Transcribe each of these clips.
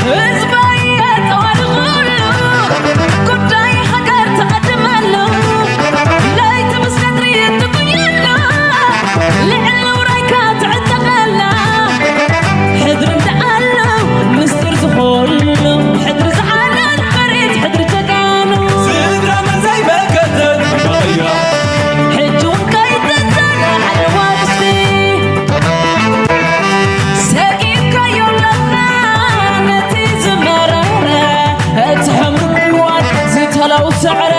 ህዝበይ ኣጠዋሪ ኩሉ ጉዳይ ሃገር ትቐድመሉ፣ ለይቲ ምስ ቀትሪ ትጉየሉ፣ ልዕሊ ውራይካ ትዕጠቐላ። ሕድሪ እንዳ ኣሎ ምስጢር ዝኾሉ፣ ሕድሪ ዝዓነን መሬት ሕድሪ ጀጋኑ። ስድራ መን ዘይመልከተን በቕያ። ሕጂ እውን ከይትዘን ሓለዋ ርስቲ። ሰጊእካዮ ኣለኻ ነቲ ዝመረረ፣ እቲ ሕምሪ ቅዋት ዝተለው ስዕረ፣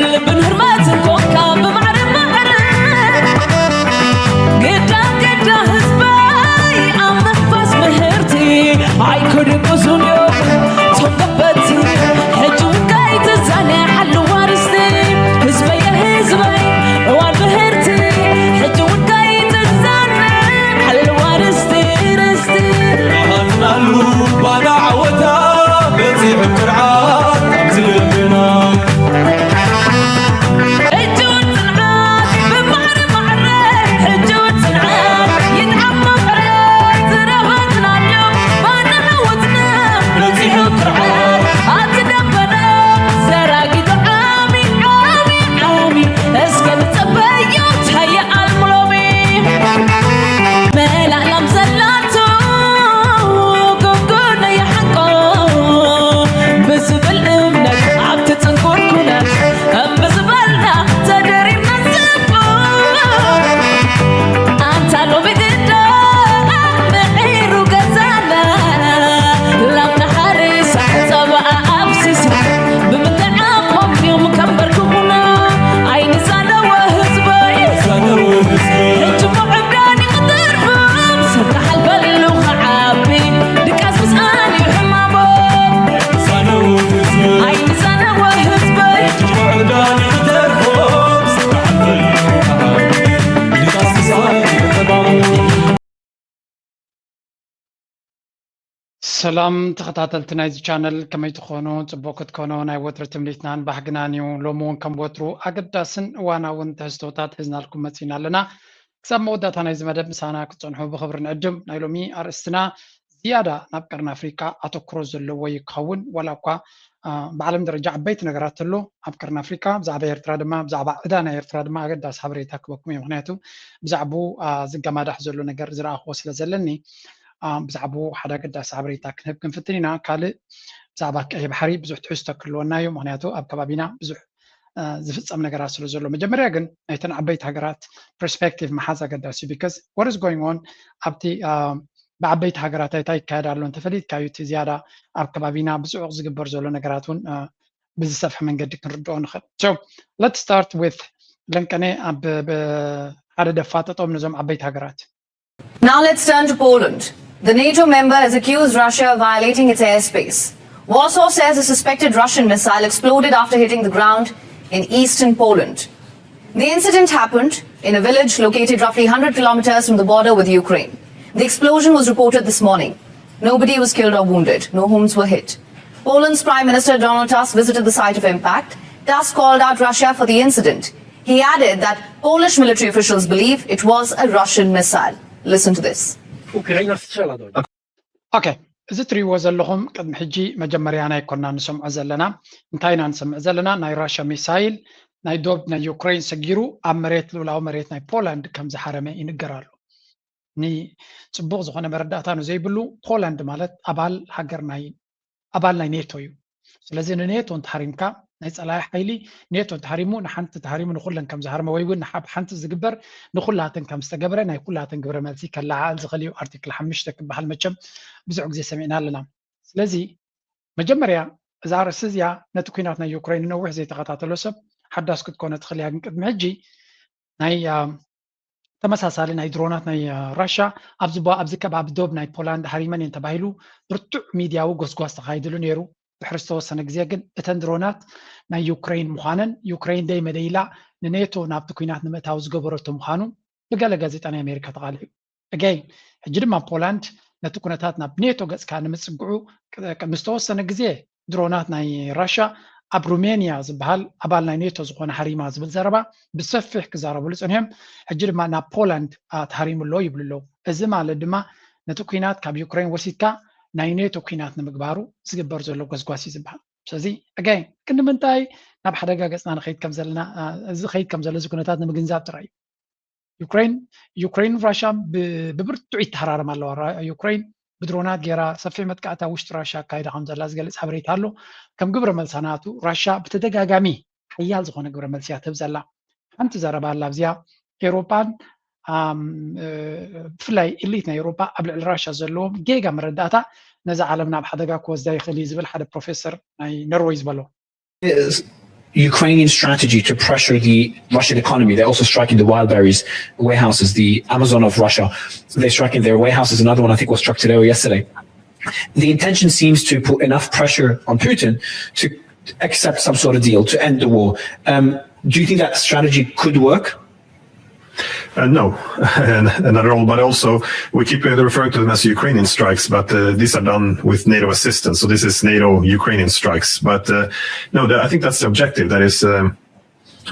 ልብን ህርመትን ኮንካ ብማዕረ ማዕረ። ግዳ ግዳ ህዝበይ ኣብ መንፈስ ምህርቲ ኣይክድቅሱን እዮም እቶም ገበቲ። ሕጂ እውን ከይትዛነ ሓለዋ ርስቲ። ህዝበይ ህዝበይ እዋን ምህርቲ። ሕጂ እውን ከይትዛነ ሓለዋ ርስቲ ርስቲ። ናሃትናሉ ባና ዓወታ በፂሑ ክርዓት ኣብዚ ልብና። ሕጂ እውን ጽንዓት ብማዕረ ማዕረ። ሕጂ እውን ጽንዓት ይጥዓም መቐረት ዝረኸብናሉ ባና ዓወትና በፂሑ ክርዓት ኣብቲ ደበና ዘራጊቱ ዓሚ ዓሚ ዓሚ። እስከ ንጸበዮ ታየ ኣልሙሎሚ መላእላም ዘላቶ ጎጎነይ ሓቆ ብዝብል እምነት ኣብቲ ጽንኩር ኩነት እምቢ ዝበልና ተደሪብና ንጽቡ። ኣንታ ሎሚ ግዳ ምዒሩ ገዛና ላም ንሓርሳ ጸባኣ ኣፍሲሳ ብምንታይ ዓቕሞም እዮም ከንበርክኹና? ኣይንዛነወ ህዝበይ። ሕጂ ምዕብዳን ይቕተርፎም ሰብ ክሓልፈሉ ክዓቢ ድቃስ ምስኣን እዩ ሕማሞም። ኣይንዛነወ ህዝበይ። ሰላም ተኸታተልቲ ናይዚ ቻነል፣ ከመይ ትኾኑ? ጽቡቕ ክትኮኑ ናይ ወትሪ ትምኒትናን ባህግናን እዩ። ሎሚ እውን ከም ወትሩ ኣገዳስን እዋናውን ትሕዝቶታት ሒዝናልኩም መጺና ኣለና። ክሳብ መወዳእታ ናይዚ መደብ ምሳና ክትጸንሑ ብኽብሪ ንዕድም። ናይ ሎሚ ኣርእስትና ዝያዳ ናብ ቀርኒ ኣፍሪቃ ኣተኩሮ ዘለዎ ይኸውን፣ ዋላ እኳ፣ አ፣ ብዓለም ደረጃ ዓበይቲ ነገራት ተሎ ኣብ ቀርኒ ኣፍሪቃ፣ ብዛዕባ ኤርትራ ድማ፣ ብዛዕባ ዕዳ ናይ ኤርትራ ድማ ኣገዳሲ ሓበሬታ ክበኩም እየ። ምኽንያቱ ብዛዕባኡ፣ አ፣ ዝገማዳሕ ዘሎ ነገር ዝረኣኽዎ ስለ ዘለኒ፣ አ፣ ብዛዕባኡ ሓደ ኣገዳሲ ሓበሬታ ክንህብ ክንፍትን ኢና። ካልእ ብዛዕባ ቀይሕ ባሕሪ ብዙሕ ትሕዝቶ ክህልወና እዩ። ምኽንያቱ ኣብ ከባቢና ብዙሕ፣ አ፣ ዝፍጸም ነገራት ስለ ዘሎ። መጀመርያ ግን ናይተን ዓበይቲ ሃገራት ፐርስፔክቲቭ ምሓዝ ኣገዳሲ እዩ። ቢካዝ what is going on ኣብቲ፣ አ፣ ብዓበይቲ ሃገራት እንታይ ይካየድ ኣሎ እንተፈሊጥካ እዩ እቲ ዝያዳ ኣብ ከባቢና ብጽዑቕ ዝግበር ዘሎ ነገራት እውን፣ አ፣ ብዝሰፍሐ መንገዲ ክንርድኦ ንኽእል። So let's start with ለንቀነ ኣብ ብ-፣ ሓደ ደፋጠጦም ነዞም ዓበይቲ ሃገራት። Now let's turn to Poland. The NATO member has accused Russia of violating its airspace. Warsaw says a suspected Russian missile exploded after hitting the ground in eastern Poland. The incident happened in a village located roughly one hundred kilometers from the border with Ukraine. The explosion was reported this morning. Nobody was killed or wounded. No homes were hit. Poland's Prime Minister Donald Tusk visited the site of impact. Tusk called out Russia for the incident. He added that Polish military officials believe it was a Russian missile. Listen to this. Ukraina strzela do nich. ኦኬ፣ እዚ ትሪእዎ ዘለኹም ቅድሚ ሕጂ መጀመርያና ኣይኮና ንሰምዖ ዘለና። እንታይ ኢና ንሰምዕ ዘለና? ናይ ራሽያ ሚሳይል ናይ ዶብ ናይ ዩክሬን ሰጊሩ ኣብ መሬት፣ ልኡላዊ መሬት ናይ ፖላንድ ከም ዝሃረመ ይንገር ኣሎ። ንጽቡቕ ዝኾነ መረዳእታ ንዘይብሉ፣ ፖላንድ ማለት ኣባል ሃገር ናይ ኣባል ናይ ኔቶ እዩ። ስለዚ ንኔቶ እንተሃሪምካ ናይ ጸላኢ ሓይሊ፣ ኔቶ እንተሃሪሙ ንሓንቲ ተሃሪሙ ንኹለን ከም ዝሃርመ ወይ እውን ንሓብ ሓንቲ ዝግበር ንኹላተን ከም ዝተገበረ ናይ ኩላተን ግብረ መልሲ ከለዓዕል ዝኽእል እዩ። ኣርቲክል ሓሙሽተ ክበሃል መቸም ብዙሕ ግዜ ሰሚዕና ኣለና። ስለዚ መጀመርያ እዛ ኣርእስቲ እዚኣ ነቲ ኲናት ናይ ዩክሬን ንነዊሕ ዘይተኸታተሎ ሰብ ሓዳስ ክትኮነ ትኽእል እያ። ግን ቅድሚ ሕጂ ናይ ተመሳሳሊ ናይ ድሮናት ናይ ራሻ ኣብዚ ኣብዚ ከባቢ ዶብ ናይ ፖላንድ ሃሪመን እየን ተባሂሉ ብርቱዕ ሚድያዊ ጎስጓስ ተኻይድሉ ነይሩ። ድሕሪ ዝተወሰነ ግዜ ግን እተን ድሮናት ናይ ዩክሬን ምዃነን ዩክሬን ደይ መደይላ ንኔቶ ናብቲ ኲናት ንምእታው ዝገበረቶ ምዃኑ ብገለ ጋዜጣ ናይ ኣሜሪካ ተቓሊዑ። ኣገይን ሕጂ ድማ ፖላንድ ነቲ ኩነታት ናብ ኔቶ ገጽካ ንምጽግዑ ቅድሚ ዝተወሰነ ግዜ ድሮናት ናይ ራሻ ኣብ ሩሜንያ ዝበሃል ኣባል ናይ ኔቶ ዝኾነ ሃሪማ ዝብል ዘረባ ብሰፊሕ ክዛረብሉ ጸኒሖም። ሕጂ ድማ ናብ ፖላንድ ተሃሪሙ ኣሎ ይብሉ ኣለዉ። እዚ ማለት ድማ ነቲ ኲናት ካብ ዩክሬን ወሲድካ ናይ ኔቶ ኩናት ንምግባሩ ዝግበር ዘሎ ጎስጓስ እዩ ዝበሃል። ስለዚ ኣጋይ ክንዲ ምንታይ ናብ ሓደጋ ገፅና ንኸይድ ከም ዘለና ዝኸይድ ከም ዘሎ እዚ ኩነታት ንምግንዛብ ጥራይ እዩ። ዩክሬን ዩክሬን ራሽያን ብብርቱዕ ይተሃራረም ኣለዋ። ዩክሬን ብድሮናት ገይራ ሰፊሕ መጥቃዕታ ውሽጢ ራሽያ ኣካይዳ ከም ዘላ ዝገልፅ ሓበሬታ ኣሎ። ከም ግብረ መልሳ ናቱ ራሽያ ብተደጋጋሚ ሓያል ዝኾነ ግብረ መልሲ እያ ትህብ ዘላ። ሓንቲ ዘረባ ኣላ ኣብዚኣ ኤውሮጳን ብፍላይ ኤሊት ናይ ኤውሮጳ ኣብ ልዕሊ ራሽያ ዘለዎም ጌጋ መረዳእታ ነዛ ዓለም ናብ ሓደጋ ክወስዳ ይኽእል እዩ ዝብል ሓደ ፕሮፌሰር ናይ ኖርወይ ዝበሎ። Ukrainian strategy to pressure the Russian economy. They're also striking the Wildberries warehouses, the Amazon of Russia. They're striking their warehouses. Another one I think was struck today or yesterday. The intention seems to put enough pressure on Putin to accept some sort of deal to end the war. Um, do you think that strategy could work? Uh, no, not at all. But also, we keep uh, referring to them as Ukrainian strikes, but uh, these are done with NATO assistance. So this is NATO Ukrainian strikes. But uh, no, the, I think that's the objective. That is, um,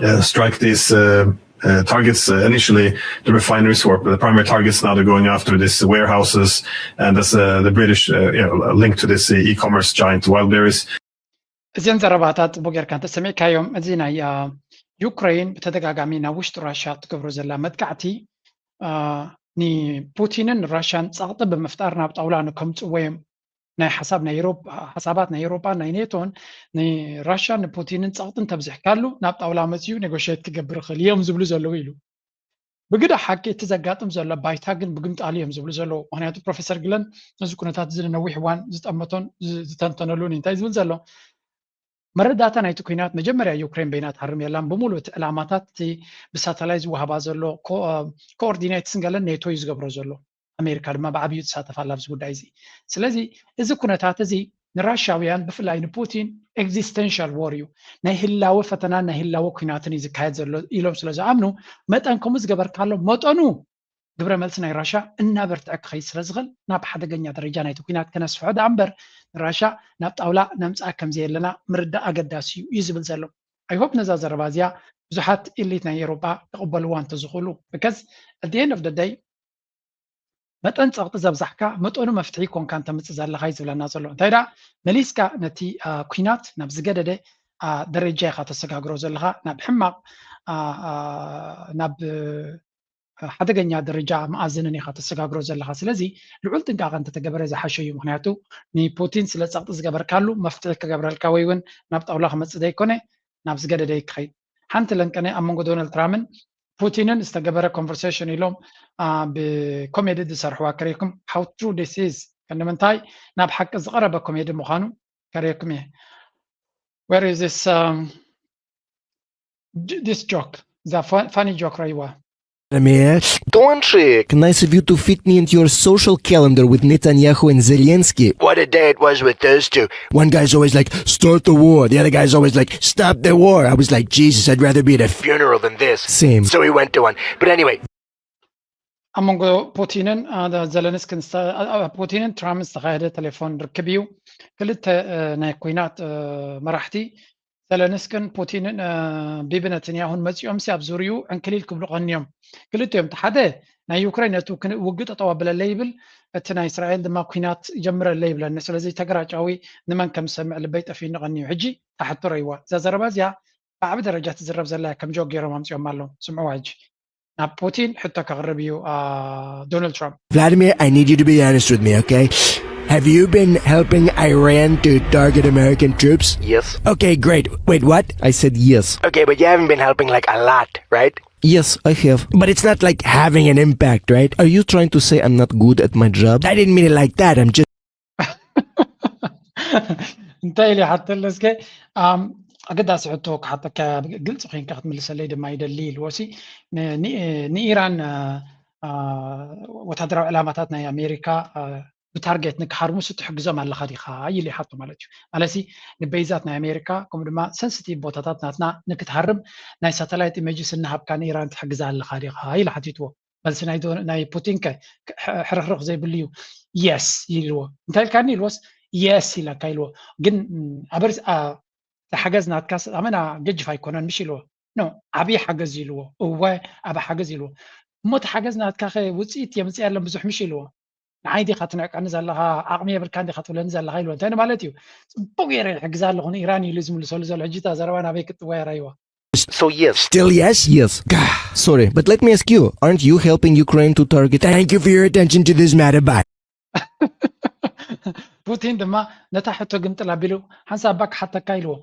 uh, strike these uh, uh, targets uh, initially, the refineries were the primary targets. Now they're going after these warehouses, and that's uh, the British uh, you know, link to this uh, e-commerce giant Wildberries. እዚን ዘረባታት ጽቡቅ ጌርካ እንተሰሚዕካዮም፣ እዚ ናይ ዩክሬን ብተደጋጋሚ ናብ ውሽጢ ራሽያ ትገብሮ ዘላ መጥቃዕቲ ንፑቲንን ራሽያን ጸቕጢ ብምፍጣር ናብ ጣውላ ንከምጽዎ እዮም። ናይ ሓሳብ ናይ ኤሮፓ ሓሳባት ናይ ኤሮፓን ናይ ኔቶን ንራሽያን ንፑቲንን ጸቕጢ እንተብዚሕካሉ ናብ ጣውላ መጽዩ ኔጎሽት ክገብር ይኽእል እዮም ዝብሉ ዘለዉ ኢሉ። ብግዳ ሓቂ እቲ ዘጋጥም ዘሎ ባይታ ግን ብግምጣል እዮም ዝብሉ ዘለዉ። ምክንያቱ ፕሮፌሰር ግለን ነዚ ኩነታት እዚ ንነዊሕ እዋን ዝጠመቶን ዝተንተነሉን እንታይ ዝብል ዘሎ መረዳእታ ናይቲ ኩናት መጀመርያ ዩክሬን በይና ትሃርም የላን። ብምሉእ እቲ ዕላማታት እቲ ብሳተላይት ዝወሃባ ዘሎ ኮኦርዲኔትስን ገለን ኔቶ እዩ ዝገብሮ ዘሎ። ኣሜሪካ ድማ ብዓብዩ ትሳተፍ ኣላ ኣብዚ ጉዳይ እዚ። ስለዚ እዚ ኩነታት እዚ ንራሽያውያን ብፍላይ ንፑቲን ኤግዚስተንሻል ዎር እዩ፣ ናይ ህላወ ፈተናን ናይ ህላወ ኩናትን እዩ ዝካየድ ዘሎ ኢሎም ስለ ዝኣምኑ መጠን ከምኡ ዝገበርካሎም መጠኑ ግብረ መልሲ ናይ ራሽያ እናበርትዐ ክኸይድ ስለ ዝኽእል ናብ ሓደገኛ ደረጃ ናይቲ ኩናት ከነስፍሖ ደኣ እምበር ንራሽያ ናብ ጣውላ ነምፅኣ ከምዘየለና ምርዳእ ኣገዳሲ እዩ እዩ ዝብል ዘሎ። ኣይሆፕ ነዛ ዘረባ እዚኣ ብዙሓት ኢሊት ናይ ኤሮጳ ክቕበልዋ እንተዝኽእሉ because at the end of the day መጠን ጸቕጢ ዘብዛሕካ መጠኑ መፍትሒ ኮንካ እንተምጽእ ዘለኻ እዩ ዝብለና ዘሎ። እንታይ ደኣ መሊስካ ነቲ ኩናት ናብ ዝገደደ ደረጃ ኢኻ ተሰጋግሮ ዘለኻ፣ ናብ ሕማቕ ናብ ሓደገኛ ደረጃ መኣዝንን ኢኻ ተሰጋግሮ ዘለኻ። ስለዚ ልዑል ጥንቃቐ እንተተገበረ ዝሓሸ እዩ። ምክንያቱ ንፑቲን ስለ ጸቕጢ ዝገበርካሉ መፍትሒ ክገብረልካ ወይ እውን ናብ ጣውላ ክመጽእ ዘይኮነ ናብ ዝገደደ ክኸይድ። ሓንቲ ለንቀነ ኣብ መንጎ ዶናልድ ትራምፕን ፑቲንን ዝተገበረ ኮንቨርሴሽን ኢሎም ብኮሜዲ ዝሰርሕዋ ከሪኩም how true this is ክንምንታይ ናብ ሓቂ ዝቐረበ ኮሜዲ ምዃኑ ከሪኩም እየ። Where is this um, this joke? The funny joke ረይዋ Here. Don't trick. Nice of you to fit me into your social calendar with Netanyahu and Zelensky. What a day it was with those two. One guy's always like, start the war. The other guy's always like, stop the war. I was like, Jesus, I'd rather be at a funeral than this. Same. So we went to one. But anyway. ኣብ መንጎ ፑቲንን ዘለንስክን ፑቲንን ትራምፕ ዝተኻየደ ቴሌፎን ርክብ እዩ። ክልተ ናይ ኩናት መራሕቲ ዘለንስክን ፑቲንን ቢቢ ነተንያሁን መፂኦም ሲ ኣብ ዙሪኡ ዕንክሊል ክብሉ ቀንዮም። ክልቲኦም እቲ ሓደ ናይ ዩክሬን ነቲ ውግእ ጠጠው ኣብለለ ይብል፣ እቲ ናይ እስራኤል ድማ ኩናት ጀምረለ ይብለኒ። ስለዚ ተገራጫዊ ንመን ከም ዝሰምዕ ልበይ ጠፊኒ ቀንዩ። ሕጂ ታሕቶ ረይዋ እዛ ዘረባ እዚኣ ብዓቢ ደረጃ ትዝረብ ዘላ ከም ጆክ ገይሮም ኣምፅኦም ኣለዉ። ስምዕዋ ሕጂ ናብ ፑቲን ሕቶ ከቕርብ እዩ ዶናልድ ትራምፕ። Vladimir, I need you to be honest with me, okay? Have you been helping Iran to target American troops? Yes. Okay, great. Wait, what? I said yes. Okay, but you haven't been helping like a lot, right? Yes, I have. But it's not like having an impact, right? Are you trying to say I'm not good at my job? I didn't mean it like that. I'm just እንታይ ኢለ ይሓተለ እስከ ኣገዳሲ ሕቶ ክሓተካ ግልፂ ኮይንካ ክትምልሰለይ ድማ ይደሊ ኢልዎ ሲ ንኢራን ወታደራዊ ዕላማታት ናይ ኣሜሪካ ብታርጌት ንክሃርሙ ሲ ትሕግዞም ኣለኻ ዲኻ ኢሉ ይሓቶ ማለት እዩ። ማለትሲ ንበይዛት ናይ ኣሜሪካ ከምኡ ድማ ሰንስቲቭ ቦታታት ናትና ንክትሃርም ናይ ሳተላይት ኢሜጅስ እናሃብካ ንኢራን ትሕግዛ ኣለኻ ዲኻ ኢሉ ሓቲትዎ። መልሲ ናይ ዶ- ናይ ፑቲን ከ ሕርኽርኽ ዘይብሉ እዩ። የስ ኢልዎ። እንታይ ኢልካኒ ኢልዎስ የስ ኢለካ ኢልዎ። ግን ኣበር ሓገዝ ናትካ ኣመና ገጅፍ ኣይኮነን ምሽ ኢልዎ። ኖ ዓብዪ ሓገዝ ኢልዎ። እወ ዓቢ ሓገዝ ኢልዎ። እሞ እቲ ሓገዝ ናትካ ከ ውፅኢት የምፅእ ያለን ብዙሕ ምሽ ኢልዎ። ንዓይ ዲኻ ትንዕቀኒ ዘለኻ? ዓቕሚ የብልካን ዲኻ ትብለኒ ዘለኻ? ኢልዎ። እንታይ ማለት እዩ? ጽቡቕ ገይረ ይሕግዛ ኣለኹ ንኢራን እዩ ኢሉ ዝምልሰሉ ዘሎ። ሕጂ እታ ዘረባ ናበይ ክትጥወያ ራይዋ? So yes. Still yes? Yes. Gah, sorry, but let me ask you, aren't you helping Ukraine to target? Thank you for your attention to this matter. Bye. ፑቲን ድማ ነታ ሕቶ ግምጥል ኣቢሉ ሓንሳብ እባ ክሓተካ ኢልዎ።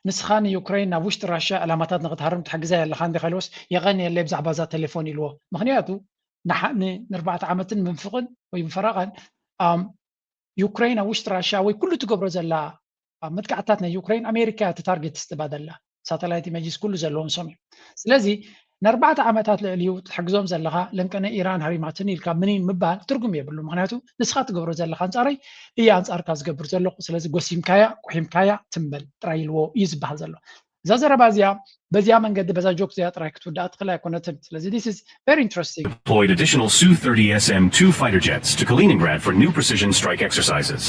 ንስኻ ንዩክረይን ናብ ውሽጢ ራሽያ ዕላማታት ንክትሃርም ትሕግዛ ኣለኻ እንዲኻ ኢልዎስ የቐንየለይ ብዛዕባ እዛ ቴሌፎን ኢልዎ። ምኽንያቱ ንሓ- ን- ንኣርባዕተ ዓመትን ምንፍቕን ወይ ምፈረቐን ኣም፣ ዩክረይን ኣብ ውሽጢ ራሽያ ወይ ኩሉ ትገብሮ ዘላ ኣብ መጥቃዕትታት ናይ ዩክረይን ኣሜሪካ እያ እቲ ታርጌት ትስትባደላ ሳተላይት ኢሜጅስ ኩሉ ዘለዎም ሶም እዮም። ስለዚ ንኣርባዕተ ዓመታት ልዕሊኡ ትሕግዞም ዘለኻ ለንቀነ ኢራን ሃሪማትን ኢልካ ምኒን ምባል ትርጉም የብሉ። ምክንያቱ ንስኻ ትገብሮ ዘለኻ ኣንጻረይ እያ ኣንጻርካ ዝገብር ዘለኹ። ስለዚ ጎሲምካያ ቁሒምካያ ትንበል ጥራይ ኢልዎ እዩ ዝበሃል ዘሎ። እዛ ዘረባ እዚኣ በዚኣ መንገዲ በዛ ጆክ እዚኣ ጥራይ ክትውዳእ ትኽእል ኣይኮነትን። ስለዚ this is very interesting። Deployed additional Su thirty S M two fighter jets to Kaliningrad for new precision strike exercises.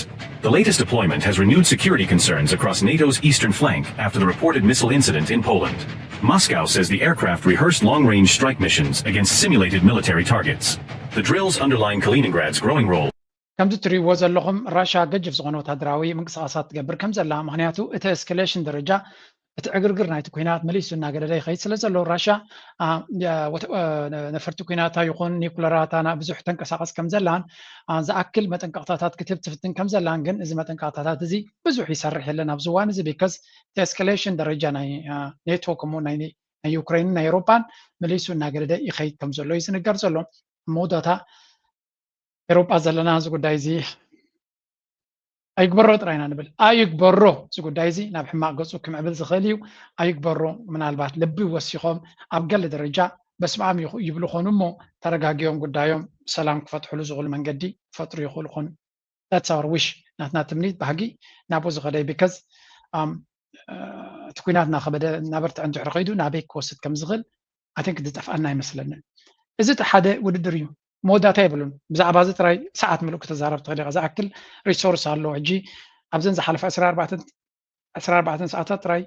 The latest deployment has renewed security concerns across NATO's eastern flank after the reported missile incident in Poland. Moscow says the aircraft rehearsed long range strike missions against simulated military targets. The drills underline Kaliningrad's growing role. ከምዚ ትሪእዎ ዘለኹም ራሻ ገጅፍ ዝኾነ ወታደራዊ ምንቅስቃሳት ትገብር ከም ዘላ፣ ምክንያቱ እቲ ኤስካሌሽን ደረጃ እቲ ዕግርግር ናይቲ ኩናት መሊሱ እናገደደ ይኸይድ ስለ ዘሎ ራሻ ነፈርቲ ኩናታ ይኹን ኒኩለራታ ብዙሕ ተንቀሳቀስ ከም ዘላን ዝኣክል መጠንቀቅታታት ክትህብ ትፍትን ከም ዘላን፣ ግን እዚ መጠንቀቅታታት እዚ ብዙሕ ይሰርሕ የለን ኣብዚ እዋን እዚ because እቲ ኤስካሌሽን ደረጃ ናይ ኔቶ ከምኡ ናይ ዩክሬንን ናይ ኤሮፓን መሊሱ እናገደደ ይኸይድ ከም ዘሎ እዩ ዝንገር ዘሎ። መወዳእታ ኤሮጳ ዘለና እዚ ጉዳይ እዚ ኣይግበሮ ጥራይና ንብል ኣይግበሮ። እዚ ጉዳይ እዚ ናብ ሕማቕ ገፁ ክምዕብል ዝኽእል እዩ። ኣይግበሮ። ምናልባት ልቢ ወሲኾም ኣብ ገለ ደረጃ በስምኣም ይብሉ ኾኑ እሞ ተረጋጊኦም ጉዳዮም ብሰላም ክፈትሕሉ ዝኽእሉ መንገዲ ክፈጥሩ ይኽእሉ ኾኑ። That's our wish። ናትና ትምኒት ባህጊ ናብኡ ዝኸደ because እቲ ኩናት እናኸበደ እናበርትዐ እንድሕር ኸይዱ ናበይ ክወስድ ከም ዝኽእል ኣቲንክ ዝጠፍኣና ኣይመስለንን። እዚ እቲ ሓደ ውድድር እዩ። መወዳእታ የብሉን። ብዛዕባ እዚ ጥራይ ሰዓት ምሉእ ክተዛረብ ትኽእል ኢኻ። ዝኣክል ሪሶርስ ኣሎ። ሕጂ ኣብዘን ዝሓለፈ ዕስራ ኣርባዕተ ዕስራ ኣርባዕተ ሰዓታት ጥራይ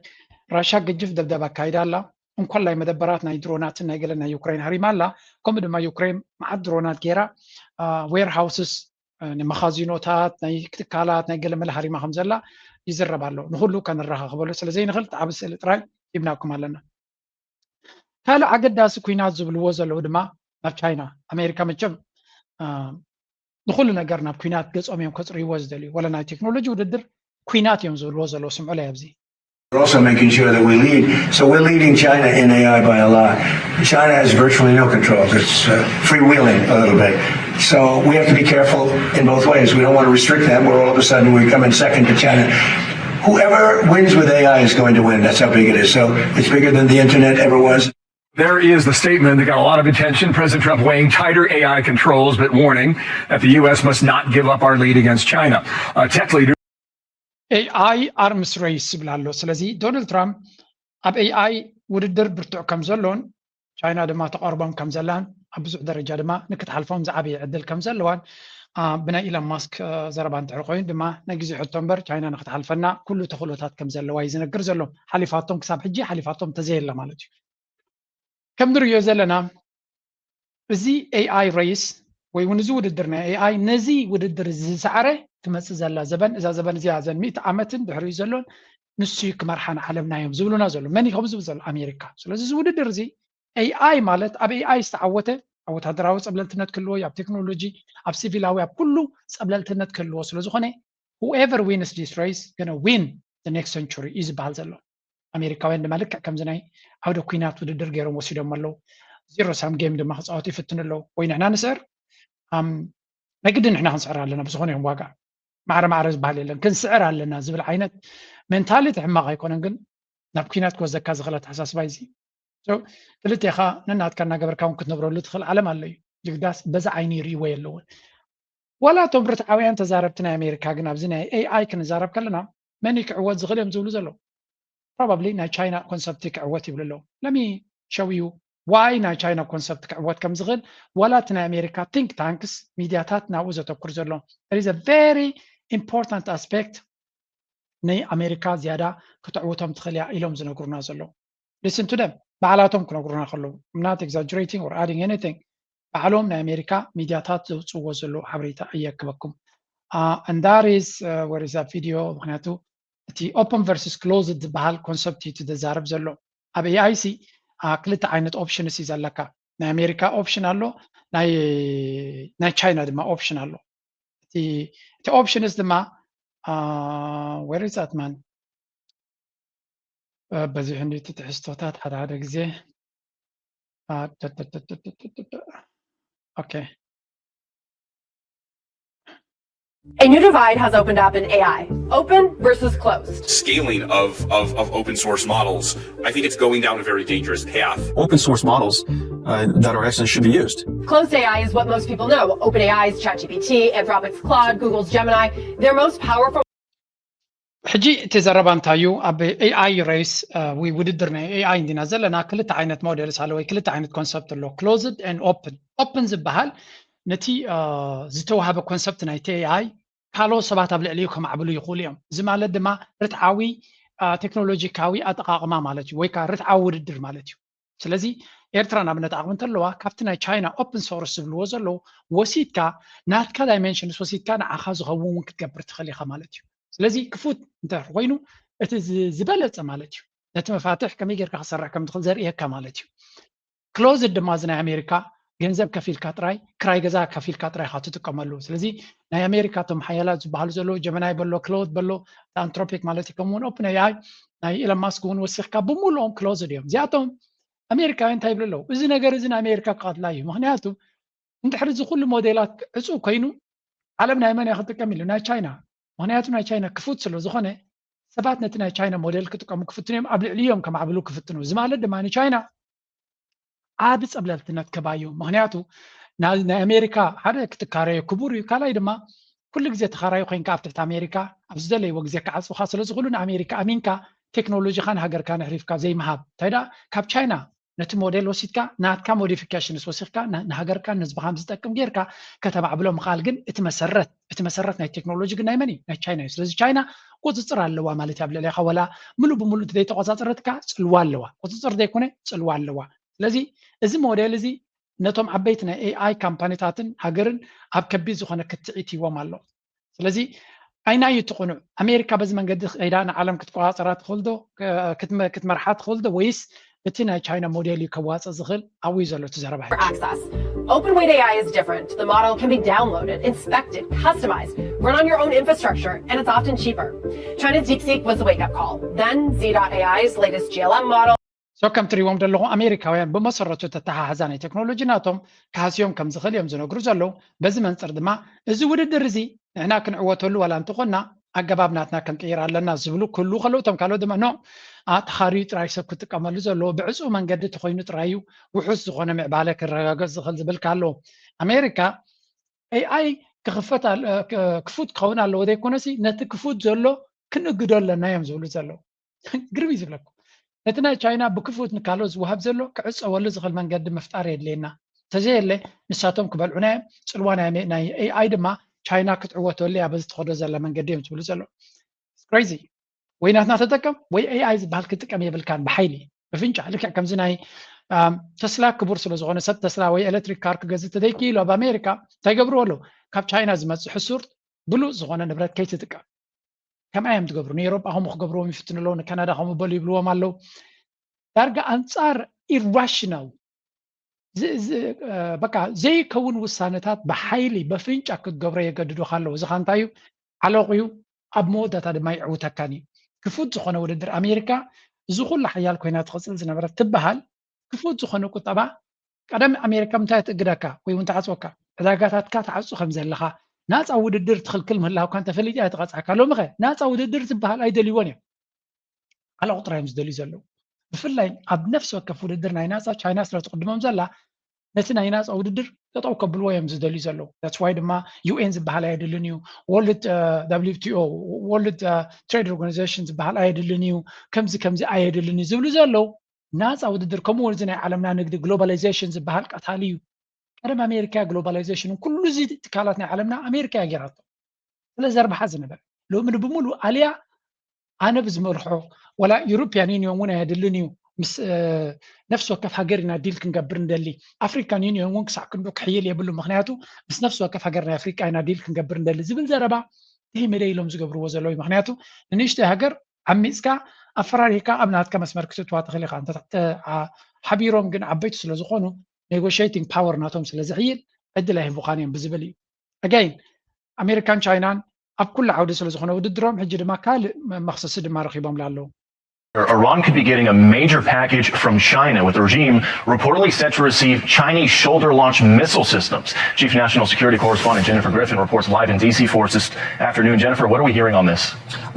ራሻ ገጅፍ ደብደብ ኣካይዳ ኣላ። እንኮላይ መደበራት ናይ ድሮናትን ናይ ገለ ናይ ዩክሬን ሃሪማ ኣላ። ከምኡ ድማ ዩክሬን መዓት ድሮናት ገይራ ዌርሃውስስ ንመኻዚኖታት ናይ ትካላት ናይ ገለ መለ ሃሪማ ከም ዘላ ይዝረብ ኣሎ። ንኩሉ ከነረኻኽበሉ ስለ ዘይንኽእል እቲ ዓቢ ስእሊ ጥራይ ሂብናኩም ኣለና። ካልእ ኣገዳሲ ኩናት ዝብልዎ ዘለዉ ድማ ናብ ቻይና ኣሜሪካ መቸም ንኩሉ ነገር ናብ ኩናት ገጾም እዮም ከጽርይዎ ዝደልዩ። ወላ ናይ ቴክኖሎጂ ውድድር ኩናት እዮም ዝብልዎ ዘለዉ። ስምዑለይ ኣብዚ We're also making sure that we lead. So we're leading China in A I by a lot. China has virtually no controls. It's uh, freewheeling a little bit. So we have to be careful in both ways. We don't want to restrict them where all of a sudden we come in second to China. Whoever wins with A I is going to win. That's how big it is. So it's bigger than the internet ever was. There is the statement that got a lot of attention. President Trump weighing tighter A I controls, but warning that the U S must not give up our lead against China. Uh, tech leaders. ኤኣይ ኣርምስ ሬስ ይብል ኣሎ። ስለዚ ዶናልድ ትራምፕ ኣብ ኤኣይ ውድድር ብርቱዕ ከም ዘሎን ቻይና ድማ ተቐርቦም ከም ዘላን ኣብ ብዙሕ ደረጃ ድማ ንክትሓልፎም ዝዓበየ ዕድል ከም ዘለዋን ብናይ ኢሎን ማስክ ዘረባ እንድሕር ኮይኑ ድማ ናይ ግዜ ሕቶ እምበር ቻይና ንክትሓልፈና ኩሉ ተኽእሎታት ከም ዘለዋ እዩ ዝነግር ዘሎ። ሓሊፋቶም ክሳብ ሕጂ ሓሊፋቶም ተዘየለ ማለት እዩ። ከም ንርእዮ ዘለና እዚ ኤኣይ ሬስ ወይ እውን እዚ ውድድር ናይ ኤኣይ ነዚ ውድድር እዚ ዝሰዓረ ትመፅእ ዘላ ዘበን እዛ ዘበን እዚኣ ዘን ሚእቲ ዓመትን ድሕሪኡ ዘሎን ንሱ እዩ ክመርሓ ንዓለምና እዮም ዝብሉና ዘሎ። መን እዩ ከምኡ ዝብል ዘሎ? ኣሜሪካ። ስለዚ እዚ ውድድር እዚ ኤኣይ ማለት ኣብ ኤኣይ ዝተዓወተ ኣብ ወታደራዊ ፀብለልትነት ክህልዎ እዩ፣ ኣብ ቴክኖሎጂ፣ ኣብ ሲቪላዊ፣ ኣብ ኩሉ ፀብለልትነት ክህልዎ ስለዝኾነ whoever wins this race gonna win the next century እዩ ዝበሃል ዘሎ። ኣሜሪካውያን ድማ ልክዕ ከምዚ ናይ ዓውደ ኩናት ውድድር ገይሮም ወሲዶም ኣለዉ። ዜሮ ሳም ጌም ድማ ክፃወቱ ይፍትኑ ኣለዉ። ወይ ንሕና ንስዕር፣ ናይ ግድን ንሕና ክንስዕር ኣለና ብዝኾነ ይኹን ዋጋ። ማዕረ ማዕረ ዝበሃል የለን፣ ክንስዕር ኣለና ዝብል ዓይነት ሜንታሊቲ ሕማቕ ኣይኮነን፣ ግን ናብ ኩናት ክወስደካ ዝኽእል ኣተሓሳስባ እዩ እዚ። ክልቴኻ ነናትካ እናገበርካ እውን ክትነብረሉ ትኽእል ዓለም ኣሎ እዩ። ይግዳስ በዛ ዓይኒ ይርእይዎ የለውን። ዋላ እቶም ርትዓውያን ተዛረብቲ ናይ ኣሜሪካ ግን ኣብዚ ናይ ኤኣይ ክንዛረብ ከለና መን እዩ ክዕወት ዝኽእል እዮም ዝብሉ ዘለዉ። ፕሮባብሊ ናይ ቻይና ኮንሰፕት ክዕወት ይብሉ ኣለዉ። ለሚ ሸው ዩ ዋይ ናይ ቻይና ኮንሰፕት ክዕወት ከም ዝኽእል ዋላ እቲ ናይ ኣሜሪካ ቲንክ ታንክስ ሚድያታት ናብኡ ዘተኩር ዘሎ there is a very important aspect ንኣሜሪካ ዝያዳ ክትዕውቶም ትኽእል እያ ኢሎም ዝነግሩና ዘለዉ። Listen to them ባዕላቶም ክነግሩና ከለዉ I'm not exaggerating or adding anything። ባዕሎም ናይ ኣሜሪካ ሚድያታት ዘውፅዎ ዘለዉ ሓበሬታ እየክበኩም። And that is where is that video። ምክንያቱ እቲ open versus closed ዝበሃል ኮንሰፕት እዩ ዝዛረብ ዘሎ። ኣብ ኤኣይ ሲ ክልተ ዓይነት ኦፕሽንስ እዩ ዘለካ። ናይ ኣሜሪካ ኦፕሽን ኣሎ፣ ናይ ቻይና ድማ ኦፕሽን ኣሎ። እቲ ኦፕሽንስ ድማ where is that man በዚሑ እንዲ ትሕዝቶታት ሓደ ሓደ ግዜ okay. A new divide has opened up in A I, open versus closed. Scaling of, of, of open source models, I think it's going down a very dangerous path. Open source models uh, that are excellent should be used. Closed A I is what most people know. OpenAI's ChatGPT, Anthropic's Claude, Google's Gemini, their most powerful ሕጂ እቲ ዘረባ እንታይ እዩ? ኣብ ኤኣይ ሬስ ወይ ውድድር ናይ ኤኣይ እንዲና ዘለና ክልተ ዓይነት ሞዴልስ ኣሎ ወይ ክልተ ዓይነት ኮንሰፕት ኣሎ፣ closed and open። Open ዝበሃል ነቲ ዝተዋሃበ ኮንሰፕት ናይቲ ኤኣይ ካልኦት ሰባት ኣብ ልዕሊኡ ከማዕብሉ ይኽእሉ እዮም። እዚ ማለት ድማ ርትዓዊ ቴክኖሎጂካዊ ኣጠቓቕማ ማለት እዩ፣ ወይ ከዓ ርትዓዊ ውድድር ማለት እዩ። ስለዚ ኤርትራ ንኣብነት ዓቕሚ እንተለዋ ካብቲ ናይ ቻይና ኦፕን ሶርስ ዝብልዎ ዘለዉ ወሲድካ ናትካ ዳይሜንሽንስ ወሲድካ ንዓኻ ዝኸውን እውን ክትገብር ትኽእል ኢኻ ማለት እዩ። ስለዚ ክፉት እንተ ኮይኑ እቲ ዝበለፀ ማለት እዩ። ነቲ መፋትሕ ከመይ ጌርካ ክሰርሕ ከም ትኽእል ዘርእየካ ማለት እዩ። ክሎዝድ ድማ እዚ ናይ ኣሜሪካ ገንዘብ ከፊልካ ጥራይ፣ ክራይ ገዛ ከፊልካ ጥራይ ኢኻ ትጥቀመሉ። ስለዚ ናይ ኣሜሪካ እቶም ሓያላት ዝበሃሉ ዘለዉ ጀመናይ በሎ፣ ክሎድ በሎ፣ ኣንትሮፒክ ማለት እዩ፣ ከምኡውን ኦፕን ኤኣይ ናይ ኢለን ማስክ እውን ወሲኽካ ብምሉኦም ክሎዝድ እዮም። እዚኣቶም ኣሜሪካውያን እንታይ ይብሉ ኣለዉ? እዚ ነገር እዚ ንኣሜሪካ ክቐትላ እዩ። ምክንያቱ እንድሕሪ እዚ ኩሉ ሞዴላት ዕፁብ ኮይኑ ዓለም ናይ መን እያ ክትጥቀም ኢሉ? ናይ ቻይና። ምክንያቱ ናይ ቻይና ክፉት ስለ ዝኾነ ሰባት ነቲ ናይ ቻይና ሞዴል ክጥቀሙ ክፍትኑ እዮም፣ ኣብ ልዕሊ እዮም ከማዕብሉ ክፍትኑ። እዚ ማለት ድማ ንቻይና ዓቢ ጸብለልትነት ክባዩ። ምክንያቱ ናይ ኣሜሪካ ሓደ ክትካረዮ ክቡር እዩ፣ ካልኣይ ድማ ኩሉ ግዜ ተኻራዩ ኮይንካ ኣብ ትሕቲ ኣሜሪካ ኣብ ዝደለይዎ ግዜ ክዓጽውካ ስለ ዝኽእሉ ንኣሜሪካ ኣሚንካ ቴክኖሎጂኻን ሃገርካን ኣሕሪፍካ ዘይምሃብ እንታይ ደኣ ካብ ቻይና ነቲ ሞዴል ወሲድካ ናትካ ሞዲፊኬሽንስ ወሲኽካ ንሃገርካን ንህዝብኻን ዝጠቅም ጌርካ ከተማዕብሎ ምኽኣል ግን እቲ መሰረት እቲ መሰረት ናይ ቴክኖሎጂ ግን ናይ መን እዩ? ናይ ቻይና እዩ። ስለዚ ቻይና ቁፅፅር ኣለዋ ማለት እዩ ኣብ ልዕሌኻ፣ ወላ ምሉእ ብምሉእ እንተዘይተቆፃፀረትካ ፅልዋ ኣለዋ። ቁፅፅር ዘይኮነ ፅልዋ ኣለዋ። ስለዚ እዚ ሞዴል እዚ ነቶም ዓበይቲ ናይ ኤኣይ ካምፓኒታትን ሃገርን ኣብ ከቢድ ዝኾነ ክትዒት ሂዎም ኣሎ። ስለዚ ኣይናይ እቲ ቅኑዕ? ኣሜሪካ በዚ መንገዲ ከይዳ ንዓለም ክትቆፃፀራ ትኽእል ዶ? ክትመርሓ ትኽእል ዶ? ወይስ እቲ ናይ ቻይና ሞዴል እዩ ከዋፅእ ዝኽእል? ኣብኡ እዩ ዘሎ እቲ ዘረባ። Access. OpenWeight A I is different. The model can be downloaded, inspected, customized, run on your own infrastructure, and it's often cheaper. China's DeepSeek was the wake-up call. Then Z.AI's latest G L M model. So ከም ትሪዎም ዘለኹ ኣሜሪካውያን ብመሰረቱ ተተሓሕዛ ናይ ቴክኖሎጂ ናቶም ክሃስዮም ከም ዝኽእል እዮም ዝነግሩ ዘለዉ። በዚ መንፅር ድማ እዚ ውድድር እዚ ንሕና ክንዕወተሉ ዋላ እንተኾንና ኣገባብ ናትና ክንቅይር ኣለና ዝብሉ ክህሉ ከለዉ እቶም ካልኦት ድማ ኖ ተኻርዩ ጥራይ ሰብ ክጥቀመሉ ዘለዎ ብዕፁ መንገዲ ተኮይኑ ጥራይ እዩ ውሑስ ዝኾነ ምዕባለ ክረጋገፅ ዝኽእል ዝብል ካሎ ኣሜሪካ ኤኣይ ክኽፈት ክፉት ክኸውን ኣለዎ ዘይኮነሲ ነቲ ክፉት ዘሎ ክንእግዶ ኣለና እዮም ዝብሉ ዘለዉ። ግርም እዩ ዝብለኩም። ነቲ ናይ ቻይና ብክፉት ንካልኦት ዝወሃብ ዘሎ ክዕፀወሉ ዝኽእል መንገዲ ምፍጣር የድልየና። ተዘየለ ንሳቶም ክበልዑና እዮም። ፅልዋ ናይ ኤኣይ ድማ ቻይና ክትዕወተሉ እያ በዚ ትኸዶ ዘላ መንገዲ እዮም ዝብሉ ዘለዉ። Crazy። ወይ ናትና ተጠቀም ወይ ኤኣይ ዝበሃል ክጥቀም የብልካን ብሓይሊ ብፍንጫ። ልክዕ ከምዚ ናይ ተስላ ክቡር ስለ ዝኾነ ሰብ ተስላ ወይ ኤሌክትሪክ ካር ክገዝእ ተዘይክኢሉ ኣብ ኣሜሪካ እንታይ ገብርዎ ኣለዉ? ካብ ቻይና ዝመፅእ ሕሱር ብሉፅ ዝኾነ ንብረት ከይትጥቀም ከምኣ እዮም ትገብሩ። ንኤሮጳ ከምኡ ክገብርዎም ይፍትኑ ኣለዉ፣ ንካናዳ ከምኡ በሉ ይብልዎም ኣለዉ። ዳርጋ ኣንፃር ኢራሽናል በቃ ዘይከውን ውሳነታት ብሓይሊ በፍንጫ ክትገብሮ የገድዱካ ኣለዉ። እዚ ካ እንታይ እዩ? ዓለቑ እዩ፣ ኣብ መወዳእታ ድማ ይዕውተካን እዩ። ክፉት ዝኾነ ውድድር ኣሜሪካ እዚ ኩሉ ሓያል ኮይና ትቕፅል ዝነበረት ትበሃል ክፉት ዝኾነ ቁጠባ ቀደም ኣሜሪካ ምንታይ ትእግደካ ወይ እውን ትዓፅወካ? ዕዳጋታትካ ትዓፁ ከም ዘለኻ ናፃ ውድድር ትኽልክል ምህላውካ እንተፈሊጢ እያ ትቐፅዐካ። ሎሚ ኸ ናፃ ውድድር ዝበሃል ኣይደልይዎን እዮም። ዓለቑ ጥራይ እዮም ዝደልዩ ዘለዉ። ብፍላይ ኣብ ነፍሲ ወከፍ ውድድር ናይ ናፃ ቻይና ስለ ትቕድሞም ዘላ ነቲ ናይ ናፃ ውድድር ጠጠው ከብልዎ እዮም ዝደልዩ ዘለዉ። That's why ድማ ዩ ኤን ዝበሃል ኣየድልን እዩ፣ ወርልድ ደብሊው ቲ ኦ፣ ወርልድ ትሬድ ኦርጋናይዜሽን ዝበሃል ኣየድልን እዩ፣ ከምዚ ከምዚ ኣየድልን እዩ ዝብሉ ዘለዉ። ናፃ ውድድር ከምኡ እውን እዚ ናይ ዓለምና ንግዲ ግሎባላይዜሽን ዝበሃል ቀታሊ እዩ። ቀደም ኣሜሪካ ግሎባላይዜሽንን ኩሉ እዚ ትካላት ናይ ዓለምና ኣሜሪካ እያ ጌራቶ ስለ ዘርብሓ ዝነበረ። ሎሚ ብሙሉእ ኣልያ ኣነ ብዝመርሖ ወላ ዩሮፒያን ዩኒዮን እውን ኣየድልን እዩ፣ ምስ ነፍሲ ወከፍ ሃገር ኢና ዲል ክንገብር እንደሊ። ኣፍሪካን ዩኒዮን እውን ክሳዕ ክንዱ ክሕይል የብሉ። ምክንያቱ ምስ ነፍሲ ወከፍ ሃገር ናይ ኣፍሪካ ኢና ዲል ክንገብር እንደሊ ዝብል ዘረባ ደይ መደይ ኢሎም ዝገብርዎ ዘለዉ። ምክንያቱ ንንእሽተይ ሃገር ዓሚፅካ ኣፈራሪካ ኣብ ናትካ መስመር ክትእትዋ ትኽእል ኢኻ። ሓቢሮም ግን ዓበይቲ ስለዝኾኑ ኔጎሽቲንግ ፓወር ናቶም ስለዝሕይል ዕድል ኣይህቡኻን እዮም ብዝብል እዩ። ኣጋይን ኣሜሪካን ቻይናን ኣብ ኩሉ ዓውዲ ስለዝኾነ ውድድሮም ሕጂ ድማ ካልእ መኽሰሲ ድማ ረኺቦም ኣለዉ። Iran could be getting a major package from China, with the regime reportedly set to receive Chinese shoulder-launched missile systems. Chief National Security Correspondent Jennifer Griffin reports live in D C for us this afternoon. Jennifer, what are we hearing on this?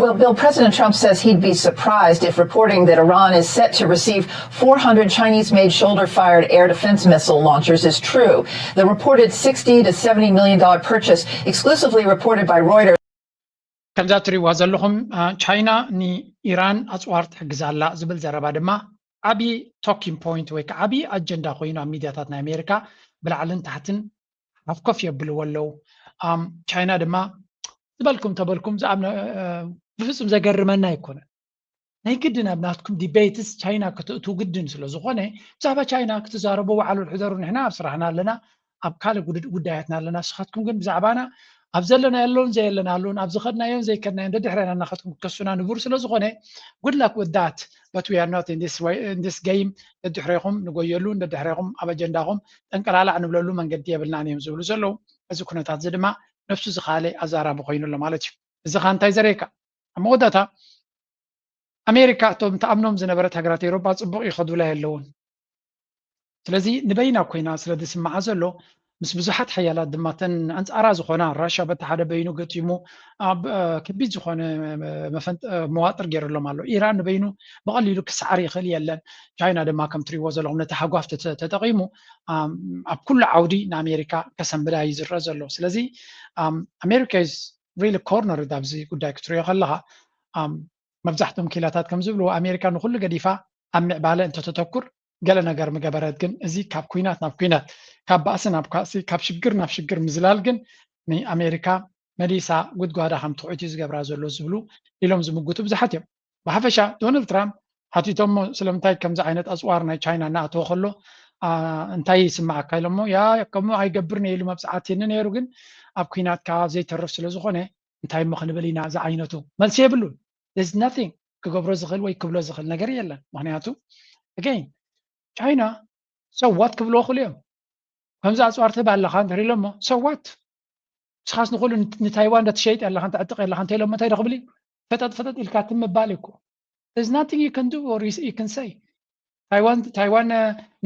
Well, Bill, President Trump says he'd be surprised if reporting that Iran is set to receive four hundred Chinese-made shoulder-fired air defense missile launchers is true. The reported sixty to seventy million dollar purchase, exclusively reported by Reuters. ከምዛ ትሪእዋ ዘለኹም ቻይና ንኢራን ኣፅዋር ትሕግዝ ኣላ ዝብል ዘረባ ድማ ዓብዪ ቶኪንግ ፖይንት ወይ ከዓ ዓብዪ ኣጀንዳ ኮይኑ ኣብ ሚድያታት ናይ ኣሜሪካ ብላዕልን ታሕትን ሓፍኮፍ የብልዎ ኣለዉ። ቻይና ድማ ዝበልኩም ተበልኩም ብፍፁም ዘገርመና ኣይኮነን። ናይ ግድን ኣብ ናትኩም ዲቤትስ ቻይና ክትእትው ግድን ስለ ዝኾነ ብዛዕባ ቻይና ክትዛረቡ ዋዕሉ ሕደሩ። ንሕና ኣብ ስራሕና ኣለና፣ ኣብ ካልእ ጉዳያትና ኣለና። ንስኻትኩም ግን ብዛዕባና ኣብ ዘለናዮን ዘየለናሉን ኣብ ዝኸድናዮን ዘይከድናዮን ደድሕረና እናኸድኩም ክትከሱና ንቡር ስለ ዝኾነ good luck with that, but we are not in this game. ደድሕሬኹም ንጎየሉን ደድሕሬኹም ኣብ ኣጀንዳኹም ጠንቀላላዕ ንብለሉ መንገዲ የብልናን እዮም ዝብሉ ዘለዉ። እዚ ኩነታት እዚ ድማ ነብሱ ዝኻለ ኣዛራቢ ኮይኑ ኣሎ ማለት እዩ። እዚ ኻ እንታይ ዘርእየካ? ኣብ መወዳእታ ኣሜሪካ እቶም ተኣምኖም ዝነበረት ሃገራት ኤውሮጳ ፅቡቕ ይኸዱላ የለውን። ስለዚ ንበይና ኮይና ስለ ዝስምዓ ዘሎ ምስ ብዙሓት ሓያላት ድማ ተን ኣንፃራ ዝኾና ራሻ በቲ ሓደ በይኑ ገጢሙ ኣብ ከቢድ ዝኾነ መዋጥር ገይርሎም ኣሎ። ኢራን ንበይኑ ብቐሊሉ ክሰዓር ይኽእል የለን። ቻይና ድማ ከም ትሪእዎ ዘለኹም ነቲ ሃጓፍ ተጠቂሙ ኣብ ኩሉ ዓውዲ ንኣሜሪካ ከሰንብዳ እዩ ዝረአ ዘሎ። ስለዚ ኣሜሪካ is really cornered ኣብዚ ጉዳይ ክትሪኦ ከለኻ። መብዛሕትኦም ኪላታት ከም ዝብልዎ ኣሜሪካ ንኩሉ ገዲፋ ኣብ ምዕባለ እንተተተኩር ገለ ነገር ምገበረት። ግን እዚ ካብ ኩናት ናብ ኩናት፣ ካብ ባእሲ ናብ ካእሲ፣ ካብ ሽግር ናብ ሽግር ምዝላል ግን ንኣሜሪካ መሊሳ ጉድጓዳ ከም ትኹዕት እዩ ዝገብራ ዘሎ ዝብሉ ኢሎም ዝምጉቱ ብዙሓት እዮም። ብሓፈሻ ዶናልድ ትራምፕ ሓቲቶሞ ስለምንታይ ከምዚ ዓይነት ኣፅዋር ናይ ቻይና እናኣተወ ከሎ እንታይ ይስማዓካ ኢሎሞ። ያ ከምኡ ኣይገብርን እየ ኢሉ መብፅዓት ይኒ ነይሩ። ግን ኣብ ኩናት ከዓ ዘይተርፍ ስለዝኾነ እንታይ እሞ ክንብል ኢና ዝዓይነቱ መልሲ የብሉን። There's nothing ክገብሮ ዝኽእል ወይ ክብሎ ዝኽእል ነገር የለን። ምክንያቱ ኣገይን ቻይና so what ክብልዎ ክሉ እዮም። ከምዚ ኣፅዋር ትህብ ኣለኻ እንድሕር ኢሎሞ so what? ንስኻስ ንኩሉ ንታይዋን ዶ ትሸይጥ ኣለኻ፣ ተዕጥቕ ኣለኻ እንተ ኢሎሞ እንታይ ዶ ክብል እዩ? ፈጠጥ ፈጠጥ ኢልካ ትም ምባል እዩ እኮ። There's nothing you can do or you can say. ታይዋን ታይዋን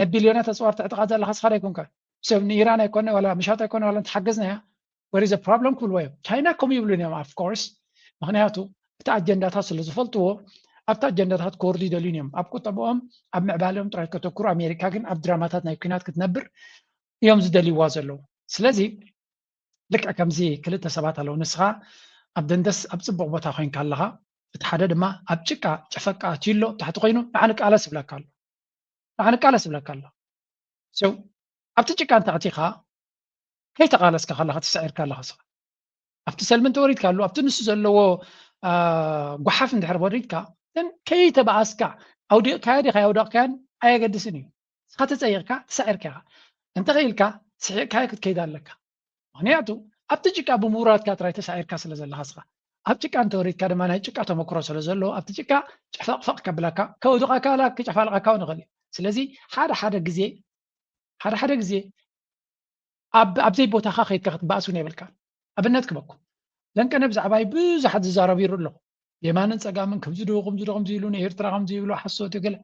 ነቢልዮናት ኣፅዋር ተዕጥቓ ዘለኻ ንስኻ ዶ ኣይኮንካ? ሰብ ንኢራን ኣይኮነ ዋላ ምሻጥ ኣይኮነ ዋላ እንተሓገዝናያ where is the problem ክብልዎ እዮም። ቻይና ከምኡ ይብሉን እዮም of course። ምክንያቱ እቲ ኣጀንዳታት ስለ ዝፈልጥዎ ኣብቲ ኣጀንዳታት ክወርዱ ይደልዩን እዮም። ኣብ ቁጠብኦም ኣብ ምዕባለኦም ጥራይ ከተኩሩ፣ ኣሜሪካ ግን ኣብ ድራማታት ናይ ኩናት ክትነብር እዮም ዝደልይዋ ዘለዉ። ስለዚ ልክዕ ከምዚ ክልተ ሰባት ኣለዉ። ንስኻ ኣብ ደንደስ ኣብ ፅቡቕ ቦታ ኮይንካ ኣለኻ፣ እቲ ሓደ ድማ ኣብ ጭቃ ጨፈቃ ኣትዩ ኣሎ ታሕቲ ኮይኑ ንዓ ንቃለስ ይብለካ ኣሎ። ንዓ ንቃለስ ይብለካ ኣሎ። So ኣብቲ ጭቃ እንተ ኣቲኻ ከይተቓለስካ ከለኻ ተሳዒርካ ኣለኻ ስኻ። ኣብቲ ሰልሚ እንተወሪድካ ኣሎ ኣብቲ ንሱ ዘለዎ ጓሓፍ እንድሕር ወሪድካ ግን ከይተባኣስካ ኣውዲቕካዮ ዲኻ ኣውደቕካዮን ኣየገድስን እዩ። ንስኻ ተፀይቕካ ተሳዒርካ ኢኻ። እንተኽኢልካ ስሒቕካዮ ክትከይድ ኣለካ። ምክንያቱ ኣብቲ ጭቃ ብምውራድካ ጥራይ ተሳዒርካ ስለ ዘለኻ ስኻ። ኣብ ጭቃ እንተወሪድካ ድማ ናይ ጭቃ ተመክሮ ስለ ዘለዎ ኣብቲ ጭቃ ጨፈቕፈቕ ከብለካ ከውድቐካ ላ ክጨፋልቐካ እውን ይኽእል እዩ። ስለዚ ሓደ ሓደ ግዜ ሓደ ሓደ ግዜ ኣብ ኣብዘይ ቦታኻ ከይድካ ክትበኣስ እውን የብልካ። ኣብነት ክበኩም ለንቀነ ብዛዕባይ ብዙሓት ዝዛረቡ ይሩ ኣለኹ። የማንን ፀጋምን ከምዚ ዶ ከምዚ ዶ ከምዚ ኢሉ ንኤርትራ ከምዚ ይብሉ ሓሶት ገለ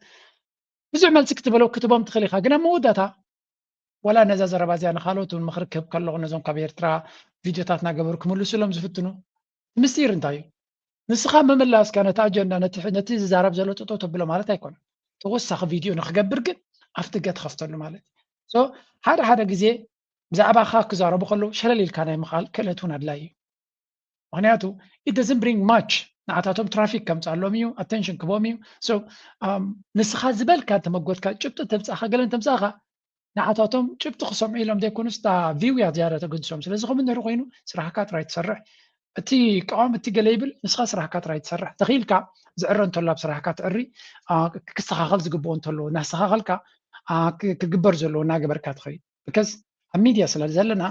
ብዙሕ መልሲ ክትበለው ክትቦም ትኽእል ኢኻ። ግን ኣብ መወዳእታ ዋላ ነዛ ዘረባ እዚኣ ንካልኦት እውን ምኽሪ ክህብ ከለኹ ነዞም ካብ ኤርትራ ቪድዮታት እናገበሩ ክምልሱሎም ዝፍትኑ ምስጢር እንታይ እዩ? ንስኻ ምምላስካ ነቲ ኣጀንዳ ነቲ ዝዛረብ ዘሎ ጠጠው ተብሎ ማለት ኣይኮነን። ተወሳኺ ቪድዮ ንክገብር ግን ኣፍደገ ትኸፍተሉ ማለት እዩ። ሓደ ሓደ ግዜ ብዛዕባኻ ክዛረቡ ከለዉ ሸለል ኢልካ ናይ ምኻል ክእለት እውን ኣድላይ እዩ። ምክንያቱ it doesn't bring much ንዓታቶም ትራፊክ ከምፅኣሎም እዩ፣ ኣቴንሽን ክቦም እዩ። ንስኻ ዝበልካ እንተመጎትካ ጭብጢ ተምፃእኻ ገለን ተምፃእኻ ንዓታቶም ጭብጢ ክሰምዑ ኢሎም ዘይኮኑስ እታ ቪው እያ ዝያዳ ተገድሶም። ስለዚ ከምኡ እንድሕር ኮይኑ ስራሕካ ጥራይ ትሰርሕ። እቲ ቀዋም እቲ ገለ ይብል፣ ንስኻ ስራሕካ ጥራይ ትሰርሕ። ተኽኢልካ ዝዕረ እንተሎ ኣብ ስራሕካ ትዕሪ፣ ክስተኻኸል ዝግብኦ እንተሎ እናስተኻኸልካ፣ ክግበር ዘለዎ እናገበርካ ትኸይድ። ብከዝ ኣብ ሚድያ ስለ ዘለና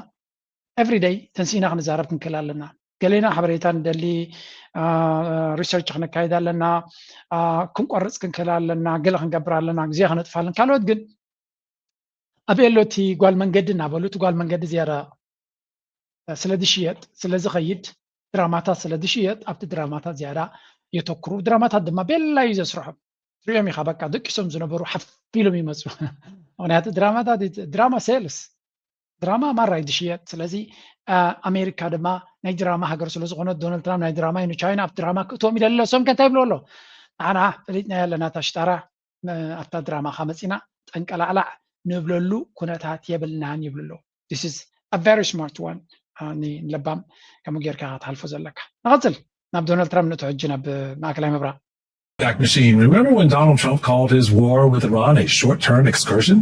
ኤቭሪደይ ተንሲእና ክንዛረብ ክንክእል ኣለና። ገሌና ሓበሬታ ንደሊ፣ ሪሰርች ክነካይድ ኣለና፣ ክንቆርፅ ክንክእል ኣለና፣ ገለ ክንገብር ኣለና፣ ግዜ ከነጥፋለን። ካልኦት ግን ኣብ የሎ እቲ ጓል መንገዲ እናበሉ እቲ ጓል መንገዲ ዝያዳ ስለ ዝሽየጥ ስለ ዝኸይድ ድራማታት ስለ ዝሽየጥ ኣብቲ ድራማታት ዝያዳ የተክሩ። ድራማታት ድማ ቤላ እዩ ዘስርሖም። ትሪኦም ኢኻ በቃ ደቂሶም ዝነበሩ ሓፍ ኢሎም ይመፁ። ምክንያቱ ድራማታት ድራማ ሴልስ ድራማ ማራ እዩ ዝሽየጥ። ስለዚ ኣሜሪካ ድማ ናይ ድራማ ሃገር ስለ ዝኾነት ዶናልድ ትራምፕ ናይ ድራማ እዩ። ንቻይና ኣብ ድራማ ክእትዎም ይደሊ። እሶም ከ እንታይ ይብሉ ኣሎ? ንዓና ፈሊጥናዮ ኣለና እታ ሽጣራ ኣብታ ድራማኻ መፂና ጠንቀላዕላዕ ንብለሉ ኩነታት የብልናን ይብሉ ኣለዉ። This is a very smart one። ንለባም ከምኡ ጌርካ ክትሓልፎ ዘለካ። ንቐፅል ናብ ዶናልድ ትራምፕ ንእቶ ሕጂ ናብ ማእከላይ ምብራቕ። Back machine. Remember when Donald Trump called his war with Iran a short term excursion?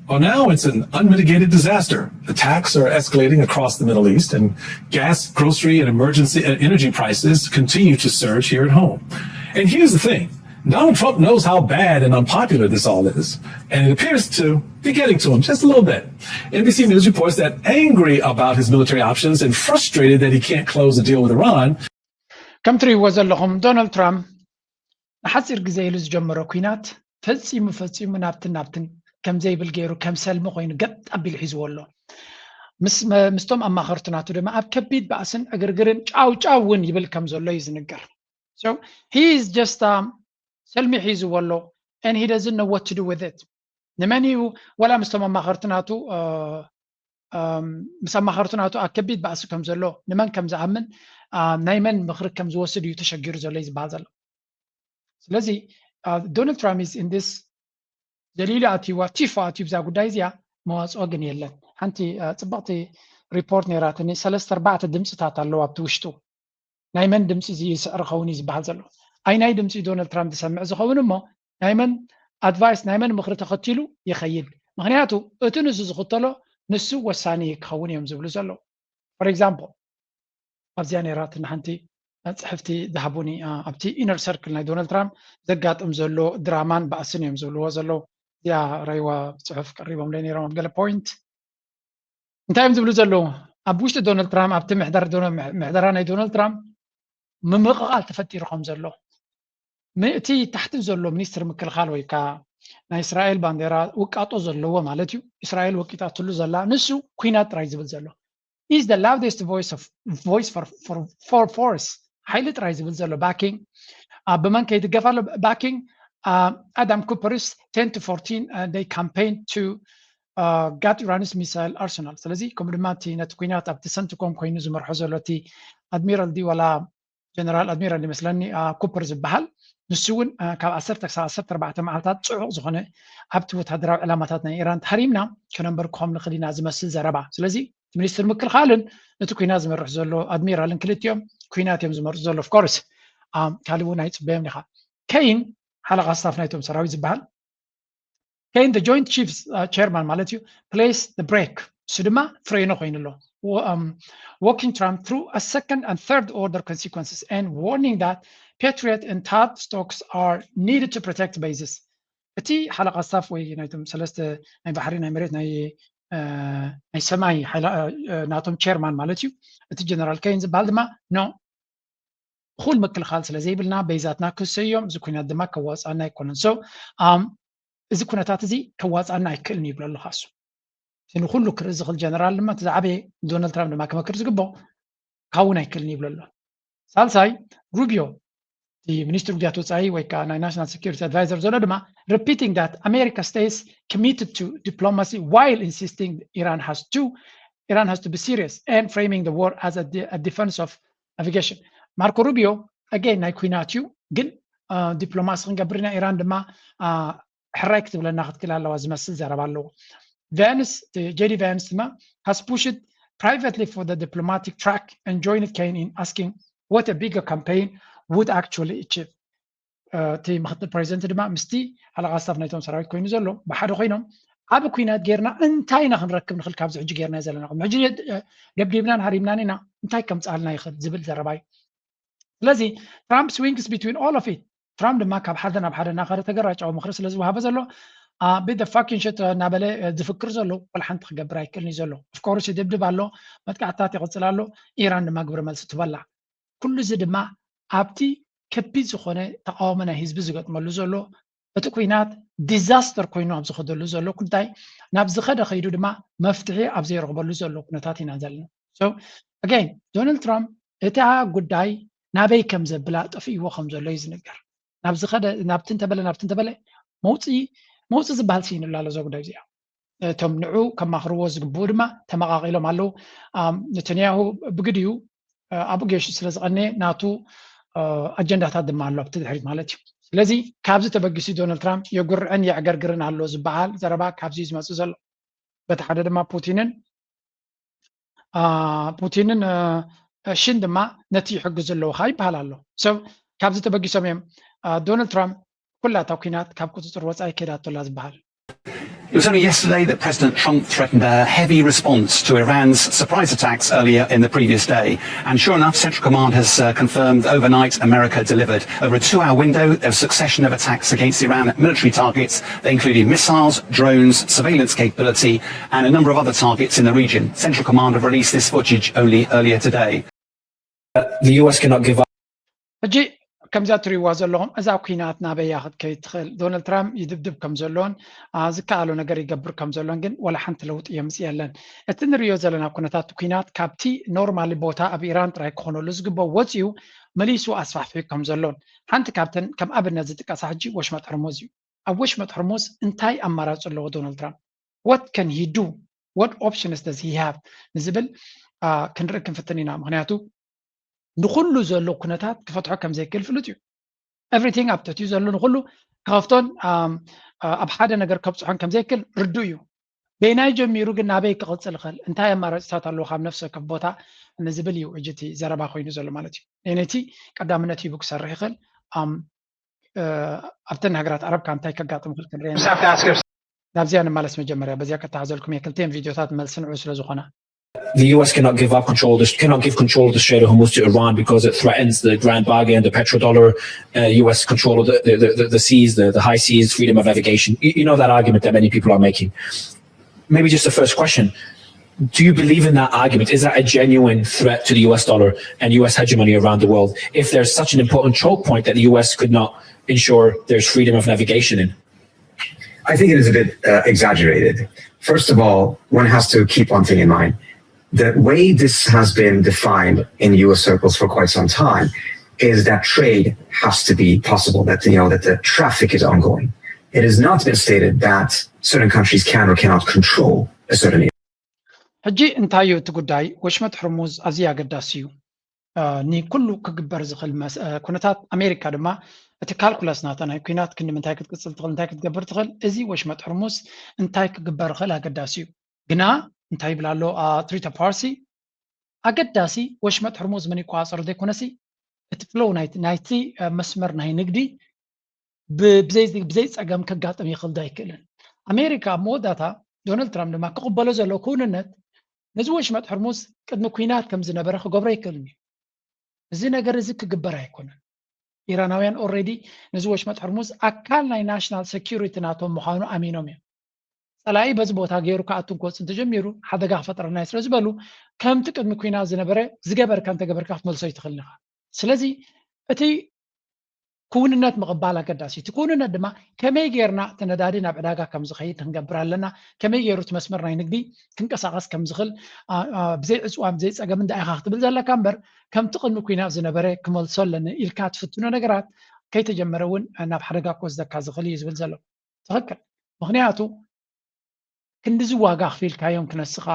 Well, now it's an unmitigated disaster. Attacks are escalating across the Middle East, and gas, grocery, and emergency uh, energy prices continue to surge here at home. And here's the thing. Donald Trump knows how bad and unpopular this all is, and it appears to be getting to him just a little bit. N B C News reports that angry about his military options and frustrated that he can't close the deal with Iran, ከም ትሪእዎ ዘለኹም ዶናልድ ትራምፕ ንሓፂር ግዜ ኢሉ ዝጀመሮ ኲናት ፈፂሙ ፈፂሙ ናብትን ናብትን ከም ዘይብል ገይሩ ከም ሰልሚ ኮይኑ ገጥ ኣቢሉ ሒዝዎ ኣሎ። ምስቶም ኣማኸርቲ ናቱ ድማ ኣብ ከቢድ ባእስን ዕግርግርን ጫው ጫው እውን ይብል ከም ዘሎ እዩ ዝንገር። So he is just ሰልሚ ሒዝዎ ኣሎ and he doesn't know what to do with it። ንመን እዩ ወላ ምስቶም ኣማኸርቲ ናቱ ምስ ኣማኸርቲ ናቱ ኣብ ከቢድ ባእሲ ከም ዘሎ ንመን ከም ዝኣምን ናይ መን ምኽሪ ከም ዝወስድ እዩ ተሸጊሩ ዘሎ እዩ ዝበሃል ዘሎ። ስለዚ ዶናልድ ትራምፕ is in this ደሊሉ ኣትይዋ ቲፎ ኣትዩ ብዛ ጉዳይ እዚኣ መዋፅኦ ግን የለን። ሓንቲ ፅብቕቲ ሪፖርት ነይራትኒ ሰለስተ ኣርባዕተ ድምፅታት ኣለዉ ኣብቲ ውሽጡ ናይ መን ድምፂ እዚ ይስዕር ኸውን እዩ ዝበሃል ዘሎ። ኣይ ናይ ድምፂ ዶናልድ ትራምፕ ዝሰምዕ ዝኸውን እሞ ናይ መን ኣድቫይስ ናይ መን ምኽሪ ተኸቲሉ ይኸይድ። ምክንያቱ እቲ ንሱ ዝኽተሎ ንሱ ወሳኒ ክኸውን እዮም ዝብሉ ዘለዉ። For example ኣብዚኣ ነይራትን ሓንቲ ፅሕፍቲ ዝሃቡኒ ኣብቲ ኢነር ሰርክል ናይ ዶናልድ ትራምፕ ዘጋጥም ዘሎ ድራማን ባእስን እዮም ዝብልዎ ዘለዉ። እዚኣ ራይዋ ፅሑፍ ቀሪቦም ዶ ነይሮም ኣብ ገለ ፖይንት እንታይ እዮም ዝብሉ ዘለዉ? ኣብ ውሽጢ ዶናልድ ትራምፕ ኣብቲ ምሕደራ ናይ ዶናልድ ትራምፕ ምምቕቓል ተፈጢሩ ከም ዘሎ እቲ ታሕቲ ዘሎ ሚኒስትር ምክልኻል ወይ ከዓ ናይ እስራኤል ባንዴራ ውቃጦ ዘለዎ ማለት እዩ። እስራኤል ወቂጣትሉ ዘላ ንሱ ኩናት ጥራይ ዝብል ዘሎ is the loudest voice of voice for for for force ሓይሊ ጥራይ ዝብል ዘሎ backing ብመን ከይድገፍ ኣሎ? Backing Adam Cooper's ten to fourteen they campaign to gut Iran's missile arsenal። ስለዚ ከምኡ ድማ እቲ ነቲ ኩናት ኣብቲ ሰንትኮም ኮይኑ ዝመርሖ ዘሎ እቲ ኣድሚራል ዲ ዋላ ጀነራል ኣድሚራል ይመስለኒ ኩፐር ዝበሃል ንሱ እውን ካብ ዓሰርተ ክሳብ ዓሰርተ ኣርባዕተ መዓልታት ፅዑቕ ዝኾነ ኣብቲ ወታደራዊ ዕላማታት ናይ ኢራን ተሃሪምና ከነንበርክኾም ንኽእል ኢና ዝመስል ዘረባ። ስለዚ እቲ ሚኒስትር ምክልኻልን ነቲ ኩናት ዝመርሕ ዘሎ ኣድሚራልን ክልቲኦም ኩናት እዮም ዝመርፁ ዘሎ። Of course ካልእ እውን ኣይፅበዮም ኢኻ። ከይን ሓለቓ ስታፍ ናይቶም ሰራዊት ዝበሃል ከይን the joint chiefs chairman ማለት እዩ place the brake እሱ ድማ ፍሬኖ ኮይኑ ኣሎ walking Trump through a second and third order consequences and warning that Patriot and THAAD stocks are needed to protect bases። እቲ ሓለቓ ስታፍ ወይ ናይቶም ሰለስተ ናይ ባሕሪ ናይ መሬት ናይ ናይ ሰማይ ናቶም ቸርማን ማለት እዩ። እቲ ጀነራል ከይን ዝበሃል ድማ no እኹል ምክልኻል ስለ ዘይብልና በይዛትና ክሰዮም እዚ ኩናት ድማ ከዋፅኣና ኣይኮነን። So እዚ ኩነታት እዚ ከዋፅኣና ኣይክእልን ይብሎ ኣሎ ካሱ ንኩሉ ክርኢ ዝኽእል ጀነራል ድማ እቲ ዝዓበየ ዶናልድ ትራምፕ ድማ ክመክር ዝግብኦ ካውን ኣይክእልን ይብሎ ኣሎ። ሳልሳይ ሩቢዮ እቲ ሚኒስትር ጉዳያት ወፃኢ ወይ ከዓ ናይ ናሽናል ሴኩሪቲ ኣድቫይዘር ዘሎ ድማ repeating that America stays committed to diplomacy while insisting Iran has to Iran has to be serious and framing the war as a defense of navigation። ማርኮ ሩቢዮ again ናይ ኩናት እዩ ግን ዲፕሎማሲ ክንገብር ኢና ኢራን ድማ ሕራይ ክትብለና ክትክእል ኣለዋ ዝመስል ዘረባ ኣለዎ። Vance JD Vance ድማ has pushed privately for the diplomatic track and joined Kaine in asking what a bigger campaign would actually achieve። እቲ ምክትል ፕሬዚደንት ድማ ምስቲ ሓለቓ ስታፍ ናይቶም ሰራዊት ኮይኑ ዘሎ ብሓደ ኮይኖም ዓብ ኩናት ጌርና እንታይ ኢና ክንረክብ ንኽእል ካብዚ ሕጂ ጌርና ዘለና ሕጂ ደብዲብናን ሃሪምናን ኢና እንታይ ከምፅኣልና ይኽእል ዝብል ዘረባይ ስለዚ Trump swings between all of it ትራምፕ ድማ ካብ ሓደ ናብ ሓደ እናኸደ ተገራጫዊ ምኽሪ ስለ ዝወሃበ ዘሎ ቤት ፋኪን ሽት እናበለ ዝፍክር ዘሎ ወላ ሓንቲ ክገብር ኣይክእልን እዩ ዘሎ ኦፍኮርስ ይድብድብ ኣሎ መጥቃዕታት ይቕፅል ኣሎ ኢራን ድማ ግብረ መልሲ ትበላ ኩሉ እዚ ድማ ኣብቲ ከቢድ ዝኾነ ተቃውሞ ናይ ህዝቢ ዝገጥመሉ ዘሎ እቲ ኩናት ዲዛስተር ኮይኑ ኣብ ዝኸደሉ ዘሎ ጉዳይ ናብ ዝኸደ ከይዱ ድማ መፍትሒ ኣብ ዘይረኽበሉ ዘሎ ኩነታት ኢና ዘለና ኣገን ዶናልድ ትራምፕ እታ ጉዳይ ናበይ ከም ዘብላ ጠፍእዎ ከም ዘሎ እዩ ዝንገር ናብዚ ከደ ናብቲ እንተበለ ናብቲ እንተበለ መውፅኢ መውፅኢ ዝበሃል ስኢኑላ ኣሎ እዛ ጉዳይ እዚኣ እቶም ንዑ ከማኽርዎ ዝግብኡ ድማ ተመቓቒሎም ኣለዉ ነተንያሁ ብግዲኡ ኣብኡ ገይሹ ስለ ዝቐነየ ናቱ ኣጀንዳታት ድማ ኣሎ ኣብቲ ድሕሪት ማለት እዩ ስለዚ ካብዚ ተበጊሱ ዶናልድ ትራምፕ የጉርዕን የዕገርግርን ኣሎ ዝበሃል ዘረባ ካብዚ እዩ ዝመፅእ ዘሎ በቲ ሓደ ድማ ፑቲንን ፑቲንን ሽን ድማ ነቲ ይሕግዙ ኣለዉ ከዓ ይበሃል ኣሎ ሰብ ካብዚ ተበጊሶም እዮም ዶናልድ ትራምፕ ኩላ እታ ኩናት ካብ ቁፅፅር ወፃኢ ከይዳቶላ ዝበሃል It was only yesterday that President Trump threatened a heavy response to Iran's surprise attacks earlier in the previous day. And sure enough, Central Command has uh, confirmed overnight America delivered. Over a two hour window, there was a succession of attacks against Iran military targets. They included missiles, drones, surveillance capability, and a number of other targets in the region. Central Command have released this footage only earlier today. The U S cannot give up. ሕጂ ከምዚኣ ትሪእዋ ዘለኹም እዛ ኩናት ናበያ ክትከይድ ትኽእል ዶናልድ ትራምፕ ይድብድብ ከም ዘሎን ዝከኣሎ ነገር ይገብር ከም ዘሎን ግን ወላ ሓንቲ ለውጢ የምፅእ የለን እቲ ንሪኦ ዘለና ኩነታት ኩናት ካብቲ ኖርማሊ ቦታ ኣብ ኢራን ጥራይ ክኾነሉ ዝግበኦ ወፂኡ መሊሱ ኣስፋሕፊሑ ከም ዘሎን ሓንቲ ካብተን ከም ኣብነት ዝጥቀሳ ሕጂ ወሽመጥ ሕርሙዝ እዩ ኣብ ወሽመጥ ሕርሙዝ እንታይ ኣማራፂ ኣለዎ ዶናልድ ትራምፕ what can he do what options does he have ንዝብል ክንርኢ ክንፍትን ኢና ምክንያቱ ንኩሉ ዘሎ ኩነታት ክፈትሖ ከም ዘይክእል ፍሉጥ እዩ everything ኣብ ትሕቲኡ ዘሎ ንኩሉ ክኸፍቶን ኣብ ሓደ ነገር ከብፅሖን ከም ዘይክእል ርዱ እዩ በይናይ ጀሚሩ ግን ናበይ ክቕፅል ይኽእል እንታይ ኣማራፂታት ኣለዎ ካብ ነፍሲ ወከፍ ቦታ ንዝብል እዩ እጅቲ ዘረባ ኮይኑ ዘሎ ማለት እዩ ነቲ ቀዳምነት ሂቡ ክሰርሕ ይኽእል ኣብተን ሃገራት ዓረብ ካብ እንታይ ከጋጥም ይኽእል ክንርአ ናብዚኣ ንመለስ መጀመርያ በዚኣ ከተሓዘልኩም እየ ክልተን ቪድዮታት መልሲ ንዑ ስለ ዝኾና The U S cannot give up control, of the, cannot give control of the Strait of Hormuz to Iran because it threatens the grand bargain, the petrodollar. Uh, U S control of the, the, the, the seas, the, the high seas, freedom of navigation. You, you know that argument that many people are making. Maybe just the first question. Do you believe in that argument? Is that a genuine threat to the U S dollar and U S hegemony around the world? If there's such an important choke point that the U S could not ensure there's freedom of navigation in? I think it is a bit uh, exaggerated. First of all, one has to keep one thing in mind. The way this has been defined in U S circles for quite some time is that trade has to be possible, that you know that the traffic is ongoing. It has not been stated that certain countries can or cannot control a certain area. ሕጂ እንታይ እዩ እቲ ጉዳይ ወሽመጥ ሕርሙዝ ኣዝዩ ኣገዳሲ እዩ ንኩሉ ክግበር ዝኽእል ኩነታት ኣሜሪካ ድማ እቲ ካልኩለስ ናታ ናይ ኩናት ክንዲ ምንታይ ክትቅፅል ትኽእል እንታይ ክትገብር ትኽእል እዚ ወሽመጥ ሕርሙዝ እንታይ ክግበር ይኽእል ኣገዳሲ እዩ ግና እንታይ ይብል ኣሎ ትሪተ ፓርሲ ኣገዳሲ ወሽመጥ ሕርሙዝ መን ይቆፃፀሮ ዘይኮነሲ እቲ ፍሎው ናይቲ መስመር ናይ ንግዲ ብዘይ ፀገም ከጋጥም ይኽእል ዶ ኣይክእልን ኣሜሪካ ኣብ መወዳእታ ዶናልድ ትራምፕ ድማ ክቕበሎ ዘሎ ክውንነት ነዚ ወሽመጥ ሕርሙዝ ቅድሚ ኩናት ከም ዝነበረ ክገብሮ ኣይክእልን እዩ እዚ ነገር እዚ ክግበር ኣይኮነን ኢራናውያን ኦረዲ ነዚ ወሽመጥ ሕርሙዝ ኣካል ናይ ናሽናል ሴኪሪቲ ናቶም ምዃኑ ኣሚኖም እዮም ፀላኢ በዚ ቦታ ገይሩ ክኣቱን ክወፅን ተጀሚሩ ሓደጋ ክፈጥረና ስለ ዝበሉ ከምቲ ቅድሚ ኩናት ዝነበረ ዝገበርካ እንተገበርካ ክትመልሶ ይትኽእል ኢኻ ስለዚ እቲ ክውንነት ምቕባል ኣገዳሲ እቲ ክውንነት ድማ ከመይ ጌርና እቲ ነዳዲ ናብ ዕዳጋ ከም ዝኸይድ ክንገብር ኣለና ከመይ ገይሩ እቲ መስመር ናይ ንግዲ ክንቀሳቐስ ከም ዝኽእል ብዘይ ዕፅዋን ብዘይ ፀገም እንዳ ኢኻ ክትብል ዘለካ እምበር ከምቲ ቅድሚ ኩናት ዝነበረ ክመልሶ ኣለኒ ኢልካ ትፍትኖ ነገራት ከይተጀመረ እውን ናብ ሓደጋ ክወስደካ ዝኽእል እዩ ዝብል ዘሎ ትኽክል ምኽንያቱ ክንድዚ ዋጋ ክፊልካዮም ክነስኻ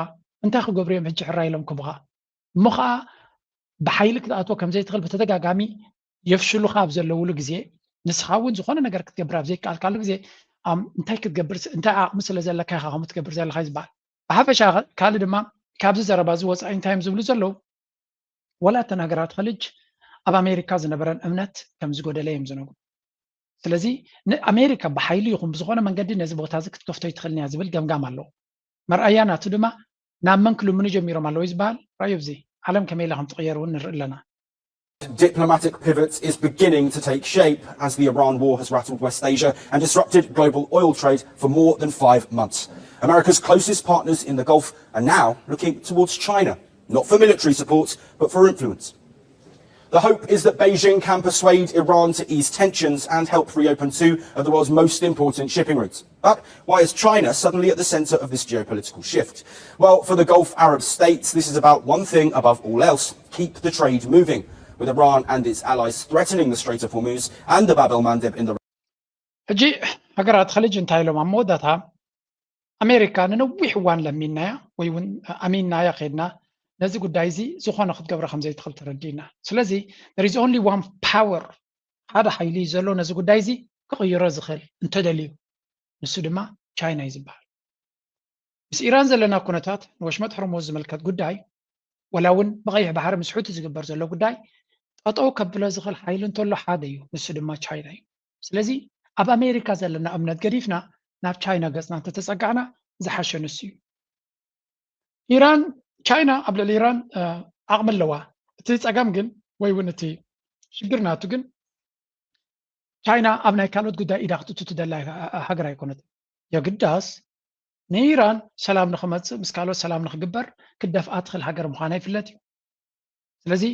እንታይ ክገብሩ እዮም ሕጂ ሕራይ ኢሎም ክቡኻ እሞ ከዓ ብሓይሊ ክትኣትዎ ከም ዘይትኽእል ብተደጋጋሚ የፍሽሉኻ ኣብ ዘለውሉ ግዜ ንስኻ እውን ዝኾነ ነገር ክትገብር ኣብ ዘይከኣልካሉ ግዜ እንታይ ክትገብር እንታይ ዓቕሚ ስለ ዘለካ ኢኻ ከምኡ ትገብር ዘለኻ ዝበሃል ብሓፈሻ ካልእ ድማ ካብዚ ዘረባ እዚ ወፃኢ እንታይ እዮም ዝብሉ ዘለዉ ወላ እተን ሃገራት ኸልጅ ኣብ ኣሜሪካ ዝነበረን እምነት ከም ዝጎደለ እዮም ዝነግሩ ስለዚ ንኣሜሪካ ብሓይሊ ይኹን ብዝኾነ መንገዲ ነዚ ቦታ እዚ ክትከፍቶ ይትኽእልን እያ ዝብል ገምጋም ኣለዎ። መርኣያ ናቱ ድማ ናብ መን ክልምኑ ጀሚሮም ኣለዉ እዩ ዝበሃል። ራእዩ እዚ ዓለም ከመይ ኢላ ከም ትቕየር እውን ንርኢ ኣለና። Diplomatic pivot is beginning to take shape as the Iran war has rattled West Asia and disrupted global oil trade for more than five months. America's closest partners in the Gulf are now looking towards China, not for military support, but for influence. The hope is that Beijing can persuade Iran to ease tensions and help reopen two of the world's most important shipping routes. But why is China suddenly at the center of this geopolitical shift? Well, for the Gulf Arab states, this is about one thing above all else: keep the trade moving, with Iran and its allies threatening the Strait of Hormuz and the Bab el Mandeb in the ሕጂ ሃገራት ኸሊጅ እንታይ ኢሎም ኣብ መወዳእታ ኣሜሪካ ንነዊሕ እዋን ለሚናያ ወይ እውን ኣሚናያ ከድና ነዚ ጉዳይ እዚ ዝኾነ ክትገብሮ ከም ዘይትኽእል ተረዲእና። ስለዚ there is only one power፣ ሓደ ሓይሊ ዘሎ ነዚ ጉዳይ እዚ ክቕይሮ ዝኽእል እንተደልዩ፣ ንሱ ድማ ቻይና እዩ ዝበሃል። ምስ ኢራን ዘለና ኩነታት ንወሽመጥ ሕርሙዝ ዝምልከት ጉዳይ፣ ወላ እውን ብቐይሕ ባሕሪ ምስ ሑቲ ዝግበር ዘሎ ጉዳይ ጠጠው ከብሎ ዝኽእል ሓይሊ እንተሎ ሓደ እዩ፣ ንሱ ድማ ቻይና እዩ። ስለዚ ኣብ ኣሜሪካ ዘለና እምነት ገዲፍና ናብ ቻይና ገጽና እንተተጸጋዕና ዝሓሸ ንሱ እዩ። ኢራን፣ ቻይና ኣብ ልዕሊ ኢራን ዓቕሚ ኣለዋ። እቲ ጸገም ግን ወይ እውን እቲ ሽግር ናቱ ግን ቻይና ኣብ ናይ ካልኦት ጉዳይ ኢዳ ክትእቱ ትደላ ሃገር ኣይኮነትን። የግዳስ ንኢራን ሰላም ንኽመጽእ ምስ ካልኦት ሰላም ንኽግበር ክደፍኣ ትኽእል ሃገር ምዃና ይፍለጥ እዩ። ስለዚ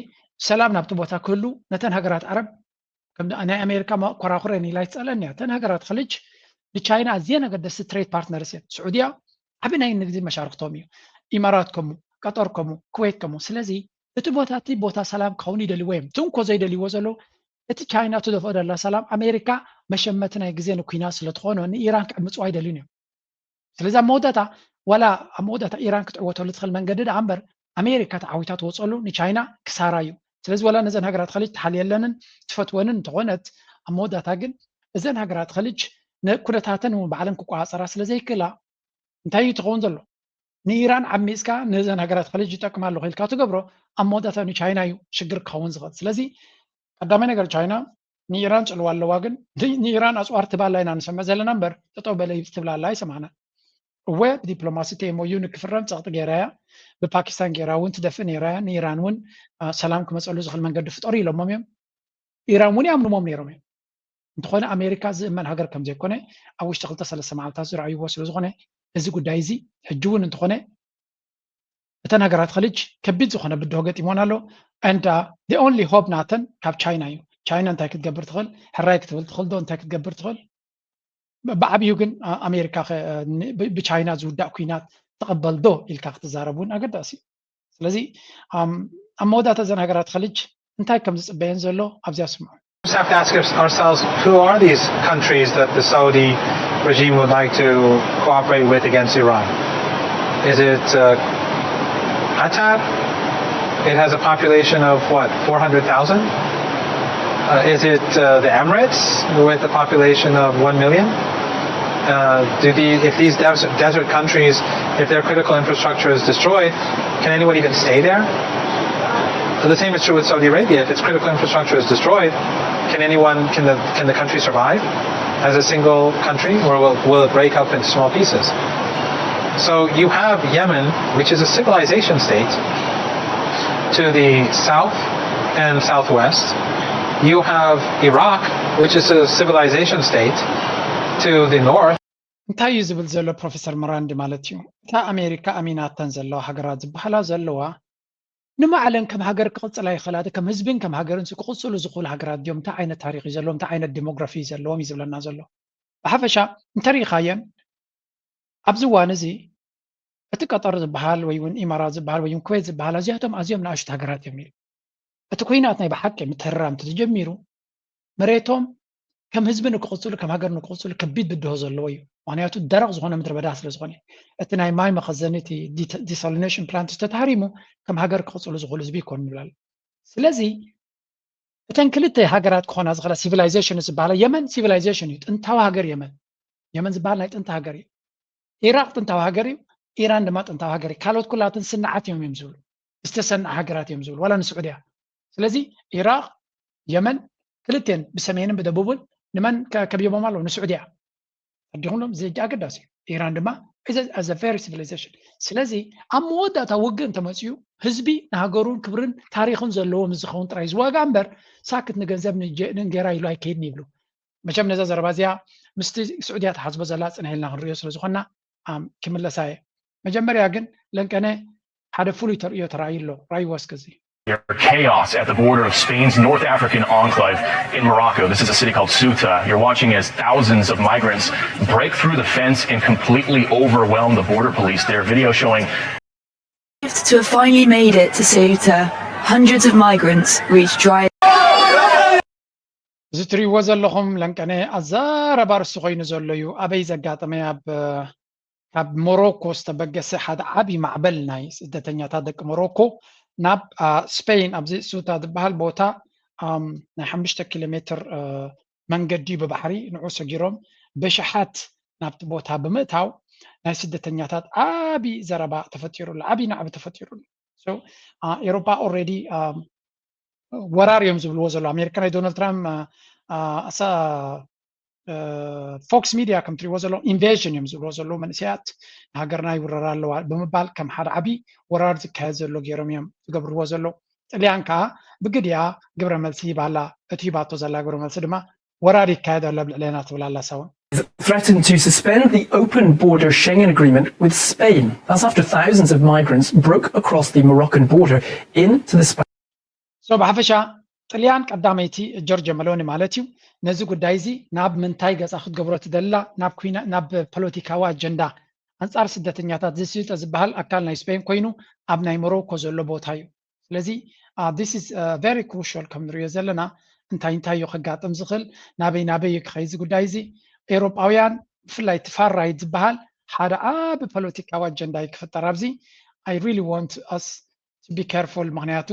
ሰላም ናብቲ ቦታ ክህሉ ነተን ሃገራት ዓረብ ከም ናይ ኣሜሪካ ኮራኩረን ኢላ ይትጸለኒ እያ። እተን ሃገራት ኸሊጅ ንቻይና ኣዝየን ኣገደስቲ ትሬድ ፓርትነርስ እየን። ስዑድያ ዓቢ ናይ ንግዲ መሻርክቶም እዩ። ኢማራት ከምኡ፣ ቀጠር ከምኡ፣ ኩዌት ከምኡ። ስለዚ እቲ ቦታ እቲ ቦታ ሰላም ክኸውን ይደልዎ እዮም። እቲ እንኮ ዘይደልይዎ ዘለዉ እቲ ቻይና ትደፍኦ ደላ ሰላም ኣሜሪካ መሸመቲ ናይ ግዜ ንኩናት ስለ ትኾኖ ንኢራን ክዕምፅዋ ኣይደልዩን እዮም። ስለዚ ኣብ መወዳእታ ዋላ ኣብ መወዳእታ ኢራን ክትዕወተሉ ትኽእል መንገዲ ደኣ እምበር ኣሜሪካ ተዓዊታ ትወፀሉ ንቻይና ክሳራ እዩ። ስለዚ ዋላ ነዘን ሃገራት ኸሊጅ ትሓልየለንን ትፈትወንን እንተኾነት ኣብ መወዳእታ ግን እዘን ሃገራት ኸሊጅ ንኩነታተን እውን ባዕለን ክቆፃፀራ ስለ ዘይክእላ እንታይ እዩ ትኸውን ዘሎ? ንኢራን ዓሚፅካ ነዘን ሃገራት ኸሊጅ ይጠቅማ ኣለኹ ኢልካ ትገብሮ ኣብ መወዳእታ ንቻይና እዩ ሽግር ክኸውን ዝኽእል። ስለዚ ቀዳማይ ነገር ቻይና ንኢራን ጽልዋ ኣለዋ፣ ግን ንኢራን ኣጽዋር ትባላ ኢና ንሰምዕ ዘለና እምበር ጠጠው በለ ትብላላ ኣይሰማዕና። እወ ብዲፕሎማሲ ቴሞዩ ንክፍረም ጸቕጢ ገይራያ፣ ብፓኪስታን ገይራ እውን ትደፍእ ነይራያ፣ ንኢራን እውን ሰላም ክመፀሉ ዝኽእል መንገዲ ፍጠሩ ኢሎሞም እዮም። ኢራን እውን ይኣምንሞም ነይሮም እዮም። እንተኾነ ኣሜሪካ ዝእመን ሃገር ከም ዘይኮነ ኣብ ውሽጢ ክልተ ሰለስተ መዓልታት ዝረኣይዎ ስለ ዝኾነ እዚ ጉዳይ እዚ ሕጂ እውን እንተኾነ እተን ሃገራት ኸሊጅ ከቢድ ዝኾነ ብድሆ ገጢሞን ኣሎ። And the only hope ናተን ካብ ቻይና እዩ። ቻይና እንታይ ክትገብር ትኽእል? ሕራይ ክትብል ትኽእል ዶ? እንታይ ክትገብር ትኽእል? ብዓብዩ ግን ኣሜሪካ ብቻይና ዝውዳእ ኩናት ትቕበል ዶ ኢልካ ክትዛረብ እውን ኣገዳሲ እዩ። ስለዚ ኣብ መወዳእታ እዘን ሃገራት ኸሊጅ እንታይ ከም ዝፅበየን ዘሎ ኣብዚኣ ስምዑ። We have to ask ourselves, who are these countries that the Saudi regime would like to cooperate with against Iran? Is it uh, Qatar? It has a population of what, four hundred thousand? Uh, is it uh, the Emirates with a population of one million? Uh, do the, if these desert, desert countries, if their critical infrastructure is destroyed, can anyone even stay there? The same is true with Saudi Arabia. If its critical infrastructure is destroyed, can anyone, can the, can the country survive as a single country, or will, will it break up into small pieces? So you have Yemen, which is a civilization state, to the south and southwest. You have Iraq, which is a civilization state, to the north. እንታይ እዩ ዝብል ዘሎ ፕሮፌሰር መራንዲ ማለት እዩ? እታ ኣሜሪካ ኣሚናተን ዘለዋ ሃገራት ዝበሃላ ዘለዋ ንማዕለን ከም ሃገር ክቕፅላ ይኽእላ፣ ከም ህዝብን ከም ሃገርን ክቕፅሉ ዝኽእሉ ሃገራት ድዮም? እንታይ ዓይነት ታሪክ እዩ ዘለዎም? እንታይ ዓይነት ዲሞግራፊ እዩ ዘለዎም እዩ ዝብለና ዘሎ። ብሓፈሻ እንተሪኢኻየን ኣብዚ እዋን እዚ እቲ ቀጠር ዝበሃል ወይ እውን ኢማራት ዝበሃል ወይ እውን ኩዌት ዝበሃል ኣዚያቶም ኣዝዮም ንኣሽቱ ሃገራት እዮም ነይሩ። እቲ ኩናት ናይ ብሓቂ ምትህርራም እንተተጀሚሩ መሬቶም ከም ህዝቢ ንክቕፅሉ ከም ሃገር ንክቕፅሉ ከቢድ ብድሆ ዘለዎ እዩ። ምክንያቱ ደረቕ ዝኾነ ምድረ በዳ ስለ ዝኾነ እቲ ናይ ማይ መኸዘኒ እቲ ዲሳሊኔሽን ፕላንት ዝተተሃሪሙ ከም ሃገር ክቕፅሉ ዝኽእሉ ህዝቢ ይኮኑ ንብላል። ስለዚ እተን ክልተ ሃገራት ክኾና ዝኽእላ ሲቪላይዜሽን ዝበሃላ የመን ሲቪላይዜሽን እዩ። ጥንታዊ ሃገር የመን የመን ዝበሃል ናይ ጥንቲ ሃገር እዩ። ኢራቅ ጥንታዊ ሃገር እዩ። ኢራን ድማ ጥንታዊ ሃገር እዩ። ካልኦት ኩላትን ስንዓት እዮም እዮም ዝብሉ ዝተሰንዐ ሃገራት እዮም ዝብሉ ዋላ ንስዑድያ። ስለዚ ኢራቅ የመን ክልቴን ብሰሜንን ብደቡብን ንመን ከ- ከቢቦም ኣለዉ? ንስዑድያ። ኣዲኹም ሎም እዚ ኣገዳሲ እዩ። ኢራን ድማ as a very civilization። ስለዚ ኣብ መወዳእታ ውግእ እንተመፅኡ ህዝቢ ንሃገሩን ክብርን ታሪኽን ዘለዎ ምስ ዝኸውን ጥራይ ዝዋጋ እምበር ሳክት ንገንዘብ ንእንጀራ ኢሉ ኣይከይድን ይብሉ። መቸም ነዛ ዘረባ እዚኣ ምስቲ ስዑድያ ተሓስቦ ዘላ ፅንሕ ኢልና ክንሪኦ ስለ ዝኾንና ክምለሳ እየ። መጀመርያ ግን ለንቀነ ሓደ ፍሉይ ተርእዮ ተራእዩ ኣሎ። ራእይዎ እስከ እዚ። Chaos at the border of Spain's North African enclave in Morocco. This is a city called Ceuta. You're watching as thousands of migrants break through the fence and completely overwhelm the border police. There are videos showing to have finally made it to Ceuta, hundreds of migrants reached dry. እዚ ትሪእዎ ዘለኹም ለንቀነ ኣዛረባ ርሱ ኮይኑ ዘሎ እዩ። ኣበይ ዘጋጠመ? ኣብ ካብ ሞሮኮ ዝተበገሰ ሓደ ዓብዪ ማዕበል ናይ ስደተኛታት ደቂ ሞሮኮ ናብ ስፔን ኣብዚ ሱታ ዝበሃል ቦታ ናይ ሓሙሽተ ኪሎ ሜትር መንገዲ ብባሕሪ ንዑ ሰጊሮም ብሽሓት ናብቲ ቦታ ብምእታው ናይ ስደተኛታት ዓብዪ ዘረባ ተፈጢሩሉ፣ ዓብዪ ናዕቢ ተፈጢሩሉ። ኤሮፓ ኦልሬዲ ወራር እዮም ዝብልዎ ዘሎ ኣሜሪካ ናይ ዶናልድ ትራምፕ ኣሳ ፎክስ ሚድያ ከም ትሪእዎ ዘለኹም ኢንቬዥን እዮም ዝብልዎ ዘለዉ መንእሰያት ንሃገርና ይውረራ ኣለዋ ብምባል ከም ሓደ ዓብዪ ወራር ዝካየድ ዘሎ ገይሮም እዮም ዝገብርዎ ዘለዉ። ጥልያን ከዓ ብግድያ ግብረ መልሲ ሂባ ኣላ። እቲ ሂባቶ ዘላ ግብረ መልሲ ድማ ወራር ይካየድ ኣሎ ኣብ ልዕሌና ትብል ኣላ ሳውን። threatened to suspend the open border Schengen agreement with Spain. That's after thousands of migrants broke across the Moroccan border into the Spanish. So ብሓፈሻ ጥልያን ቀዳመይቲ ጆርጆ መሎኒ ማለት እዩ ነዚ ጉዳይ እዚ ናብ ምንታይ ገፃ ክትገብሮ ትደላ ናብ ኩና ናብ ፖለቲካዊ ኣጀንዳ ኣንፃር ስደተኛታት ዝስልጠ ዝበሃል ኣካል ናይ ስፔን ኮይኑ ኣብ ናይ ሞሮኮ ዘሎ ቦታ እዩ። ስለዚ this is very crucial ከም ንሪኦ ዘለና እንታይ እንታይ እዩ ከጋጥም ዝኽእል ናበይ ናበይ እዩ ክኸይዚ ጉዳይ እዚ ኤውሮጳውያን ብፍላይ እቲ ፋር ራይት ዝበሃል ሓደ ዓቢ ፖለቲካዊ ኣጀንዳ እዩ ክፍጠር ኣብዚ I really want us to be careful ምክንያቱ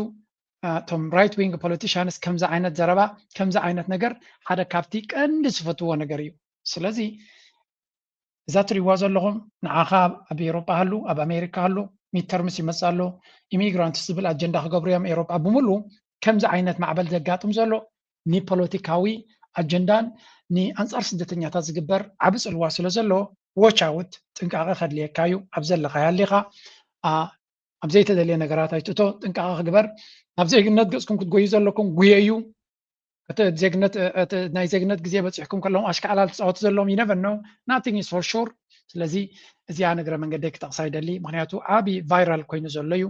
እቶም right wing politicians ከምዚ ዓይነት ዘረባ ከምዚ ዓይነት ነገር ሓደ ካብቲ ቀንዲ ዝፈትዎ ነገር እዩ ስለዚ እዛ ትሪእዋ ዘለኹም ንዓኻ ኣብ ኤሮጳ ሃሉ ኣብ ኣሜሪካ ሃሉ ሚድተርምስ ይመፅእ ኣሎ ኢሚግራንትስ ዝብል ኣጀንዳ ክገብሩ እዮም ኤሮጳ ብምሉ ከምዚ ዓይነት ማዕበል ዘጋጥም ዘሎ ንፖለቲካዊ ኣጀንዳን ንኣንፃር ስደተኛታት ዝግበር ዓቢ ፅልዋ ስለ ዘሎ watch out ጥንቃቐ ከድልየካ እዩ ኣብ ዘለኻዮ ሃሊኻ ኣብ ዘይተደልየ ነገራት ኣይትእቶ ጥንቃቐ ክግበር ናብ ዜግነት ገፅኩም ክትጎዩ ዘለኩም ጉየዩ እቲ ዜግነት እቲ ናይ ዜግነት ግዜ በፂሕኩም ከለኹም ኣሽካዕላል ትፃወቱ ዘለዎም you never know nothing is for sure ስለዚ እዚኣ ንግረ መንገደይ ክጠቕሳ ይደሊ ምክንያቱ ዓብዪ viral ኮይኑ ዘሎ እዩ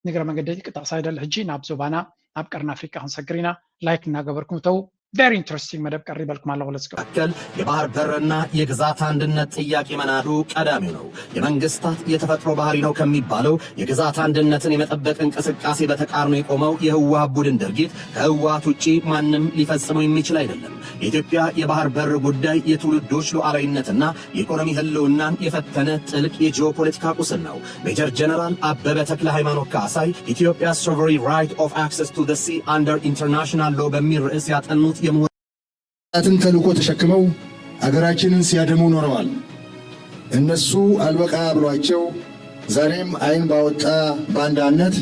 ንግረ መንገደይ ክጠቕሳ ይደሊ ሕጂ ናብ ዞባና ናብ ቀርኒ ኣፍሪቃ ክንሰግር ኢና like እናገበርኩም እተው very interesting መደብ ቀሪበልኩም ኣለኹ let's go መካከል የባህር በርና የግዛት አንድነት ጥያቄ መናዱ ቀዳሚው ነው። የመንግስታት የተፈጥሮ ባህሪ ነው ከሚባለው የግዛት አንድነትን የመጠበቅ እንቅስቃሴ በተቃርኖ የቆመው የህወሓት ቡድን ድርጊት ከህወሓት ውጪ ማንም ሊፈጽመው የሚችል አይደለም። የኢትዮጵያ የባህር በር ጉዳይ የትውልዶች ሉዓላዊነትና የኢኮኖሚ ህልውናን የፈተነ ጥልቅ የጂኦፖለቲካ ቁስል ነው። ሜጀር ጀነራል አበበ ተክለ ሃይማኖት ካሳይ Ethiopia's sovereign right of access to the sea under international law በሚል ርዕስ ያጠኑት የምሁር ጠላትን ተልእኮ ተሸክመው አገራችንን ሲያደሙ ኖረዋል። እነሱ አልበቃ ብሏቸው ዛሬም አይን ባወጣ ባንዳነት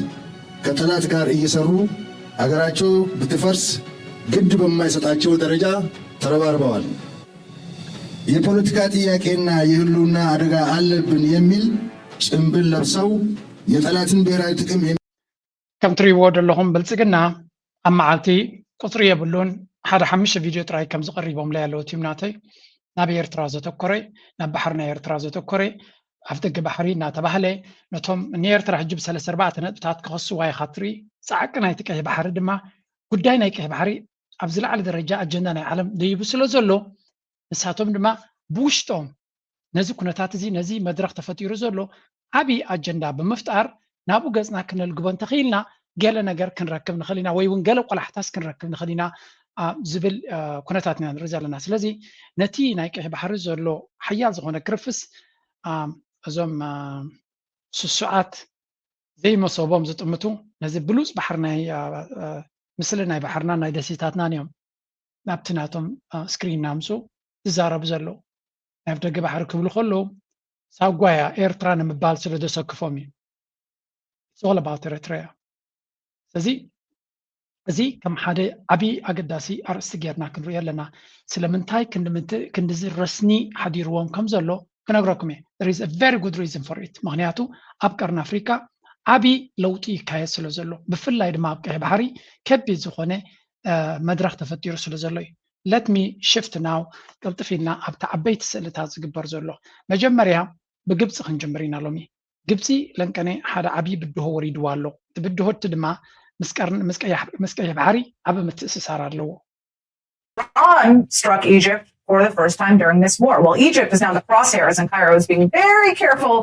ከጠላት ጋር እየሰሩ አገራቸው ብትፈርስ ግድ በማይሰጣቸው ደረጃ ተረባርበዋል። የፖለቲካ ጥያቄና የህልውና አደጋ አለብን የሚል ጭንብል ለብሰው የጠላትን ብሔራዊ ጥቅም ከም ትሪእዎ ዘለኹም ብልፅግና ኣብ መዓልቲ ቁፅሪ የብሉን ሓደ ሓሙሽተ ቪድዮ ጥራይ ከም ዝቐሪቦምለይ ኣለዉ ቲም ናተይ ናብ ኤርትራ ዘተኮረ ናብ ባሕሪ ናይ ኤርትራ ዘተኮረ ኣፍ ደገ ባሕሪ እናተባህለ ነቶም ንኤርትራ ሕጂ ብሰለስተ ኣርባዕተ ነጥብታት ክኸስዋ ኢኻ ትርኢ ፃዕቂ ናይቲ ቀይሕ ባሕሪ ድማ ጉዳይ ናይ ቀይሕ ባሕሪ ኣብ ዝለዓለ ደረጃ ኣጀንዳ ናይ ዓለም ደይቡ ስለ ዘሎ ንሳቶም ድማ ብውሽጦም ነዚ ኩነታት እዚ ነዚ መድረኽ ተፈጢሩ ዘሎ ዓብዪ ኣጀንዳ ብምፍጣር ናብኡ ገፅና ክነልግቦ እንተኽኢልና ገለ ነገር ክንረክብ ንኽእል ኢና ወይ እውን ገለ ቆላሕታስ ክንረክብ ንኽእል ኢና ዝብል ኩነታት ኢና ንርኢ ዘለና ስለዚ ነቲ ናይ ቀይሕ ባሕሪ ዘሎ ሓያል ዝኾነ ክርፍስ እዞም ስሱዓት ዘይመሰቦም ዝጥምቱ ነዚ ብሉፅ ባሕሪ ናይ ምስሊ ናይ ባሕርና ናይ ደሴታትናን እዮም ናብቲ ናቶም ስክሪን ናምፁ ዝዛረቡ ዘለዉ ናይ ደገ ባሕሪ ክብሉ ከለዉ ሳጓያ ኤርትራ ንምባል ስለ ዘሰክፎም እዩ all about ኤርትራ ስለዚ እዚ ከም ሓደ ዓብዪ ኣገዳሲ ኣርእስቲ ጌርና ክንሪኦ ኣለና። ስለምንታይ ክንድምት- ክንድዚ ረስኒ ሓዲርዎም ከም ዘሎ ክነግረኩም እየ። There is a very good reason for it። ምክንያቱ ኣብ ቀርኒ ኣፍሪካ ዓብዪ ለውጢ ይካየድ ስለ ዘሎ፣ ብፍላይ ድማ ኣብ ቀይሕ ባሕሪ ከቢድ ዝኾነ መድረኽ ተፈጢሩ ስለ ዘሎ እዩ። Let me shift now። ቅልጥፍ ኢልና ኣብቲ ዓበይቲ ስእልታት ዝግበር ዘሎ፣ መጀመርያ ብግብፂ ክንጅምር ኢና ሎሚ። ግብፂ ለንቀነ ሓደ ዓብዪ ብድሆ ወሪድዋ ኣሎ። እቲ ብድሆ እቲ ድማ ምስ ቀርን- ምስ ቀያሕ- ምስ ቀይሕ ባሕሪ ዓቢ ምትእስሳር ኣለዎ። Iran struck Egypt for the first time during this war. Well, Egypt is now the crosshairs, and Cairo is being very careful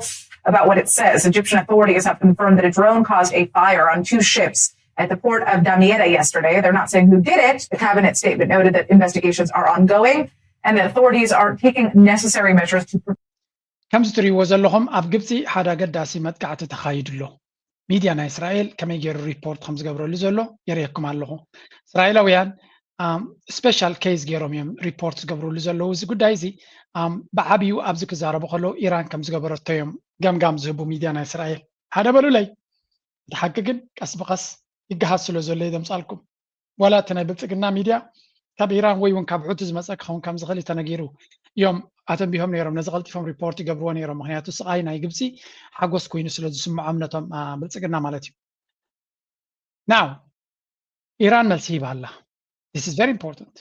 about what it says. Egyptian authorities have confirmed that a drone caused a fire on two ships at the port of Damietta yesterday. They're not saying who did it. The cabinet statement noted that investigations are ongoing and that authorities are taking necessary measures to ከምዚ ትሪእዎ ዘለኹም ኣብ ግብፂ ሓደ ኣገዳሲ መጥቃዕቲ ተኻይዱ ኣሎ። ሚድያ ናይ እስራኤል ከመይ ገይሩ ሪፖርት ከም ዝገብረሉ ዘሎ የርእየኩም ኣለኹ። እስራኤላውያን ስፔሻል ኬዝ ገይሮም እዮም ሪፖርት ዝገብርሉ ዘለዉ። እዚ ጉዳይ እዚ ብዓብዩ ኣብዚ ክዛረቡ ከለዉ ኢራን ከም ዝገበረቶ እዮም ገምጋም ዝህቡ ሚድያ ናይ እስራኤል። ሓደ በሉለይ። እቲ ሓቂ ግን ቀስ ብቐስ ይገሃስ ስለ ዘሎ እዩ ዘምፃልኩም። ዋላ እቲ ናይ ብልፅግና ሚድያ ካብ ኢራን ወይ እውን ካብ ሑቲ ዝመፀ ክኸውን ከም ዝኽእል እዩ ተነጊሩ እዮም ኣተንቢሆም ነይሮም። ነዚ ቀልጢፎም ሪፖርት ይገብርዎ ነይሮም። ምክንያቱ ስቓይ ናይ ግብፂ ሓጎስ ኮይኑ ስለ ዝስምዖም ነቶም ብልፅግና ማለት እዩ። Now ኢራን መልሲ ሂባ ኣላ። This is very important.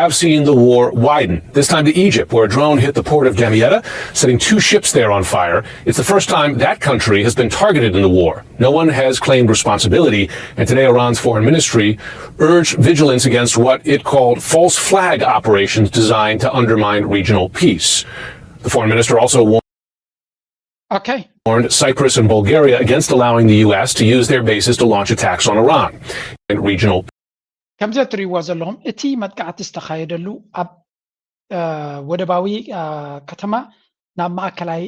have seen the war widen, this time to Egypt, where a drone hit the port of Damietta, setting two ships there on fire. It's the first time that country has been targeted in the war. No one has claimed responsibility, and today Iran's foreign ministry urged vigilance against what it called false flag operations designed to undermine regional peace. The foreign minister also warned Okay. warned Cyprus and Bulgaria against allowing the U S to use their bases to launch attacks on Iran and regional ከምዚ እትሪእዎ ዘለኹም እቲ መጥቃዕቲ ዝተኻየደሉ ኣብ ወደባዊ ከተማ ናብ ማእከላይ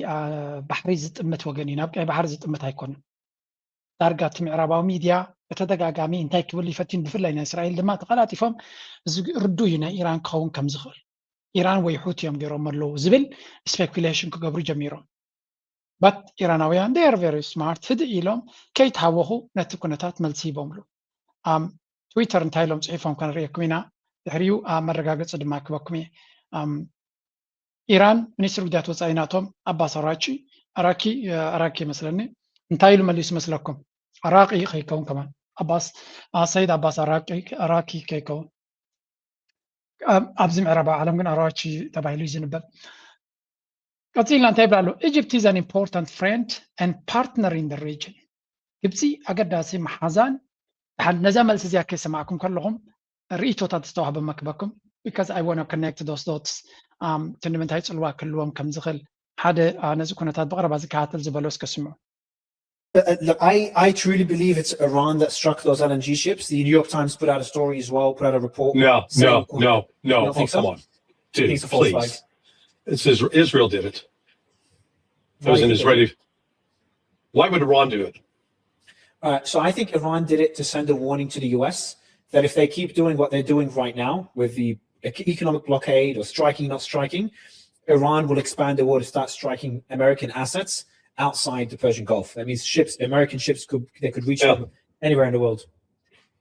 ባሕሪ ዝጥምት ወገን እዩ። ናብ ቀይ ባሕሪ ዝጥምት ኣይኮነን። ዳርጋ እቲ ምዕራባዊ ሚድያ ብተደጋጋሚ እንታይ ክብል ይፈትን፣ ብፍላይ ናይ እስራኤል ድማ ተቐላጢፎም እዚ ርዱ እዩ ናይ ኢራን ክኸውን ከም ዝኽእል ኢራን ወይ ሑቲ እዮም ገይሮም ኣለዉ ዝብል ስፔኩሌሽን ክገብሩ ጀሚሮም። በት ኢራናውያን they are very smart፣ ህድእ ኢሎም ከይተሃወኹ ነቲ ኩነታት መልሲ ሂቦምሉ። ኣብ ትዊተር እንታይ ኢሎም ፅሒፎም ከነርእየኩም ኢና። ድሕሪኡ ኣብ መረጋገፂ ድማ ክበኩም እየ። ኢራን ሚኒስትሪ ጉዳያት ወፃኢ ናቶም ኣባስ ኣራቺ ኣራኪ ኣራኪ መስለኒ እንታይ ኢሉ መሊሱ መስለኩም? ኣራቂ ከይከውን ከማን ኣባስ ሰይድ ኣባስ ኣራቂ ከይከውን ኣብዚ ምዕራባዊ ዓለም ግን ኣራቺ ተባሂሉ እዩ ዝንበብ። ቀፂልና እንታይ ይብላ ኣሎ? Egypt is an important friend and partner in the region። ግብፂ ኣገዳሲ መሓዛን ድሓን ነዛ መልሲ እዚኣ ከይሰማዕኩም ከለኹም ርእይቶታት ዝተዋህበ መክበኩም because I want to connect those dots። እቲ ንምንታይ ፅልዋ ክህልዎም ከም ዝኽእል ሓደ ነዚ ኩነታት ብቐረባ ዝከታተል ዝበሎ እስከ ስምዑ። Uh, look, I, I truly believe it's Iran that struck those L N G ships. The New York Times put out a story as well, put out a report. No, saying no, no, no. You don't Oh, think come so? on. Dude, It's a false please. flag. It's Isra- Israel did it. It Why was an do you think Israeli. Why would Iran do it? Uh, so I think Iran did it to send a warning to the U S that if they keep doing what they're doing right now with the ec- economic blockade or striking, not striking, Iran will expand the war to start striking American assets outside the Persian Gulf. That means ships, American ships could they could reach Yeah. them anywhere in the world.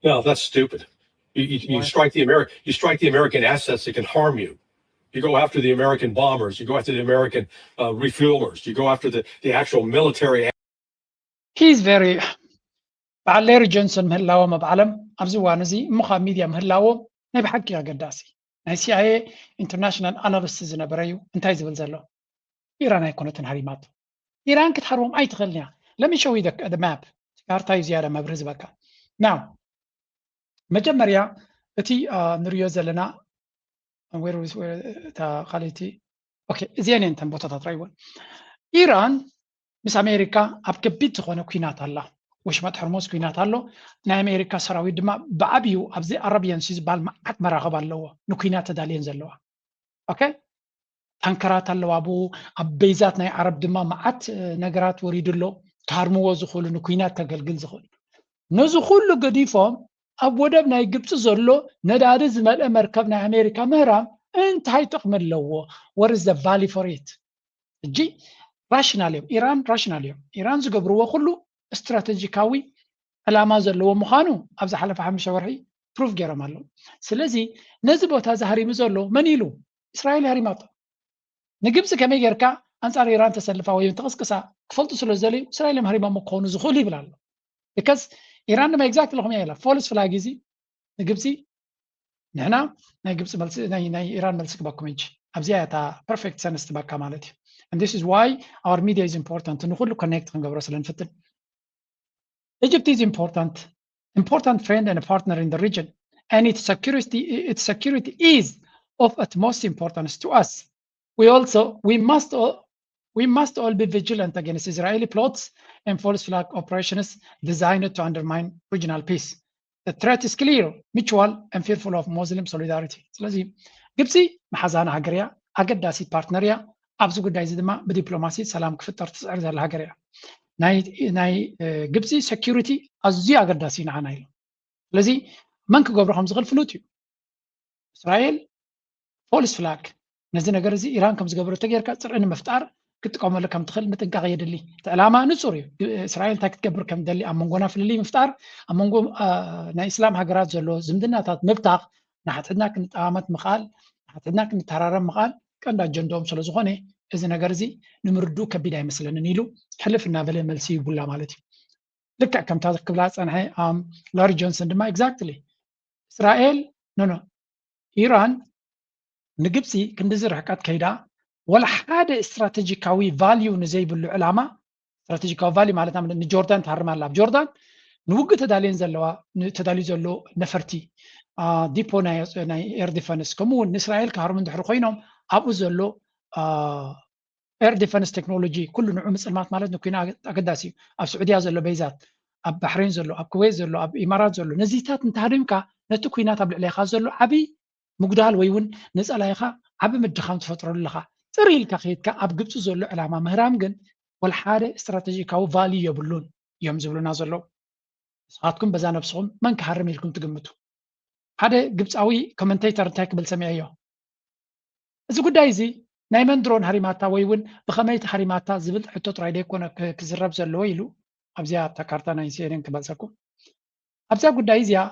No, that's stupid. You, you, you Why? strike the Ameri- you strike the American assets that can harm you. You go after the American bombers. You go after the American uh, refuelers. You go after the, the actual military. He's very በዓል ሌሪ ጆንሰን ምህላዎም ኣብ ዓለም ኣብዚ እዋን እዚ እሞ ካብ ሚድያ ምህላዎም ናይ ብሓቂ ኣገዳሲ ናይ ሲኣይኤ ኢንተርናሽናል ኣናሊስት ዝነበረ እዩ። እንታይ ዝብል ዘሎ ኢራን ኣይኮነትን ሃሪማቶ። ኢራን ክትሃርቦም ኣይትኽእልን እያ። Let me show you the map። ካርታ እዩ ዝያዳ መብርህ ዝበካ። Now መጀመርያ እቲ ንሪዮ ዘለና እታ ካልኣይቲ እዚአን እየን እተን ቦታታት ራይወን ኢራን ምስ ኣሜሪካ ኣብ ከቢድ ዝኾነ ኩናት ኣላ። ወሽመጥ ሕርሙዝ ኩናት ኣሎ። ናይ ኣሜሪካ ሰራዊት ድማ ብዓብዩ ኣብዚ ኣረብያን ሲ ዝበሃል መዓት መራኽብ ኣለዎ ንኩናት ተዳልየን ዘለዋ። ኦኬ ታንከራት ኣለዋ ብኡ ኣብ ቤዛት ናይ ዓረብ ድማ መዓት ነገራት ወሪዱ ኣሎ። ክሃርምዎ ዝኽእሉ ንኩናት ከገልግል ዝኽእል ነዚ ኩሉ ገዲፎም ኣብ ወደብ ናይ ግብፂ ዘሎ ነዳዲ ዝመልአ መርከብ ናይ ኣሜሪካ ምህራም እንታይ ጥቕሚ ኣለዎ? What is the value for it? ሕጂ ራሽናል እዮም ኢራን ራሽናል እዮም ኢራን ዝገብርዎ ኩሉ ስትራቴጂካዊ ዕላማ ዘለዎ ምዃኑ ኣብ ዝሓለፈ ሓሙሽተ ወርሒ ፕሩፍ ገይሮም ኣለዉ። ስለዚ ነዚ ቦታ እዚ ሃሪሙ ዘሎ መን ኢሉ? እስራኤል ሃሪማቶ። ንግብፂ ከመይ ጌርካ ኣንፃር ኢራን ተሰልፋ ወይ ተቐስቅሳ ክፈልጡ ስለ ዝደለዩ እስራኤል እዮም ሃሪሞም ክኾኑ ዝኽእሉ ይብል ኣሎ። ቢካዝ ኢራን ድማ ኤግዛክትሊ ከምኡ ኢላ ፎልስ ፍላግ እዚ ንግብፂ ንሕና ናይ ግብፂ መልሲ ናይ ናይ ኢራን መልሲ ክበኩም እንጂ ኣብዚኣ እታ ፐርፌክት ሰንስ ትበካ ማለት እዩ። And this is why our media is important ንኩሉ ኮኔክት ክንገብሮ ስለ ንፍትን። Egypt is important, important friend and a partner in the region, and its security, its security is of utmost importance to us. We also we must all, we must all be vigilant against Israeli plots and false flag operations designed to undermine regional peace. The threat is clear, mutual, and fearful of Muslim solidarity. ስለዚ ግብፂ መሓዛና ሃገር እያ፣ ኣገዳሲት ፓርትነር እያ። ኣብዚ ጉዳይ እዚ ድማ ብዲፕሎማሲ ሰላም ክፍጠር ትፅዕር ዘላ ሃገር እያ። ናይ ናይ ግብፂ ሴኪሪቲ ኣዝዩ ኣገዳሲ ንዓና ኢሉ። ስለዚ መን ክገብሮ ከም ዝኽእል ፍሉጥ እዩ። እስራኤል ፎልስ ፍላግ ነዚ ነገር እዚ ኢራን ከም ዝገበረቶ ጌርካ ፅርዒ ንምፍጣር ክትጥቀመሉ ከም ትኽእል ምጥንቃቕ የድሊ። እቲ ዕላማ ንፁር እዩ። እስራኤል እንታይ ክትገብር ከም ትደሊ ኣብ መንጎና ፍልልይ ምፍጣር፣ ኣብ መንጎ ናይ እስላም ሃገራት ዘሎ ዝምድናታት ምብታኽ፣ ንሓትሕትና ክንጠማመት ምኽኣል፣ ንሓትሕትና ክንተራረም ምኽኣል ቀንዲ ኣጀንዳኦም ስለ ዝኾነ እዚ ነገር እዚ ንምርድኡ ከቢድ ኣይመስለንን ኢሉ ሕልፍ እናበለ መልሲ ይቡላ ማለት እዩ። ልክዕ ከምታ ክብላ ዝፀንሐ ላሪ ጆንሰን ድማ ኤግዛክትሊ እስራኤል ኖ ኖ ኢራን ንግብፂ ክንድዚ ርሕቀት ከይዳ ወላ ሓደ ስትራቴጂካዊ ቫልዩ ንዘይብሉ ዕላማ ስትራቴጂካዊ ቫልዩ ማለት ንጆርዳን ትሃርም ኣላ ኣብ ጆርዳን ንውግእ ተዳልየን ዘለዋ ተዳልዩ ዘሎ ነፈርቲ ዲፖ ናይ ኤር ዲፈንስ ከምኡ እውን ንእስራኤል ክሃርሙ እንድሕር ኮይኖም ኣብኡ ዘሎ ኤር ዲፈንስ ቴክኖሎጂ ኩሉ ንዑ ምፅልማት ማለት ንኩና ኣገዳሲ እዩ ኣብ ስዑድያ ዘሎ በይዛት ኣብ ባሕሬን ዘሎ ኣብ ኩዌት ዘሎ ኣብ ኢማራት ዘሎ ነዚታት እንተሃሪምካ ነቲ ኩናት ኣብ ልዕሌኻ ዘሎ ዓብይ ምጉዳል ወይ እውን ንፀላኢኻ ዓቢ ምድኻም ትፈጥረሉ ኣለኻ ፅር ኢልካ ከይድካ ኣብ ግብፂ ዘሎ ዕላማ ምህራም ግን ወላ ሓደ ስትራቴጂካዊ ቫልዩ የብሉን እዮም ዝብሉና ዘለዉ ንስኻትኩም በዛ ነብስኹም መን ክሃርም ኢልኩም ትግምቱ ሓደ ግብፃዊ ኮመንቴተር እንታይ ክብል ሰሚዐዮ እዚ ጉዳይ እዚ ናይ መን ድሮን ሃሪማታ ወይ እውን ብኸመይ ተሃሪማታ ዝብል ሕቶ ጥራይ ደይኮነ ክዝረብ ዘለዎ ኢሉ ኣብዚኣ ኣብታ ካርታ ናይ ሲኤንኤን ክመልሰኩም ኣብዛ ጉዳይ እዚኣ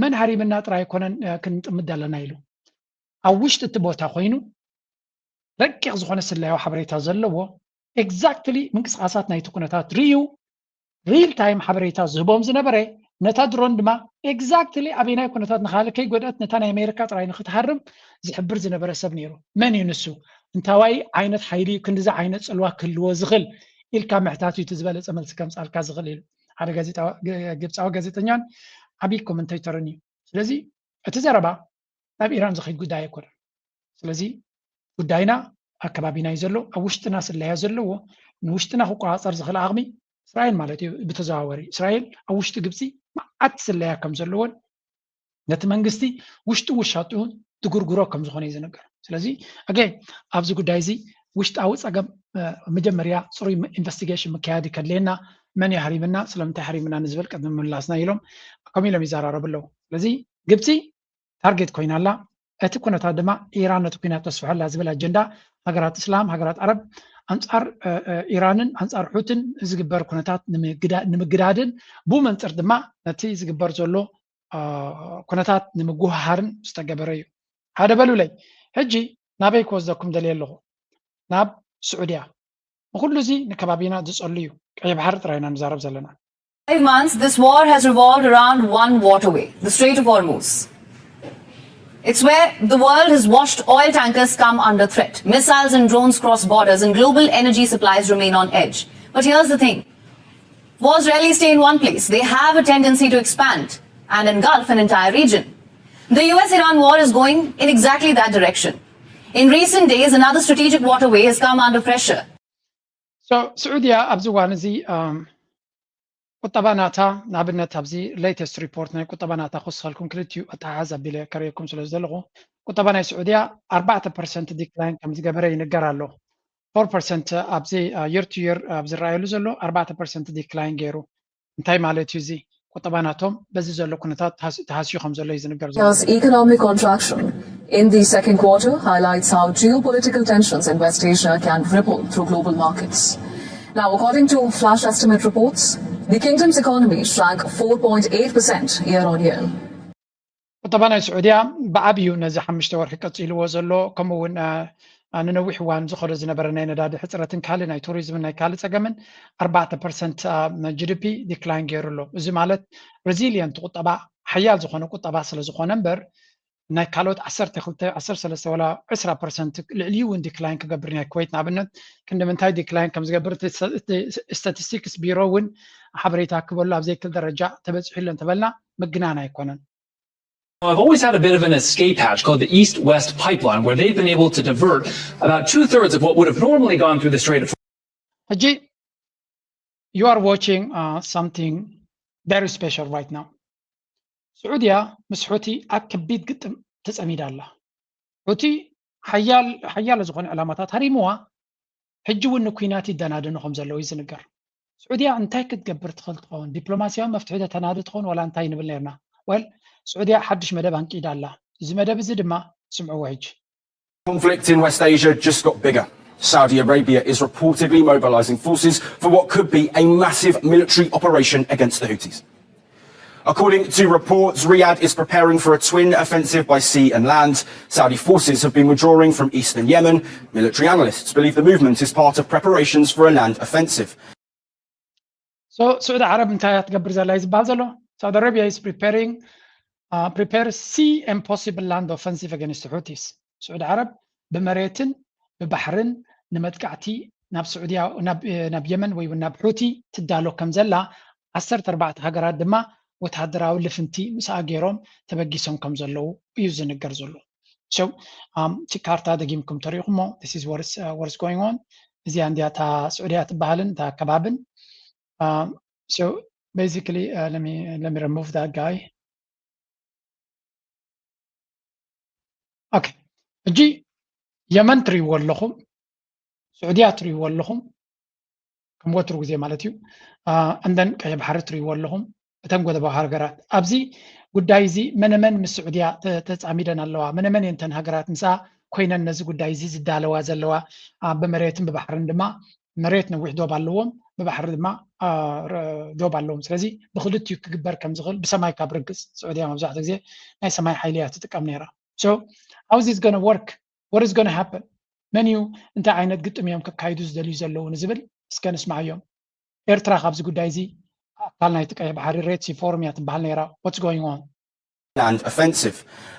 መን ሃሪምና ጥራይ ኣይኮነን ክንጥምድ ኣለና ኢሉ ኣብ ውሽጢ እቲ ቦታ ኮይኑ ረቂቕ ዝኾነ ስለያዊ ሓበሬታ ዘለዎ ኤግዛክትሊ ምንቅስቃሳት ናይቲ ኩነታት ርእዩ ሪል ታይም ሓበሬታ ዝህቦም ዝነበረ ነታ ድሮን ድማ ኤግዛክትሊ ኣበይናይ ኩነታት ንካልእ ከይጎድኣት ነታ ናይ ኣሜሪካ ጥራይ ንክትሃርም ዝሕብር ዝነበረ ሰብ ነይሩ መን እዩ ንሱ እንታዋይ ዓይነት ሓይሊ እዩ ክንድዚ ዓይነት ፅልዋ ክህልዎ ዝኽእል ኢልካ ምሕታት እዩ እቲ ዝበለፀ መልሲ ከምፃልካ ዝኽእል ኢሉ ሓደ ግብፃዊ ጋዜጠኛን ዓብዪ ኮመንቴተርን እዩ ስለዚ እቲ ዘረባ ናብ ኢራን ዝኸይድ ጉዳይ ኣይኮነን ስለዚ ጉዳይና ኣብ ከባቢና እዩ ዘሎ ኣብ ውሽጥና ስለያ ዘለዎ ንውሽጥና ክቆፃፀር ዝኽእል ዓቕሚ እስራኤል ማለት እዩ ብተዘዋወሪ እስራኤል ኣብ ውሽጢ ግብፂ መዓት ስለያ ከም ዘለዎን ነቲ መንግስቲ ውሽጡ ውሻጡ ትጉርጉሮ ከም ዝኾነ እዩ ዝነገር ስለዚ ኣገ ኣብዚ ጉዳይ እዚ ውሽጣዊ ፀገም መጀመርያ ፅሩይ ኢንቨስቲጌሽን ምክያድ ከድልየና መን እዩ ሃሪምና ስለምንታይ ሃሪምና ንዝብል ቅድሚ ምላስና ኢሎም ከምኡ ኢሎም ይዘራረቡ ኣለዉ ስለዚ ግብፂ ታርጌት ኮይና ኣላ እቲ ኩነታት ድማ ኢራን ነቲ ኩናት ተስፍሖ ኣላ ዝብል ኣጀንዳ ሃገራት እስላም ሃገራት ዓረብ ኣንፃር ኢራንን ኣንፃር ሑትን ዝግበር ኩነታት ንምግዳድን ብኡ መንፅር ድማ ነቲ ዝግበር ዘሎ ኩነታት ንምጉሃሃርን ዝተገበረ እዩ ሓደ በሉለይ ሕጂ ናበይ ክወስደኩም ደልየ ኣለኹ ናብ ስዑድያ ንኩሉ እዚ ንከባቢና ዝፀሉ እዩ ቀይ ባሕሪ ጥራይ ኢና ንዛረብ ዘለና five months, this war has revolved around one waterway, the Strait of Hormuz. It's where the world has watched oil tankers come under threat. Missiles and drones cross borders, and global energy supplies remain on edge. But here's the thing wars rarely stay in one place, they have a tendency to expand and engulf an entire region. The U S Iran war is going in exactly that direction. In recent days, another strategic waterway has come under pressure. ስዑድያ ኣብዚ እዋን እዚ ቁጠባ ናታ ንኣብነት ኣብዚ ሌተስት ሪፖርት ናይ ቁጠባ ናታ ክወስኸልኩም ክልቲኡ ኣተሓሓዝ ኣቢለ ከርእየኩም ስለ ዘለኹ ቁጠባ ናይ ስዑድያ ኣርባዕተ ፐርሰንት ዲክላይን ከም ዝገበረ ይንገር ኣሎ ፎር ፐርሰንት ኣብዚ የር ቱ የር ኣብ ዝረኣየሉ ዘሎ ኣርባዕተ ፐርሰንት ዲክላይን ገይሩ እንታይ ማለት እዩ እዚ ቁጠባ ናቶም በዚ ዘሎ ኩነታት ተሃስዩ ከም ዘሎ እዩ ዝንገር ዘሎ As economic contraction in the second quarter highlights how geopolitical tensions in West Asia can ripple through global markets. Now, according to flash estimate reports, The kingdom's economy shrank four point eight percent year on year. ቁጠባ ናይ ስዑድያ ብዓብዩ ነዚ ሓሙሽተ ወርሒ ቀፂልዎ ዘሎ፣ ከምኡ እውን ንነዊሕ እዋን ዝኸዶ ዝነበረ ናይ ነዳዲ ሕፅረትን ካልእ ናይ ቱሪዝምን ናይ ካልእ ፀገምን ኣርባዕተ ፐርሰንት ጂ ዲ ፒ ዲክላይን ገይሩ ኣሎ። እዚ ማለት ሬዚሊየንት ቁጠባ፣ ሓያል ዝኾነ ቁጠባ ስለ ዝኾነ እምበር ናይ ካልኦት ዓሰርተ ክልተ ዓሰርተ ሰለስተ ወላ ዕስራ ፐርሰንት ልዕሊኡ እውን ዲክላይን ክገብር ናይ ኩዌት ንኣብነት ክንዲ ምንታይ ዲክላይን ከም ዝገብር እቲ ስታቲስቲክስ ቢሮ እውን ሓበሬታ ክበሉ ኣብ ዘይክል ደረጃ ተበፂሑ ኣሎ እንተበልና ምግናን ኣይኮነን። I've always had a bit of an escape hatch called the East West Pipeline, where they've been able to divert about two thirds of what would have normally gone through the Strait of ሕጂ you are watching uh, something very special right now. ስዑድያ ምስ ሑቲ ኣብ ከቢድ ግጥም ተጸሚዳ ኣላ። ሑቲ ሓያል ሓያሎ ዝኾነ ዕላማታት ሃሪምዋ፣ ሕጂ እውን ንኩናት ይደናደኑ ከም ዘለዉ እዩ ዝንገር። ስዑድያ እንታይ ክትገብር ትኽእል ትኸውን? ዲፕሎማስያዊ መፍትሒ ተተናዲ ትኸውን ዋላ እንታይ ንብል ነርና? ወል ስዑድያ ሓድሽ መደብ ኣንቂዳ ኣላ። እዚ መደብ እዚ ድማ ስምዕዎ ሕጂ። Conflict in West Asia just got bigger. Saudi Arabia is reportedly mobilizing forces for what could be a massive military operation against the Houthis. According to reports, Riyadh is preparing for a twin offensive by sea and land. Saudi forces have been withdrawing from eastern Yemen. Military analysts believe the movement is part of preparations for a land offensive. So ስዑዲ ዓረብ እንታይ እያ ትገብር ዘላ እዩ ዝበሃል ዘሎ? Saudi Arabia is preparing uh, prepare sea and possible land offensive against Houthis. ስዑዲ ዓረብ ብመሬትን ብባሕርን ንመጥቃዕቲ ናብ ስዑድያ ናብ የመን ወይ እውን ናብ ሑቲ ትዳሎ ከም ዘላ ዓሰርተ ኣርባዕተ ሃገራት ድማ ወተሃደራዊ ልፍንቲ ምስኣ ገይሮም ተበጊሶም ከም ዘለዉ እዩ ዝንገር ዘሎ። So እቲ ካርታ ደጊምኩም ተሪእኹሞ this is what is going on። እዚኣ እንዲያ እታ ስዑድያ ትበሃልን እታ ከባብን። So basically let me let me remove that guy. Okay, ሕጂ የመን ትሪእዎ ኣለኹም፣ ስዑድያ ትሪእዎ ኣለኹም፣ ከም ወትሩ ግዜ ማለት እዩ። እንደን ቀይሕ ባሕሪ ትሪእዎ ኣለኹም፣ እተን ጎደባዊ ሃገራት። ኣብዚ ጉዳይ እዚ መነመን ምስ ስዑድያ ተፃሚደን ኣለዋ፣ መነመን እየን እተን ሃገራት ምስኣ ኮይነን ነዚ ጉዳይ እዚ ዝዳለዋ ዘለዋ፣ ብመሬትን ብባሕርን ድማ መሬት ነዊሕ ዶብ ኣለዎም፣ ብባሕሪ ድማ ዶብ ኣለዎም። ስለዚ ብክልቲኡ ክግበር ከም ዝኽእል ብሰማይ ካብ ርግፅ፣ ስዑድያ መብዛሕትኡ ግዜ ናይ ሰማይ ሓይሊ እያ ትጥቀም ነይራ። So how is this gonna work? What is gonna happen? መን እዩ እንታይ ዓይነት ግጥም እዮም ከካይዱ ዝደልዩ ዘለዉ ንዝብል እስከ ንስማዓዮም። ኤርትራ ካብዚ ጉዳይ እዚ ኣካል ናይቲ ቀይሕ ባሕሪ ሬድ ሲ ፎርም እያ ትበሃል ነይራ። What's going on? Land offensive.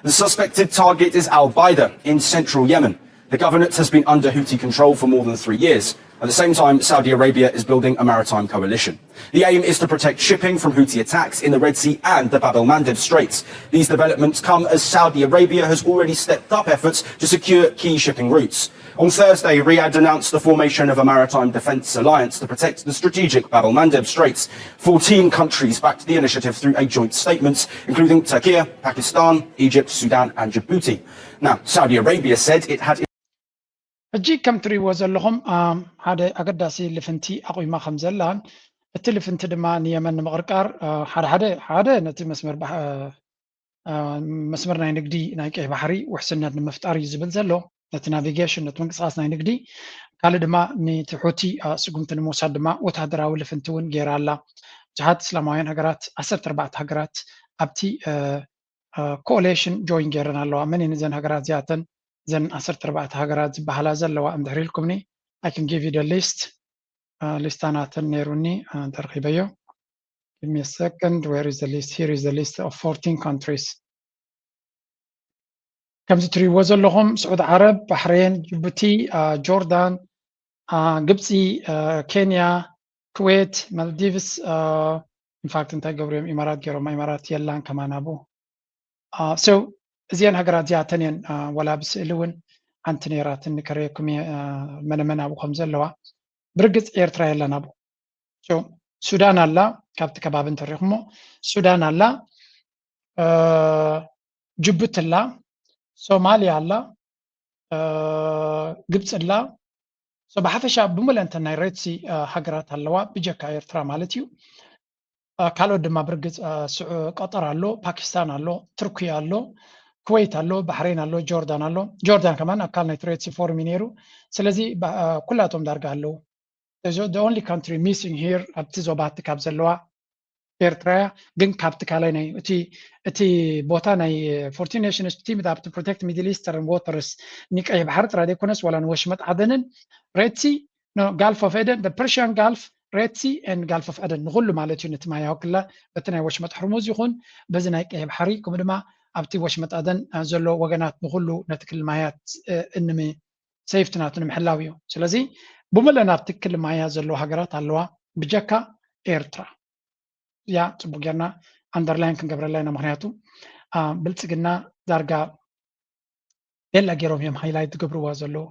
The suspected target is Al Baida in central Yemen. The governorate has been under Houthi control for more than three years. At the same time, Saudi Arabia is building a maritime coalition. The aim is to protect shipping from Houthi attacks in the Red Sea and the Bab el Mandeb Straits. These developments come as Saudi Arabia has already stepped up efforts to secure key shipping routes. On Thursday, Riyadh announced the formation of a maritime defence alliance to protect the strategic Bab el Mandeb Straits. Fourteen countries backed the initiative through a joint statement, including Turkey, Pakistan, Egypt, Sudan, and Djibouti. Now, Saudi Arabia said it had ሕጂ ከም ትሪእዎ ዘለኹም ሓደ ኣገዳሲ ልፍንቲ ኣቑማ ከም ዘላን እቲ ልፍንቲ ድማ ንየመን ንምቕርቃር ሓደ ሓደ ሓደ ነቲ መስመር መስመር ናይ ንግዲ ናይ ቀይ ባሕሪ ውሕስነት ንምፍጣር እዩ ዝብል ዘሎ። ነቲ ናቪጌሽን ነቲ ምንቅስቃስ ናይ ንግዲ ካልእ ድማ ነቲ ሑቲ ስጉምቲ ንምውሳድ ድማ ወታደራዊ ልፍንቲ እውን ገይራ ኣላ። ብዙሓት እስላማውያን ሃገራት ዓሰርተ ኣርባዕተ ሃገራት ኣብቲ ኮኦሌሽን ጆይን ገይረን ኣለዋ። መን እየን እዘን ሃገራት እዚኣተን? እዘን ዓሰርተ ኣርባዕተ ሃገራት ዝበሃላ ዘለዋ እንድሕር ኢልኩምኒ I can give you the list. ሊስታ ናተን ነይሩኒ እንተረኺበዮ። Give me a second. Where is the list? Here is the list of fourteen countries. ከምዚ ትሪእዎ ዘለኹም ስዑድ ዓረብ፣ ባሕሬን፣ ጅቡቲ፣ ጆርዳን፣ ግብፂ፣ ኬንያ፣ ኩዌት፣ ማልዲቭስ፣ ኢንፋክት እንታይ ገብሩ እዮም ኢማራት ገይሮማ? ኢማራት የላን ከማን ኣብኡ። So እዚአን ሃገራት እዚኣተን እየን። ዋላ ብስእሊ እውን ሓንቲ ነይራትኒ ከርእየኩም እየ መነመን ኣብኡ ከም ዘለዋ። ብርግፅ ኤርትራ የላን ኣብኡ። ሱዳን ኣላ፣ ካብቲ ከባቢ እንተሪኹሞ ሱዳን ኣላ፣ ጅቡቲ ኣላ፣ ሶማልያ ኣላ፣ ግብፂ ኣላ። ብሓፈሻ ብምልአንተን ናይ ሬድሲ ሃገራት ኣለዋ ብጀካ ኤርትራ ማለት እዩ። ካልኦት ድማ ብርግፅ ቀጠር ኣሎ፣ ፓኪስታን ኣሎ፣ ትርኪ ኣሎ፣ ኩወይት ኣሎ፣ ባሕሬን ኣሎ፣ ጆርዳን ኣሎ። ጆርዳን ከማን ኣካል ናይ ሬድሲ ፎርም እዩ ነይሩ። ስለዚ ኩላቶም ዳርጋ ኣለዉ። the only country missing here ኣብቲ ዞባ እቲ ካብ ዘለዋ ኤርትራ እያ። ግን ካብቲ ካልኣይ ናይ እቲ እቲ ቦታ ናይ fourteen nations team that to protect Middle Eastern waters ንቀይሕ ባሕሪ ጥራይ ዘይኮነስ ዋላ ንወሽመጥ ዓደንን Red Sea no Gulf of Aden the Persian Gulf Red Sea and Gulf of Aden ንኩሉ ማለት እዩ። ነቲ ማያዊ ክላ በቲ ናይ ወሽመጥ ሕርሙዝ ይኹን በዚ ናይ ቀይሕ ባሕሪ ከምኡ ድማ ኣብቲ ወሽመጥ ዓደን ዘሎ ወገናት ንኩሉ ነቲ ክልል ማያት እንሚ safety ናቱ ንምሕላው እዩ። ስለዚ ብመለ ናብቲ ክልል ማያ ዘለዋ ሃገራት ኣለዋ ብጀካ ኤርትራ። ያ ጽቡቅ ጌርና underline ክንገብረላ ኢና። ምክንያቱ ብልጽግና ዳርጋ ሌላ ገይሮም እዮም highlight ዝገብርዋ ዘለዉ።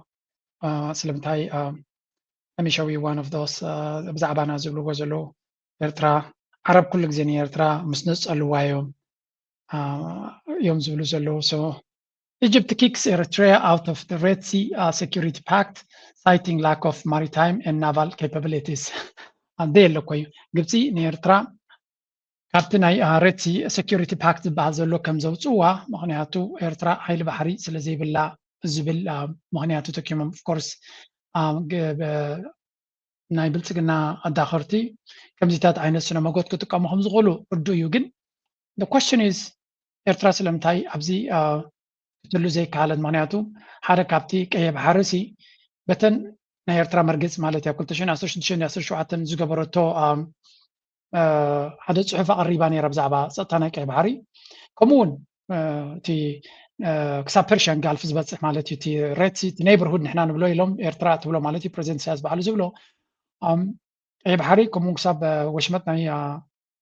ስለምንታይ let me show you one of those ብዛዕባና ዝብልዎ ዘለዉ ኤርትራ ዓረብ ኩሉ ግዜ ንኤርትራ ምስ ነጸልዋ እዮም እዮም ዝብሉ ዘለዉ። So Egypt kicks Eritrea out of the Red Sea Security Pact citing lack of maritime and naval capabilities. ኣደ የለ እኮ እዩ ግብፂ ንኤርትራ ካብቲ ናይ Red Sea Security Pact ዝበሃል ዘሎ ከም ዘውፅዋ። ምክንያቱ ኤርትራ ሓይሊ ባሕሪ ስለ ዘይብላ ዝብል ምክንያቱ ተኪሞም of course ናይ ብልፅግና ኣዳኸርቲ ከምዚታት ዓይነት ስነ መጎት ክጥቀሙ ከም ዝኽእሉ ርዱእ እዩ። ግን question is ኤርትራ ስለምንታይ ኣብዚ ክትህሉ ዘይከኣለት? ምክንያቱ ሓደ ካብቲ ቀይሕ ባሕሪ ሲ በተን ናይ ኤርትራ መርገፂ ማለት እያ ክልተ ሽሕን ዓሰርተ ሽዱሽተን ዓሰርተ ሸውዓተን ዝገበረቶ ሓደ ፅሑፍ ኣቕሪባ ነይራ ብዛዕባ ፀጥታ ናይ ቀይሕ ባሕሪ። ከምኡ እውን እቲ ክሳብ Persian Gulf ዝበፅሕ ማለት እዩ እቲ Red Sea neighborhood ንሕና ንብሎ ኢሎም ኤርትራ ትብሎ ማለት እዩ ፕሬዚደንት ኢሳያስ ባዕሉ ዝብሎ ቀይሕ ባሕሪ ከምኡ ክሳብ ወሽመጥ ናይ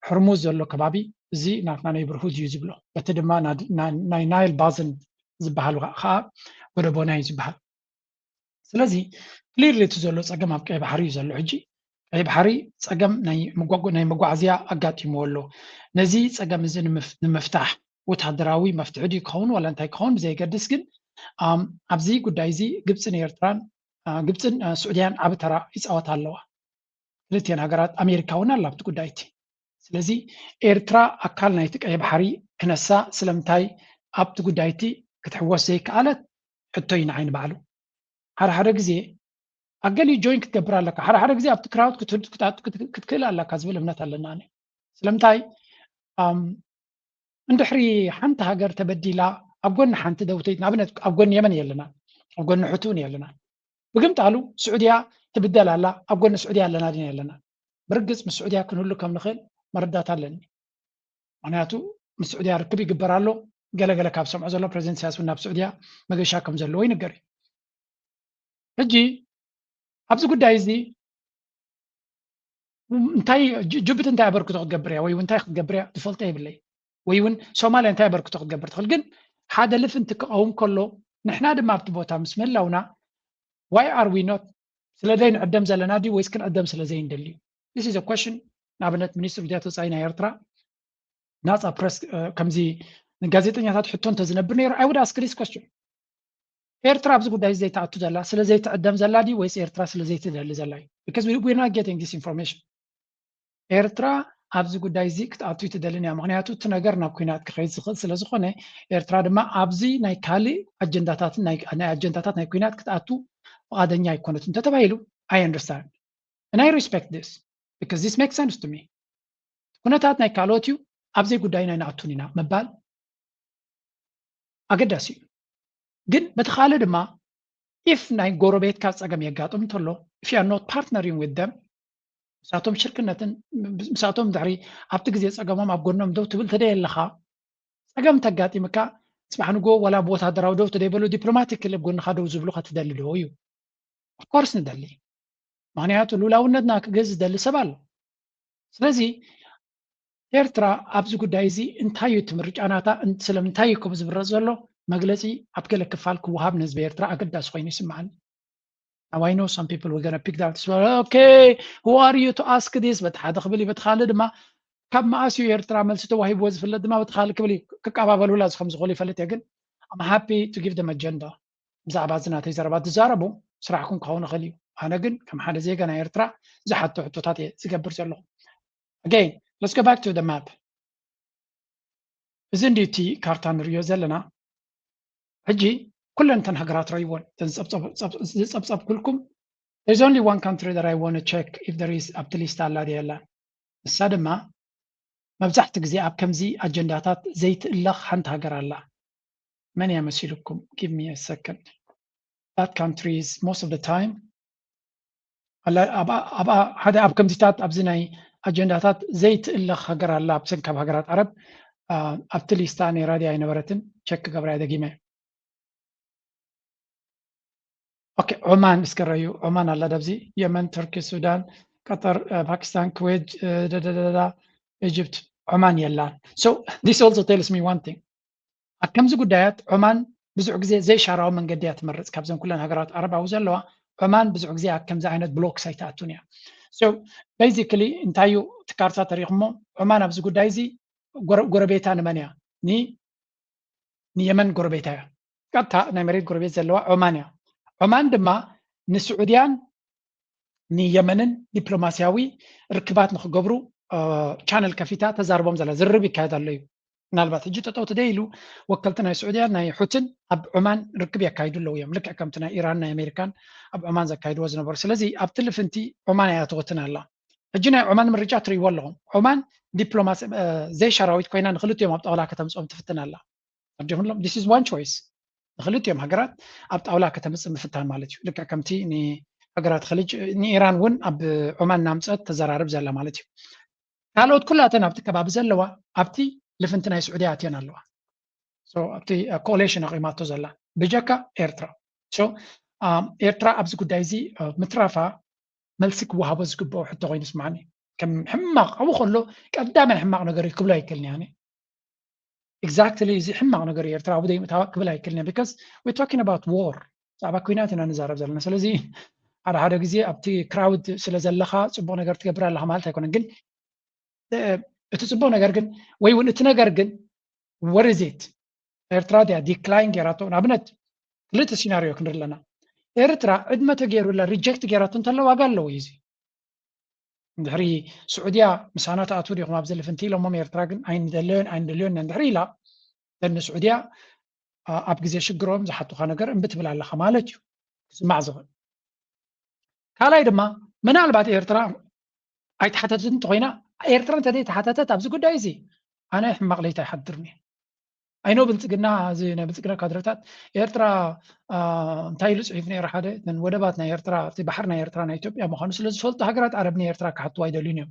ሕርሙዝ ዘሎ ከባቢ እዚ ናትና neighborhood እዩ ዝብሎ። በቲ ድማ ናይ Nile Basin ዝበሃል ከዓ ወደቦና እዩ ዝበሃል። ስለዚ clearly እቲ ዘሎ ፀገም ኣብ ቀይ ባሕሪ እዩ ዘሎ። ሕጂ ቀይ ባሕሪ ፀገም ናይ መጓዓዝያ ኣጋጢምዎ ኣሎ። ነዚ ፀገም እዚ ንምፍታሕ ወታደራዊ መፍትሒ ድዩ ክኸውን ዋላ እንታይ ክኸውን ብዘየገድስ ግን ኣብዚ ጉዳይ እዚ ግብፅን ኤርትራን ግብፅን ስዑድያን ዓቢ ተራ ይፃወታ ኣለዋ። ክልቲኤን ሃገራት ኣሜሪካ እውን ኣላ ኣብቲ ጉዳይ እቲ። ስለዚ ኤርትራ ኣካል ናይቲ ቀይ ባሕሪ ክነሳ ስለምንታይ ኣብቲ ጉዳይ እቲ ክትሕወስ ዘይከኣለት ሕቶ እዩ ንዓይ ንባዕሉ። ሓደ ሓደ ግዜ ኣገሊኡ join ክትገብር ኣለካ፣ ሓደ ሓደ ግዜ ኣብቲ crowd ክትክእል ኣለካ ዝብል እምነት ኣለና። ስለምንታይ እንድሕሪ ሓንቲ ሃገር ተበዲላ ኣብ ጎኒ ሓንቲ ደውተይ ንኣብነት ኣብ ጎኒ የመን የለና፣ ኣብ ጎኒ ሑቲ እውን የለና። ብግምጣሉ ስዑድያ ትብደል ኣላ፣ ኣብ ጎኒ ስዑድያ ኣለና ድና የለና? ብርግፅ ምስ ስዑድያ ክንህሉ ከም ንኽእል መረዳት ኣለኒ። ምክንያቱ ምስ ስዑድያ ርክብ ይግበር ኣሎ። ገለገለ ካብ ሰምዖ ዘሎ ፕሬዚደንት ኢሳያስ እውን ናብ ስዑድያ መገሻ ከም ዘለዎ ይንገር እዩ። ሕጂ ኣብዚ ጉዳይ እዚ እንታይ ጅቡቲ እንታይ ኣበርክቶ ክትገብር እያ ወይ እንታይ ክትገብር እያ ዝፈልጦ የብለይ። ወይ እውን ሶማልያ እንታይ ኣበርክቶ ክትገብር ትኽእል። ግን ሓደ ልፍንቲ ክቐውም ከሎ ንሕና ድማ ኣብቲ ቦታ ምስ ምህላውና why are we not ስለ ዘይንዕደም ዘለና ድዩ ወይስ ክንዕደም ስለ ዘይንደሊ እዩ? This is a question። ንኣብነት ሚኒስትር ጉዳያት ወፃኢ ናይ ኤርትራ ናፃ ፕረስ ከምዚ ንጋዜጠኛታት ሕቶ እንተዝነብር ነይሩ I would ask this question። ኤርትራ ኣብዚ ጉዳይ ዘይትኣቱ ዘላ ስለ ዘይትዕደም ዘላ ድዩ ወይስ ኤርትራ ስለ ዘይትደሊ ዘላ እዩ? Because we're not getting this information። ኤርትራ ኣብዚ ጉዳይ እዚ ክትኣቱ ኣይትደልን እያ። ምክንያቱ እቲ ነገር ናብ ኩናት ክኸይድ ዝኽእል ስለ ዝኾነ ኤርትራ ድማ ኣብዚ ናይ ካልእ ኣጀንዳታትን ናይ ኣጀንዳታት ናይ ኩናት ክትኣቱ ፍቓደኛ ኣይኮነትን እንተተባሂሉ I understand and I respect this because this makes sense to me። ኩነታት ናይ ካልኦት እዩ፣ ኣብ ዘይጉዳይና ኣይንኣቱን ኢና ምባል ኣገዳሲ እዩ። ግን በቲ ካልእ ድማ if ናይ ጎረቤትካ ፀገም የጋጥም እንተሎ if you are not partnering with them ምሳቶም ሽርክነትን ምሳቶም ድሕሪ ኣብቲ ግዜ ፀገሞም ኣብ ጎኖም ደው ትብል ተደየ ኣለኻ ፀገም ተጋጢምካ ፅባሕ ንጎ ዋላ ብወታደራዊ ደው ተደይበሉ diplomatically ኣብ ጎንኻ ደው ዝብሉኻ ትደሊ ዶ እዩ? Of course ንደሊ። ምክንያቱ ልኡላውነትና ክገዝ ዝደሊ ሰብ ኣሎ። ስለዚ ኤርትራ ኣብዚ ጉዳይ እዚ እንታይ እዩ እቲ ምርጫ ናታ ስለምንታይ እዩ ከምኡ ዝምረፅ ዘሎ መግለፂ ኣብ ገለ ክፋል ክወሃብ ንህዝቢ ኤርትራ ኣገዳሲ ኮይኑ ይስምዓኒ። Now I know some people were gonna pick that okay, who are you to ask this በቲ ሓደ ክብል እዩ በቲ ካልእ ድማ ካብ መኣስ እዩ ኤርትራ መልሲ ተዋሂብዎ ዝፍለጥ ድማ በቲ ካልእ ክብል እዩ ክቀባበሉላ እዚ ከም ዝኽእሉ ይፈልጥ እየ ግን I'm happy to give them agenda ብዛዕባ እዚ ናተይ ዘረባ ትዛረቡ ስራሕኩም ክኸውን ይኽእል እዩ። ኣነ ግን ከም ሓደ ዜጋ ናይ ኤርትራ ዝሓቶ ሕቶታት እየ ዝገብር ዘለኹ። Again, let's go back to the map። እዚ እንዲ እቲ ካርታ ንሪኦ ዘለና ሕጂ ኩለን እተን ሃገራት ረይወን ዝፀብፀብኩልኩም There's only one country that I want to check if there is ኣብቲ ሊስታ ኣላ ድያ የላን። ንሳ ድማ መብዛሕትኡ ግዜ ኣብ ከምዚ ኣጀንዳታት ዘይትእለኽ ሓንቲ ሃገር ኣላ። መን እያ መሲልኩም? Give me a second. That country is most of the time ኣላ- ኣብኣ ኣብኣ ሓደ ኣብ ከምዚታት ኣብዚ ናይ ኣጀንዳታት ዘይትእለኽ ሃገር ኣላ። ኣብተን ካብ ሃገራት ዓረብ ኣ፣ ኣብቲ ሊስታ ነይራ ድያ ኣይነበረትን? ቸክ ክገብራ እየ ደጊመ። ኦኬ፣ ዑማን እስከ ረዩ። ዑማን ኣላ ዳብዚ። የመን፣ ቱርኪ፣ ሱዳን፣ ቀጠር፣ እ፣ ፓኪስታን፣ ኩዌት፣ እ፣ ደደደዳ፣ ኢጅፕት፣ ዑማን የላን። So this also tells me one thing. ኣብ ከምዚ ጉዳያት ዑማን ብዙሕ ግዜ ዘይሻራዊ መንገዲ እያ ትመርጽ። ካብዘን ኩለን ሃገራት ዓረብ ኣብኡ ዘለዋ ዑማን ብዙሕ ግዜ ኣብ ከምዚ ዓይነት ብሎክስ ኣይትኣቱን እያ። So basically እንታይ እዩ እቲ ካርታ ተሪኹሞ? ዑማን ኣብዚ ጉዳይ እዚ ጎረ- ጎረቤታ ንመን እያ? ን ንየመን ጎረቤታ እያ። ቀጥታ ናይ መሬት ጎረቤት ዘለዋ ዑማን እያ። ዑማን ድማ ንስዑድያን ንየመንን ዲፕሎማስያዊ ርክባት ንክገብሩ ቻነል ከፊታ ተዛርቦም ዘላ ዝርርብ ይካየድ ኣሎ እዩ። ምናልባት ሕጂ ጠጠው ተደይ ኢሉ ወከልቲ ናይ ስዑድያን ናይ ሑትን ኣብ ዑማን ርክብ የካይዱ ኣለዉ እዮም። ልክዕ ከምቲ ናይ ኢራን ናይ ኣሜሪካን ኣብ ዑማን ዘካይድዎ ዝነበሩ። ስለዚ ኣብቲ ልፍንቲ ዑማን እያ ትወትን ኣላ። ሕጂ ናይ ዑማን ምርጫ ትርእይዎ ኣለኹም። ዑማን ዲፕሎማሲ ዘይሻራዊት ኮይና ንክልቲኦም ኣብ ጣውላ ከተምፅኦም ትፍትን ኣላ። ኣጆኹም ሎም this is one choice። ንክልቲኦም ሃገራት ኣብ ጣውላ ከተምፅእ ምፍታን ማለት እዩ። ልክዕ ከምቲ ንሃገራት ከልጅ ንኢራን እውን ኣብ ዑማን እናምፀት ተዘራርብ ዘላ ማለት እዩ። ካልኦት ኩላተን ኣብቲ ከባቢ ዘለዋ ኣብቲ ልፍንቲ ናይ ስዑድያ ኣትየን ኣለዋ። ኣብቲ ኮሌሽን ኣቂማቶ ዘላ ብጀካ ኤርትራ። ኤርትራ ኣብዚ ጉዳይ እዚ ምትራፋ መልሲ ክወሃቦ ዝግብኦ ሕቶ ኮይኑ ስማዕኒ። ከም ሕማቕ ኣብኡ ከሎ ቀዳማይ ሕማቕ ነገር እዩ ክብሎ ኣይክእልን እየ። Exactly እዚ ሕማቕ ነገር እዩ ኤርትራ ኣብኡ ዘይምእታዋ ክብል ኣይክእልን እየ። Because we're talking about war፣ ብዛዕባ ኩናት ኢና ንዛረብ ዘለና። ስለዚ ሓደ ሓደ ግዜ ኣብቲ ክራውድ ስለ ዘለኻ ፅቡቕ ነገር ትገብር ኣለኻ ማለት ኣይኮነን። ግን እቲ ፅቡቕ ነገር ግን ወይ እውን እቲ ነገር ግን what is it? ኤርትራ ድያ ዲክላይን ገይራቶ? ንኣብነት ክልተ ሲናሪዮ ክንርኢ ኣለና። ኤርትራ ዕድመ ተገይሩላ ሪጀክት ገይራቶ እንተሎ ዋጋ ኣለዎ እዩ እዚ። እንድሕሪ ስዑድያ ምሳና ትኣትዉ ዲኹም ኣብዚ ልፍንቲ ኢሎሞም ኤርትራ ግን ኣይንደለዮን ኣይንደልዮን እንድሕሪ ኢላ ንስዑድያ ኣብ ግዜ ሽግሮም ዝሓቱካ ነገር እምቢ ትብል ኣለኻ ማለት እዩ ክስማዕ ዝኽእል። ካልኣይ ድማ ምናልባት ኤርትራ ኣይተሓተተትን እንተኮይና ኤርትራ እንተዘይ ተሓተተት ኣብዚ ጉዳይ እዚ ኣነ ሕማቕ ለይቲ ኣይሓድርን እየ። ኣይኖ ብልፅግና እዚ ናይ ብልፅግና ካድረታት ኤርትራ እንታይ ኢሉ ፅሒፍ ነይሩ ሓደ ወደባት ናይ ኤርትራ እቲ ባሕር ናይ ኤርትራ ናይ ኢትዮጵያ ምኳኑ ስለ ዝፈልጡ ሃገራት ዓረብ ንኤርትራ ክሓትዋ ኣይደልዩን እዮም።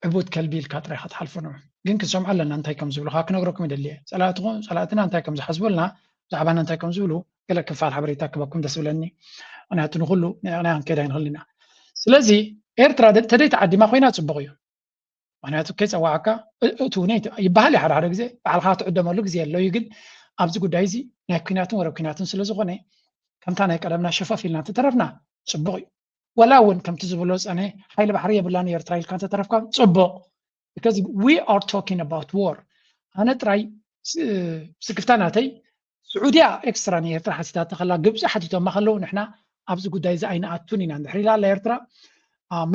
ዕቡድ ከልቢ ኢልካ ጥራይ ክትሓልፎ ነው። ግን ክንሰምዖ ኣለና እንታይ ከም ዝብሉ ከዓ ክነግረኩም ይደሊ እየ። ፀላእትኹም ፀላእትና እንታይ ከም ዝሓስቡልና ብዛዕባና እንታይ ከም ዝብሉ ገለ ክፋል ሓበሬታ ክበኩም ደስ ብለኒ። ምክንያቱ ንኩሉ ንዕቕና ክንከይድ ኣይንኽእል ኢና። ስለዚ ኤርትራ ተደይ ተዓዲማ ኮይና ፅቡቕ እዩ። ምክንያቱ ከይፀዋዕካ እቱ ይበሃል እዩ ሓደ ሓደ ግዜ ባዕልካ ትዕደመሉ ግዜ ኣሎ እዩ። ግን ኣብዚ ጉዳይ እዚ ናይ ኩናትን ወረ ኩናትን ስለዝኮነ ከምታ ናይ ቀደምና ሸፈፍ ኢልና እንተተረፍና ፅቡቕ እዩ። ወላ እውን ከምቲ ዝብሎ ዝፀነ ሓይሊ ባሕሪ የብላን ኤርትራ ኢልካ እንተተረፍካ ፅቡቕ። Because we are talking about war። ኣነ ጥራይ ስክፍታ ናተይ ስዑድያ ኤክስትራ ንኤርትራ ሓቲታቶ ከላ ግብፂ ሓቲቶማ ከለዉ ንሕና ኣብዚ ጉዳይ እዚ ኣይንኣቱን ኢና እንድሕር ኢላ ኣላ ኤርትራ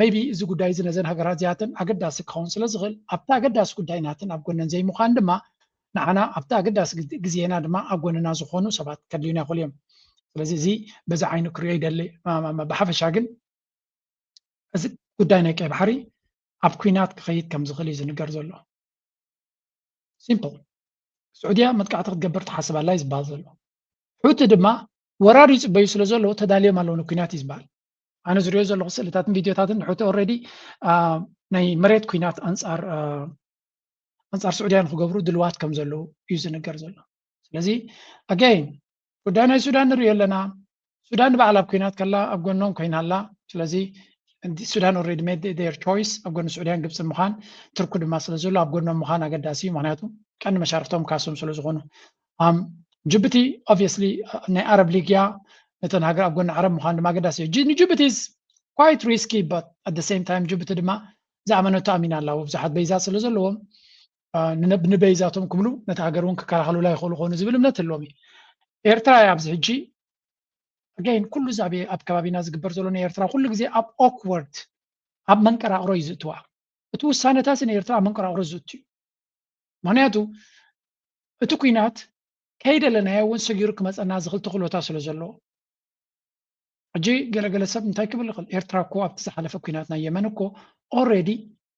maybe እዚ ጉዳይ እዚ ነዘን ሃገራት እዚኣተን ኣገዳሲ ክኸውን ስለ ዝኽእል ኣብቲ ኣገዳሲ ጉዳይ ናተን ኣብ ጎነን ዘይምዃን ድማ ንዓና ኣብቲ ኣገዳሲ ግዜና ድማ ኣብ ጎንና ዝኾኑ ሰባት ከድልዩና ይኽእሉ እዮም። ስለዚ እዚ በዚ ዓይኑ ክሪኦ ይደሊ። ብሓፈሻ ግን እዚ ጉዳይ ናይ ቀይ ባሕሪ ኣብ ኩናት ክኸይድ ከም ዝኽእል እዩ ዝንገር ዘሎ። ሲምፕል። ስዑድያ መጥቃዕቲ ክትገብር ትሓስብ ኣላ እዩ ዝበሃል ዘሎ። ሑቲ ድማ ወራር ይፅበዩ ስለ ዘለዉ ተዳልዮም ኣለዉ ንኩናት እዩ ዝበሃል። ኣነ ዝሪኦ ዘለኹ ስእልታትን ቪድዮታትን ንሑቲ ኦልሬዲ ናይ መሬት ኩናት ኣንፃር ኣንፃር ስዑድያ ንክገብሩ ድልዋት ከም ዘለዉ እዩ ዝንገር ዘሎ። ስለዚ ኣገይን ጉዳይ ናይ ሱዳን ንሪኦ ኣለና። ሱዳን ንባዕላ ኣብ ኩናት ከላ ኣብ ጎኖም ኮይና ኣላ። ስለዚ ሱዳን already made their choice ኣብ ጎኒ ስዑድያን ግብፂ ምዃን። ቱርኩ ድማ ስለ ዘሎ ኣብ ጎኖም ምዃን ኣገዳሲ እዩ። ምክንያቱ ቀንዲ መሻርክቶም ካሶም ስለ ዝኾኑ ጅቡቲ obviously ናይ ኣረብ ሊግ እያ። ነተን ሃገር ኣብ ጎኒ ዓረብ ምዃን ድማ ኣገዳሲ እዩ። ንጅቡቲ is quite risky but at the same time ጅቡቲ ድማ ዝኣመነቶ ኣሚና ኣላ። ብዙሓት በይዛት ስለ ዘለዎም ንበይዛቶም ክብሉ ነቲ ሃገር እውን ክከላኸሉላ ይኽእሉ ክኾኑ ዝብል እምነት ኣለዎም እዩ። ኤርትራ እያ ኣብዚ ሕጂ ኣገይን ኩሉ እዚ ኣብ ከባቢና ዝግበር ዘሎ ናይ ኤርትራ ኩሉ ግዜ ኣብ ኦክወርድ ኣብ መንቀራቕሮ እዩ ዝእትዋ። እቲ ውሳነታት ንኤርትራ ኣብ መንቀራቕሮ ዝእቱ እዩ። ምክንያቱ እቲ ኩናት ከይደለናዮ እውን ሰጊሩ ክመፀና ዝኽእል ተኽእሎታት ስለ ዘለዎ ሕጂ ገለገለ ሰብ እንታይ ክብል ይኽእል? ኤርትራ እኮ ኣብቲ ዝሓለፈ ኲናት ናይ የመን እኮ ኦልሬዲ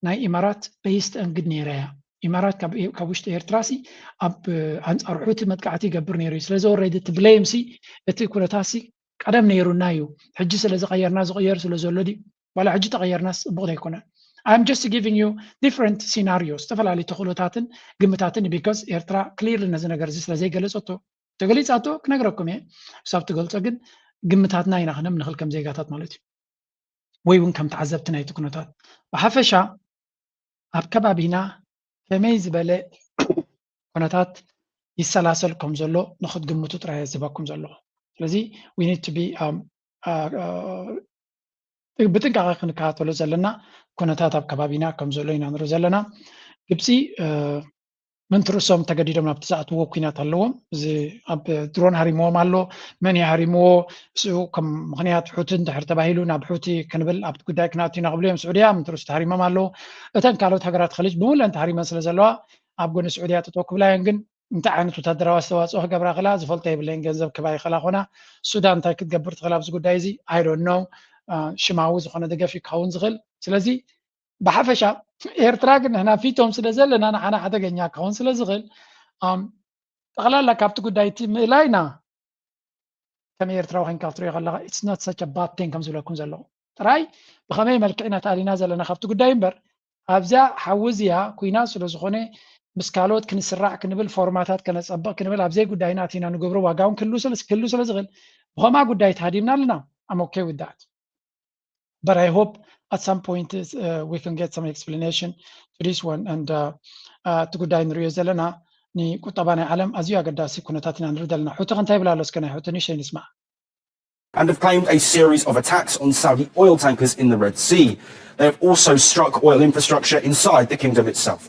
ናይ ኢማራት በይስት እንግድ ነይራ እያ። ኢማራት ካብ ውሽጢ ኤርትራ ሲ ኣብ ኣንጻር ሑቲ መጥቃዕቲ ይገብር ነይሩ እዩ። ስለዚ ኦልሬዲ እቲ ብሌም ሲ እቲ ኩነታት ሲ ቀደም ነይሩና እዩ። ሕጂ ስለ ዝቐየርና ዝቕየር ስለ ዘሎ ድዩ? ዋላ ሕጂ ተቐየርናስ ጽቡቕ ዘይኮነ። I'm just giving you different scenarios፣ ዝተፈላለዩ ተኽእሎታትን ግምታትን፣ because ኤርትራ ክሊርሊ ነዚ ነገር እዚ ስለ ዘይገለጸቶ፣ ተገሊጻቶ ክነግረኩም እየ። ክሳብ ትገልጾ ግን ግምታትና ኢና ክነምንኽል ከም ዜጋታት ማለት እዩ፣ ወይ እውን ከም ተዓዘብቲ ናይቲ ኩነታት። ብሓፈሻ ኣብ ከባቢና ከመይ ዝበለ ኩነታት ይሰላሰል ከም ዘሎ ንክትግምቱ ጥራይ እየ ዝህበኩም ዘለኹ። ስለዚ we need to be ብጥንቃቐ ክንከታተሎ ዘለና ኩነታት ኣብ ከባቢና ከም ዘሎ ኢና ንርኢ ዘለና። ግብፂ ምንትርሶም ተገዲዶም ናብቲ ዝኣትዎ ኩናት ኣለዎም። እዚ ኣብ ድሮን ሃሪምዎም ኣሎ። መን እዩ ሃሪምዎ? እሱ ከም ምኽንያት ሑቲ እንድሕር ተባሂሉ ናብ ሑቲ ክንብል ኣብቲ ጉዳይ ክንኣቱ ኢና ክብሉ እዮም። ስዑድያ ምንትርሱ ተሃሪሞም ኣለዉ። እተን ካልኦት ሃገራት ኸሊጅ ብምሉእን ተሃሪመን ስለ ዘለዋ ኣብ ጎኒ ስዑድያ ጠጠው ክብላ እየን። ግን እንታይ ዓይነት ወታደራዊ ኣስተዋፅኦ ክገብራ ክላ ዝፈልጦ የብለይን። ገንዘብ ክባ ይኽእላ ኮና። ሱዳን እንታይ ክትገብር ትኽእል ኣብዚ ጉዳይ እዚ? I don't know። ሽማዊ ዝኾነ ደገፍ እዩ ክኸውን ዝኽእል። ስለዚ ብሓፈሻ ኤርትራ ግን ንሕና ፊቶም ስለ ዘለና ንዓና ሓደገኛ ክኸውን ስለ ዝኽእል፣ ጠቕላላ ካብቲ ጉዳይ እቲ ምእላይና ከም ኤርትራዊ ኮይንካ ክትሪኦ ከለኻ it's not such a bad thing ከም ዝብለኩም ዘለኹ። ጥራይ ብኸመይ መልክዕ ኢና ተኣሊና ዘለና ካብቲ ጉዳይ እምበር ኣብዛ ሓዊ እዚኣ ኩናት ስለ ዝኾነ ምስ ካልኦት ክንስራዕ ክንብል ፎርማታት ከነጸብቕ ክንብል ኣብዘይ ጉዳይና ኣቲና ንገብሮ ዋጋ እውን ክህሉ ስለ ዝኽእል ብኸምኣ ጉዳይ ተሃዲምና ኣለና። I'm okay with that. But I hope at some point uh, we can get some explanation to this one. And uh, uh, እቲ ጉዳይ ንሪኦ ዘለና ንቁጠባ ናይ ዓለም ኣዝዩ ኣገዳሲ ኩነታት ኢና ንርኢ ዘለና። ሑቲ እንታይ ይብላ ኣሎ? እስከ ናይ ሑቲ ንእሽተይ ንስማዕ። And have claimed a series of attacks on Saudi oil tankers in the Red Sea. They have also struck oil infrastructure inside the kingdom itself.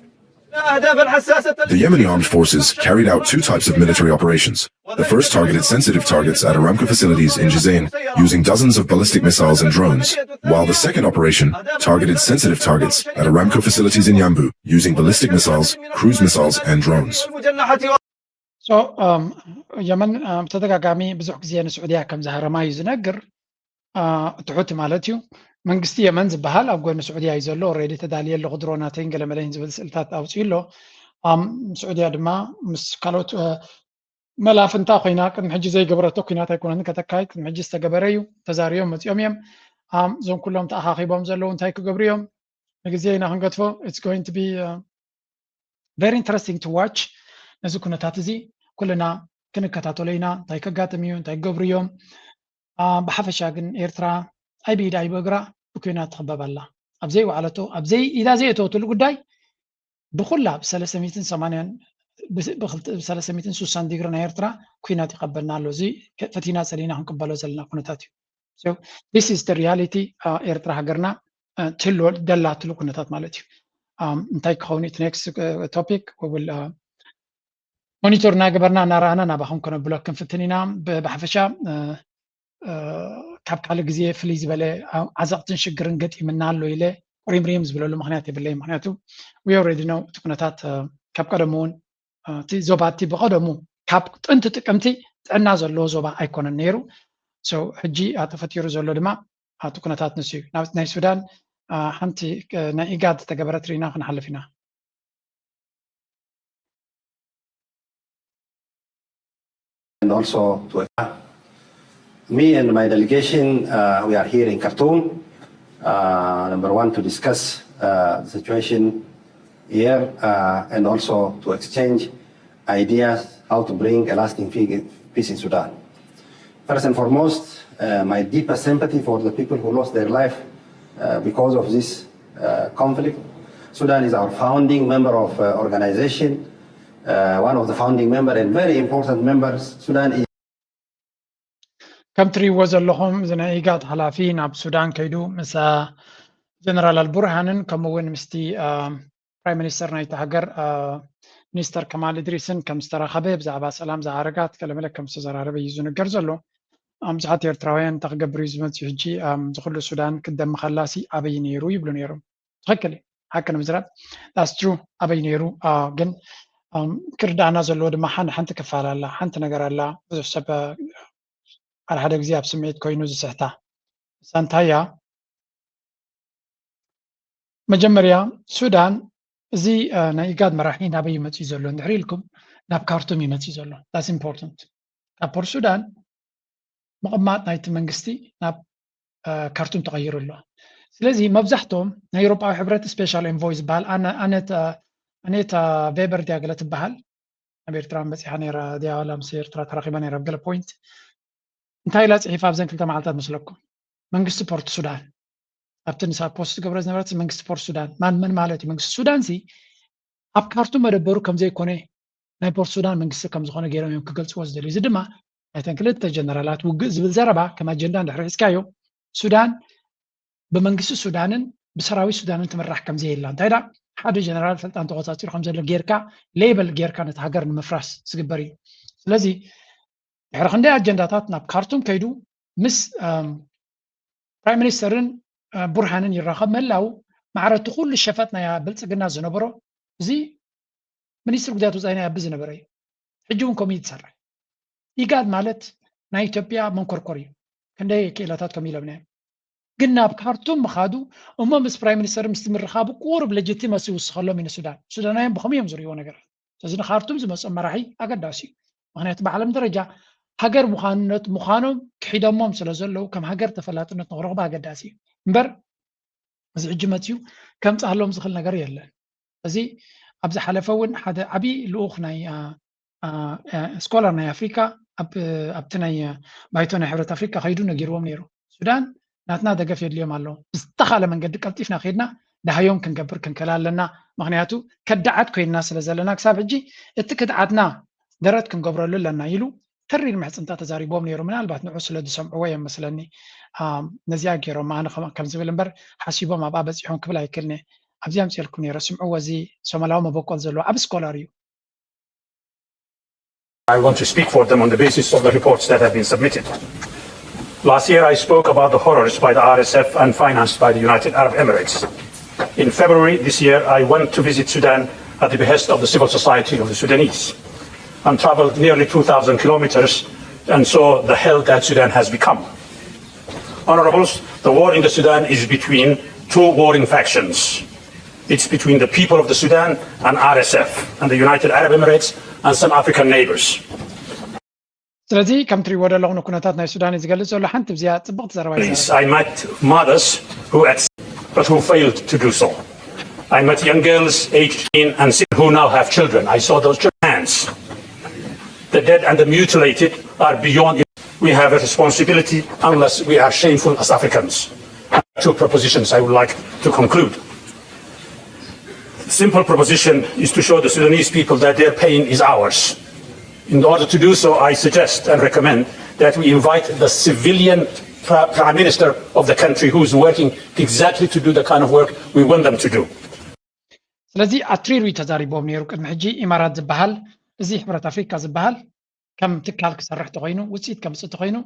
The Yemeni armed forces carried out two types of military operations. The first targeted sensitive targets at Aramco facilities in Jazein using dozens of ballistic missiles and drones, while the second operation targeted sensitive targets at Aramco facilities in Yambu using ballistic missiles, cruise missiles, and drones. So, um, የመን ብተደጋጋሚ ብዙሕ ግዜ ንስዑድያ ከም ዝሃረማ እዩ ዝነግር። እቲ ሑቲ ማለት እዩ። መንግስቲ የመን ዝበሃል ኣብ ጎኒ ስዑድያ እዩ ዘሎ። ኦልሬዲ ተዳልየ ኣለኹ ድሮናተይን ገለመለይን ዝብል ስእልታት ኣውፅኡ ኣሎ። ስዑድያ ድማ ምስ ካልኦት መላፍንታ ኮይና ቅድሚ ሕጂ ዘይገበረቶ ኩናት ኣይኮነትን ከተካይድ። ቅድሚ ሕጂ ዝተገበረ እዩ። ተዛሪቦም መፂኦም እዮም። እዞም ኩሎም ተኣኻኺቦም ዘለዉ እንታይ ክገብሩ እዮም? ንግዜ ኢና ክንገድፎ። It's going to be very interesting to watch። ነዚ ኩነታት እዚ ኩልና ክንከታተሎ ኢና። እንታይ ከጋጥም እዩ? እንታይ ክገብሩ እዮም? ብሓፈሻ ግን ኤርትራ ኣይ ብኢዳ ኣይ ብእግራ ብኩናት ትኽበብ ኣላ። ኣብ ዘይወዓለቶ ኣብ ዘይ ኢዳ ዘየእተወትሉ ጉዳይ ብኩላ ብሰለስተ ሚእትን ሰማንያን ብሰለስተ ሚእትን ስሳን ዲግሪ ናይ ኤርትራ ኩናት ይኸበና ኣሎ። እዚ ፈቲና ጸሊና ክንቅበሎ ዘለና ኩነታት እዩ። So this is the reality። ኤርትራ ሃገርና ትህልወ ደላትሉ ኩነታት ማለት እዩ። እንታይ ክኸውን እቲ next topic? We will monitor እናገበርና እናረኣና ናባኹም ከነብሎ ክንፍትን ኢና። ብሓፈሻ ካብ ካልእ ግዜ ፍልይ ዝበለ ዓዘቕትን ሽግርን ገጢምና ኣሎ ኢለ ቁሪምሪም ዝበለሉ ምኽንያት የብለይ። ምኽንያቱ we already know እቲ ኩነታት ካብ ቀደሙ እውን እቲ ዞባ እቲ ብቐደሙ ካብ ጥንቲ ጥቅምቲ ጥዕና ዘለዎ ዞባ ኣይኮነን ነይሩ። ሕጂ ተፈጢሩ ዘሎ ድማ እቲ ኩነታት ንሱ እዩ። ናብቲ ናይ ሱዳን ሓንቲ ናይ ኢጋድ ዝተገበረት ርኢና ክንሓልፍ ኢና። And also to me and my delegation, uh, we are here in Khartoum. Uh, number one, to discuss uh, the situation here uh, and also to exchange ideas how to bring a lasting peace in Sudan. First and foremost, uh, my deepest sympathy for the people who lost their life uh, because of this uh, conflict. Sudan is our founding member of uh, organization, uh, one of the founding member and very important members. Sudan is ከም ትሪእዎ ዘለኹም እዚ ናይ ኢጋድ ሓላፊ ናብ ሱዳን ከይዱ ምስ ጀነራል ኣልቡርሃንን ከምኡ እውን ምስቲ ፕራይም ሚኒስተር ናይቲ ሃገር ሚኒስተር ከማል እድሪስን ከም ዝተራኸበ፣ ብዛዕባ ሰላም ዝኣረጋት ገለመለ ከም ዝተዘራረበ እዩ ዝንገር ዘሎ። ብዙሓት ኤርትራውያን እንታይ ክገብር እዩ ዝመፅእ ሕጂ? ዝኩሉ ሱዳን ክደምኸላሲ ኣበይ ነይሩ ይብሉ ነይሮም። ትኽክል እዩ፣ ሓቂ ንምዝራብ that's true። ኣበይ ነይሩ? ግን ክርዳእና ዘለዎ ድማ ሓንቲ ክፋል ኣላ፣ ሓንቲ ነገር ኣላ። ብዙሕ ሰብ ሓደ ሓደ ግዜ ኣብ ስምዒት ኮይኑ ዝስሕታ። ንሳ እንታይ እያ? መጀመርያ ሱዳን፣ እዚ ናይ ኢጋድ መራሒ ናበይ እዩ መፅኡ ዘሎ እንድሕር ኢልኩም፣ ናብ ካርቱም እዩ መፅኡ ዘሎ። That's important። ካብ ፖርት ሱዳን ምቕማጥ ናይቲ መንግስቲ ናብ ካርቱም ተቐይሩ ኣሎ። ስለዚ መብዛሕቶም ናይ ኤውሮጳዊ ሕብረት ስፔሻል ኤንቮይ ዝበሃል ኣነታ ቬበር ድያ ገለ ትበሃል፣ ኣብ ኤርትራ መፂሓ ነይራ ድያ ዋላ ምስ ኤርትራ ተራኺባ ነይራ ኣብ ገለ ፖይንት፣ እንታይ ኢላ ፅሒፋ ኣብዘን ክልተ መዓልታት መስለኩም? መንግስቲ ፖርት ሱዳን፣ ኣብቲ ንሳ ፖስት ትገብሮ ዝነበረት መንግስቲ ፖርት ሱዳን ማን መን ማለት እዩ? መንግስቲ ሱዳን ሲ ኣብ ካርቱም መደበሩ ከም ዘይኮነ ናይ ፖርት ሱዳን መንግስቲ ከም ዝኾነ ገይሮም እዮም ክገልፅዎ ዝደልዩ። እዚ ድማ ናይተን ክልተ ጀነራላት ውግእ ዝብል ዘረባ ከም ኣጀንዳ እንድሕር ሒዝካዮ ሱዳን ብመንግስቲ ሱዳንን ብሰራዊት ሱዳንን ትምራሕ ከም ዘየላ እንታይ ዳ ሓደ ጀነራል ስልጣን ተቆፃፂሩ ከም ዘሎ ጌርካ ሌበል ጌርካ ነቲ ሃገር ንምፍራስ ዝግበር እዩ። ስለዚ ድሕሪ ክንደይ ኣጀንዳታት ናብ ካርቱም ከይዱ ምስ ፕራይም ሚኒስተርን ቡርሃንን ይራኸብ ምህላው ማዕረ እቲ ኩሉ ሸፈጥ ናይ ብልፅግና ዝነበሮ እዚ ሚኒስትር ጉዳያት ወፃኢ ናይ ኣቢ ዝነበረ እዩ። ሕጂ እውን ከምኡ እዩ ዝሰርሕ። ኢጋድ ማለት ናይ ኢትዮጵያ መንኮርኮር እዩ። ክንደይ ክኢላታት ከምኡ ኢሎምና እዮም። ግን ናብ ካርቱም ምኻዱ እሞ ምስ ፕራይም ሚኒስተር ምስ ምርኻቡ ቁሩብ ሌጂቲመሲ ይውስኸሎም እዩ ንሱዳን። ሱዳናውያን ብኸምኡ እዮም ዝርእይዎ ነገር። ስለዚ ንካርቱም ዝመፅኦም መራሒ ኣገዳሲ እዩ። ምክንያቱ ብዓለም ደረጃ ሃገር ምዃንነት ምዃኖም ክሒዶሞም ስለ ዘለዉ ከም ሃገር ተፈላጥነት ንክረኽቡ ኣገዳሲ እዩ እምበር እዚ ሕጂ መፅዩ ከምፅኣሎም ዝኽእል ነገር የለን። እዚ ኣብ ዝሓለፈ እውን ሓደ ዓብዪ ልኡኽ ናይ ስኮላር ናይ ኣፍሪካ ኣብቲ ናይ ባይቶ ናይ ሕብረት ኣፍሪካ ከይዱ ነጊርዎም ነይሩ። ሱዳን ናትና ደገፍ የድልዮም ኣሎ፣ ብዝተኻለ መንገዲ ቀልጢፍና ከይድና ደሃዮም ክንገብር ክንክእል ኣለና። ምክንያቱ ከዳዓት ኮይንና ስለ ዘለና ክሳብ ሕጂ እቲ ክድዓትና ደረት ክንገብረሉ ኣለና ኢሉ ተሪር ምሕፅንታ ተዛሪቦም ነይሩ። ምናልባት ንዑ ስለ ዝሰምዕዎ እዮም መስለኒ ነዚኣ ገይሮም ኣነ ከም ዝብል እምበር ሓሲቦም ኣብኣ በፂሖም ክብል ኣይክልኒ። ኣብዚ ኣምፅኤልኩም ነይረ ስምዕዎ። እዚ ሶማላዊ መበቆል ዘለዎ ዓብ ስኮላር እዩ። I want to speak for them on the basis of the reports that have been submitted. Last year, I spoke about the horrors by the R S F and financed by the United Arab Emirates. In February this year, I went to visit Sudan at the behest of the civil society of the Sudanese and traveled nearly two thousand kilometers and saw the hell that Sudan has become. Honorables, the war in the Sudan is between two warring factions. It's between the people of the Sudan and R S F and the United Arab Emirates and some African neighbors. ስለዚ ከም ትሪእዎ ዘለኹም ኩነታት ናይ ሱዳን እዩ ዝገልጽ ዘሎ። ሓንቲ ብዚኣ ጽብቕቲ ዘረባ እዩ። I met mothers who at but who failed to do so. I met young girls aged in and who now have children. I saw those children's hands. The dead and the mutilated are beyond. We have a responsibility unless we are shameful as Africans. Two propositions I would like to conclude. Simple proposition is to show the Sudanese people that their pain is ours. In order to do so, I suggest and recommend that we invite the civilian Prime Minister of the country who is working exactly to do the kind of work we want them to do. ስለዚ ኣትሪሩ እዩ ተዛሪቦም ነይሩ። ቅድሚ ሕጂ ኢማራት ዝበሃል እዚ ሕብረት ኣፍሪካ ዝበሃል ከም ትካል ክሰርሕ ተኮይኑ ውፅኢት ከምፅእ ተኮይኑ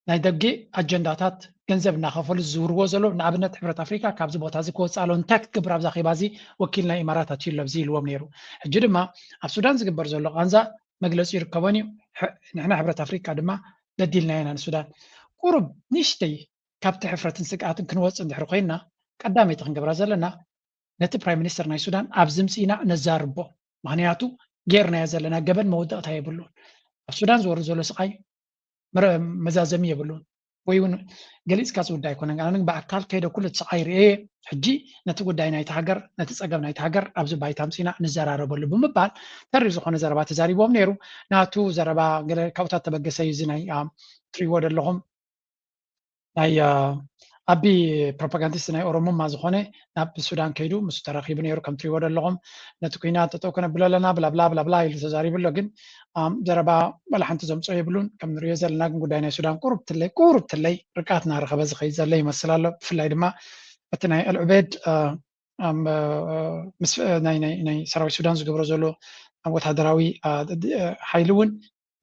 ናይ ደገ ኣጀንዳታት ገንዘብ እናኸፈሉ ዝዝውርዎ ዘሎ ንኣብነት ሕብረት ኣፍሪካ ካብዚ ቦታ እዚ ክወፅእ ኣለዎ እንታይ ክትገብር ኣብዛ ኬባ እዚ ወኪል ናይ ኢማራት ኣትዩ ኣሎ እዚ ኢልዎም ነይሩ። ሕጂ ድማ ኣብ ሱዳን ዝግበር ዘሎ ቃንዛ መግለፂ ይርከቦን እዩ። ንሕና ሕብረት ኣፍሪካ ድማ በዲልና ኢና ንሱዳን። ቁሩብ ንእሽተይ ካብቲ ሕፍረትን ስግኣትን ክንወፅእ እንድሕር ኮይንና ቀዳመይቲ ክንገብራ ዘለና ነቲ ፕራይም ሚኒስተር ናይ ሱዳን ኣብዚ ምፅኢና ነዛርቦ። ምክንያቱ ጌርናዮ ዘለና ገበን መወዳእታ የብሉን። ኣብ ሱዳን ዝወርድ ዘሎ ስቃይ መዛዘሚ የብሉን። ወይ እውን ገሊፅካ ዝውዳ ኣይኮነን ኣነ ብኣካል ከይደ ኩሉ እቲ ስቃይ ርእየ ሕጂ ነቲ ጉዳይ ናይቲ ሃገር ነቲ ፀገም ናይቲ ሃገር ኣብዚ ባይታ ምፅኢና ንዘራረበሉ ብምባል ተሪር ዝኾነ ዘረባ ተዛሪቦም ነይሩ። ናቱ ዘረባ ገለ ካብኡታት ተበገሰ እዩ እዚ ናይ ትሪዎ ዘለኹም ናይ ኣቢ ፕሮፓጋንዲስት ናይ ኦሮሞማ ዝኾነ ናብ ሱዳን ከይዱ ምስ ተራኺቡ ነይሩ ከም ትሪዎ ዘለኹም ነቲ ኩናት ጠጠው ከነብሎ ኣለና ብላብላ ብላብላ ኢሉ ተዛሪቡ ኣሎ ግን ዘረባ ዋላ ሓንቲ ዘምፅኦ የብሉን ከም ንሪኦ ዘለና ግን ጉዳይ ናይ ሱዳን ቁሩብ ትለይ ቁሩብ ትለይ ርቃት እናረኸበ ዝኸይድ ዘሎ ይመስል ኣሎ ብፍላይ ድማ እቲ ናይ ኣልዑቤድ ናይ ሰራዊት ሱዳን ዝገብሮ ዘሎ ወታደራዊ ሓይሊ እውን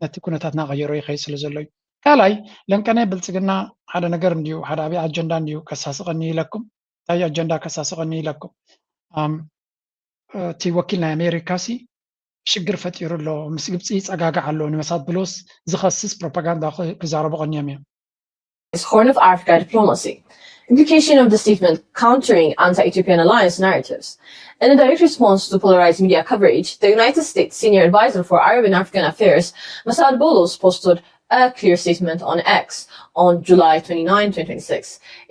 ነቲ ኩነታት እናቐየሮ ይኸይድ ስለ ዘሎ እዩ። ካልኣይ ለንቀነ ብልፅግና ሓደ ነገር እንድዩ ሓደ ዓብዪ ኣጀንዳ እንድዩ ከሳስቐኒ ኢለኩም። እንታይ ኣጀንዳ ከሳስቐኒ ኢለኩም? እቲ ወኪል ናይ ኣሜሪካ ሲ ሽግር ፈጢሩ ኣሎ፣ ምስ ግብፂ ይፀጋጋዕ ኣሎ፣ ንመሳድ ብሎስ ዝኸስስ ፕሮፓጋንዳ ክዛረቡ ቀኒዮም እዮም። Horn of Africa diplomacy. Implication of the statement countering anti-Ethiopian alliance narratives. In a direct response to polarized media coverage, the United States senior advisor for Arab and African affairs, Masad Boulos, posted a clear statement on X on July twenty-ninth, twenty twenty-six.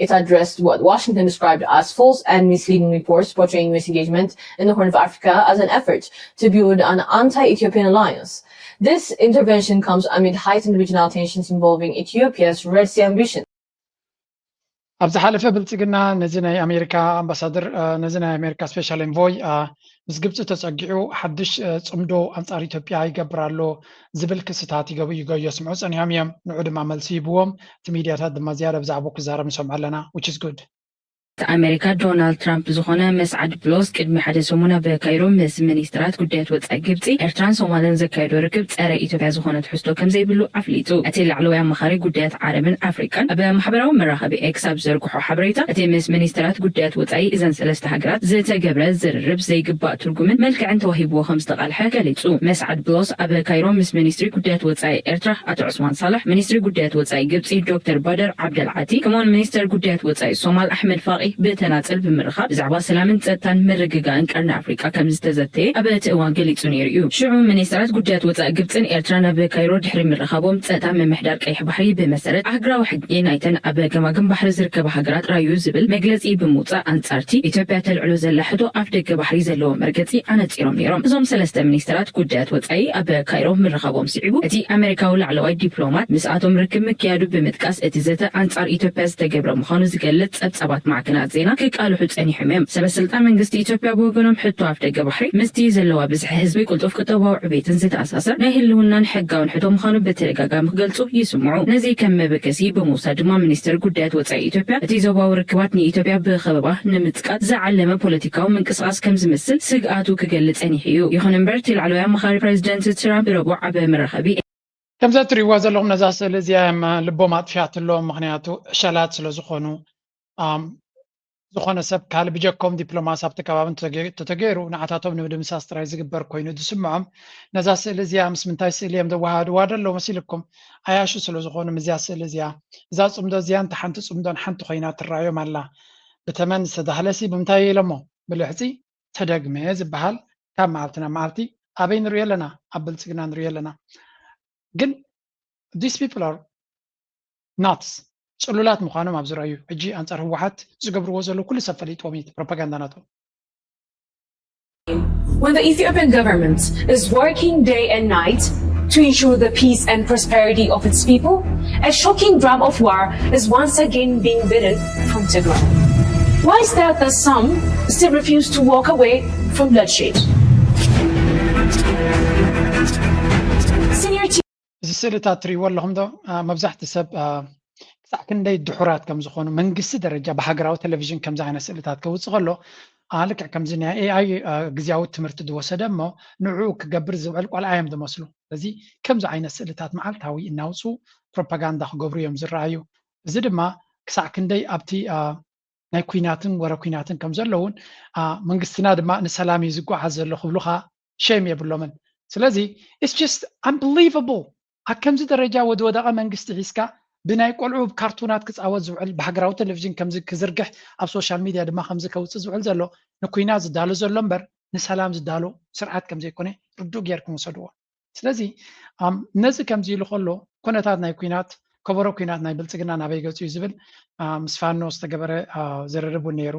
It addressed what Washington described as false and misleading reports portraying U S engagement in the Horn of Africa as an effort to build an anti-Ethiopian alliance. This intervention comes amid heightened regional tensions involving Ethiopia's Red Sea ambition. ኣብ ዝሓለፈ ብልፅግና ነዚ ናይ ኣሜሪካ ኣምባሳደር ነዚ ናይ ኣሜሪካ ስፔሻል ኤንቮይ ምስ ግብፂ ተፀጊዑ ሓድሽ ፅምዶ ኣንፃር ኢትዮጵያ ይገብር ኣሎ ዝብል ክስታት ይገቡ ይገዮ ስምዑ ፀኒሖም እዮም። ንዑ ድማ መልሲ ይብዎም። እቲ ሚዲያታት ድማ ዝያዳ ብዛዕባኡ ክዛረብ ንሰምዖ ኣለና፣ which is good። ኣሜሪካ ዶናልድ ትራምፕ ዝኾነ መስዓድ ብሎስ ቅድሚ ሓደ ሰሙን ኣብ ካይሮ ምስ ሚኒስትራት ጉዳያት ወጻኢ ግብፂ፣ ኤርትራን ሶማልን ዘካየዶ ርክብ ጸረ ኢትዮጵያ ዝኾነ ትሕዝቶ ከም ዘይብሉ ኣፍሊጡ። እቲ ላዕለዋይ ኣማኻሪ ጉዳያት ዓረብን ኣፍሪቃን ኣብ ማሕበራዊ መራኸቢ ኤክስ ኣብ ዘርግሖ ሓበሬታ፣ እቲ ምስ ሚኒስትራት ጉዳያት ወጻኢ እዘን ሰለስተ ሃገራት ዝተገብረ ዝርርብ ዘይግባእ ትርጉምን መልክዕን ተዋሂብዎ ከም ዝተቓልሐ ገሊጹ። መስዓድ ብሎስ ኣብ ካይሮ ምስ ሚኒስትሪ ጉዳያት ወጻኢ ኤርትራ ኣቶ ዑስማን ሳልሕ፣ ሚኒስትሪ ጉዳያት ወጻኢ ግብጺ ዶክተር ባደር ዓብደል ዓቲ፣ ከምኡውን ሚኒስተር ጉዳያት ወጻኢ ሶማል ኣሕመድ ፋቂ ብተናጽል ብምርኻብ ብዛዕባ ሰላምን ጸጥታን ምርግጋእን ቀርኒ ኣፍሪቃ ከም ዝተዘተየ ኣብ እቲ እዋን ገሊጹ ነይሩ እዩ። ሽዑ ሚኒስተራት ጉዳያት ወጻኢ ግብጽን ኤርትራን ኣብ ካይሮ ድሕሪ ምርኻቦም፣ ጸጥታ ምምሕዳር ቀይሕ ባሕሪ ብመሰረት ኣህግራዊ ሕጊ ናይተን ኣብ ገማግም ባሕሪ ዝርከባ ሃገራት ጥራይ እዩ ዝብል መግለጺ ብምውጻእ፣ ኣንጻርቲ ኢትዮጵያ ተልዕሎ ዘላ ሕቶ ኣፍ ደገ ባሕሪ ዘለዎ መርገጺ ኣነጺሮም ነይሮም። እዞም ሰለስተ ሚኒስተራት ጉዳያት ወጻኢ ኣብ ካይሮ ምርኻቦም ስዒቡ፣ እቲ ኣሜሪካዊ ላዕለዋይ ዲፕሎማት ምስኣቶም ርክብ ምክያዱ ብምጥቃስ፣ እቲ ዘተ ኣንጻር ኢትዮጵያ ዝተገብረ ምዃኑ ዝገልጽ ጸብጻባት ማዕከናት ዜና ክቃልሑ ጸኒሖም እዮም። ሰበ ስልጣን መንግስቲ ኢትዮጵያ ብወገኖም፣ ሕቶ ኣፍ ደገ ባሕሪ ምስቲ ዘለዋ ብዝሒ ህዝቢ ቅልጡፍ ቁጠባዊ ዕቤትን ዝተኣሳሰር ናይ ህልውናን ሕጋውን ሕቶ ምዃኑ ብተደጋጋሚ ክገልጹ ይስምዑ። ነዚ ከም መበገሲ ብምውሳድ ድማ፣ ሚኒስትር ጉዳያት ወጻኢ ኢትዮጵያ፣ እቲ ዞባዊ ርክባት ንኢትዮጵያ ብኸበባ ንምጽቃጥ ዝዓለመ ፖለቲካዊ ምንቅስቃስ ከም ዝመስል ስግኣቱ ክገልጽ ጸኒሑ እዩ። ይኹን እምበር፣ እቲ ላዕለዋይ ኣማኻሪ ፕሬዚደንት ትራምፕ ረቡዕ ኣብ መራኸቢ ከምዛ እትሪእዋ ዘለኹም ነዛ ስእሊ እዚኣ እዮም ልቦም ኣጥፊኣትሎም። ምኽንያቱ ዕሸላት ስለ ዝኾኑ፣ ኣም፣ ዝኾነ ሰብ ካልእ ብጀኮም ዲፕሎማሲ ኣብቲ ከባቢ እንተተገ-፣ እንተተገይሩ ንዓታቶም ንምድምሳስ ጥራይ ዝግበር ኮይኑ ዝስምዖም። ነዛ ስእሊ እዚኣ ምስ ምንታይ ስእሊ እዮም ዘወሃድዋ ደለዉ መሲልኩም? ኣያሹ ስለ ዝኾኑ ምስዚኣ ስእሊ እዚኣ፣ እዛ ጽምዶ እዚኣ እንተ ሓንቲ ጽምዶን ሓንቲ ኮይና ትረኣዮም ኣላ። ብተመን ዝተዳህለሲ ብምንታይ ኢሎሞ? ብልሕጺ ተደግመ ዝበሃል ካብ መዓልቲ ናብ መዓልቲ ኣበይ ንሪኦ ኣለና? ኣብ ብልጽግና ንሪኦ ኣለና። ግን these people are nuts፣ ጽሉላት ምዃኖም ኣብ ዝረኣዩ ሕጂ ኣንጻር ህወሓት ዝገብርዎ ዘለዉ ኩሉ ሰብ ፈሊጥዎም እዩ፣ እቲ ፕሮፓጋንዳ ናቶም። When the Ethiopian government is working day and night to ensure the peace and prosperity of its people, a shocking drum of war is once again being beaten from Tigray. Why is that the some still refuse to walk away from bloodshed? Senior እዚ ስእልታት ትሪእዎ ኣለኹም ዶ? መብዛሕቲ ሰብ ክሳዕ ክንደይ ድሑራት ከም ዝኾኑ መንግስቲ ደረጃ ብሃገራዊ ቴሌቪዥን ከምዚ ዓይነት ስእልታት ከውፅእ ከሎ፣ ልክዕ ከምዚ ናይ ኤኣይ ግዜያዊ ትምህርቲ ዝወሰደ እሞ ንዕኡ ክገብር ዝውዕል ቆልዓ እዮም ዝመስሉ። ስለዚ ከምዚ ዓይነት ስእልታት መዓልታዊ እናውፁ ፕሮፓጋንዳ ክገብሩ እዮም ዝረኣዩ። እዚ ድማ ክሳዕ ክንደይ ኣብቲ ናይ ኩናትን ወረ ኩናትን ከም ዘለውን መንግስትና ድማ ንሰላም እዩ ዝጓዓዝ ዘሎ ክብሉኻ ሸም የብሎምን። ስለዚ it's just unbelievable። ኣብ ከምዚ ደረጃ ወደ ወደቐ መንግስቲ ሒዝካ ብናይ ቆልዑ ካርቱናት ክፃወት ዝውዕል ብሃገራዊ ቴሌቪዥን ከምዚ ክዝርግሕ ኣብ ሶሻል ሚድያ ድማ ከምዚ ከውፅእ ዝውዕል ዘሎ ንኩናት ዝዳሎ ዘሎ እምበር ንሰላም ዝዳሎ ስርዓት ከም ዘይኮነ ርዱእ ጌርኩም ውሰድዎ። ስለዚ ነዚ ከምዚ ኢሉ ከሎ ኩነታት ናይ ኩናት ከበሮ ኩናት ናይ ብልፅግና ናበይ ገፁ እዩ ዝብል ምስ ፋኖ ዝተገበረ ዝርርብ እውን ነይሩ።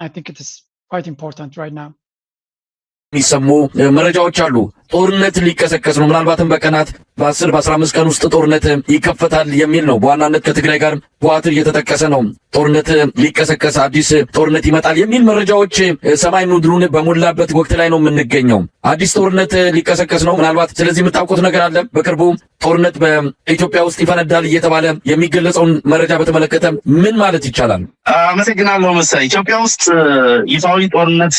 I think it is quite important right now. የሚሰሙ መረጃዎች አሉ። ጦርነት ሊቀሰቀስ ነው። ምናልባትም በቀናት በአስር በአስራ አምስት ቀን ውስጥ ጦርነት ይከፈታል የሚል ነው። በዋናነት ከትግራይ ጋር በዋትር እየተጠቀሰ ነው። ጦርነት ሊቀሰቀስ፣ አዲስ ጦርነት ይመጣል የሚል መረጃዎች ሰማይ ምድሩን በሞላበት ወቅት ላይ ነው የምንገኘው። አዲስ ጦርነት ሊቀሰቀስ ነው ምናልባት። ስለዚህ የምታውቁት ነገር አለ? በቅርቡ ጦርነት በኢትዮጵያ ውስጥ ይፈነዳል እየተባለ የሚገለጸውን መረጃ በተመለከተ ምን ማለት ይቻላል? አመሰግናለሁ መሳይ። ኢትዮጵያ ውስጥ ይፋዊ ጦርነት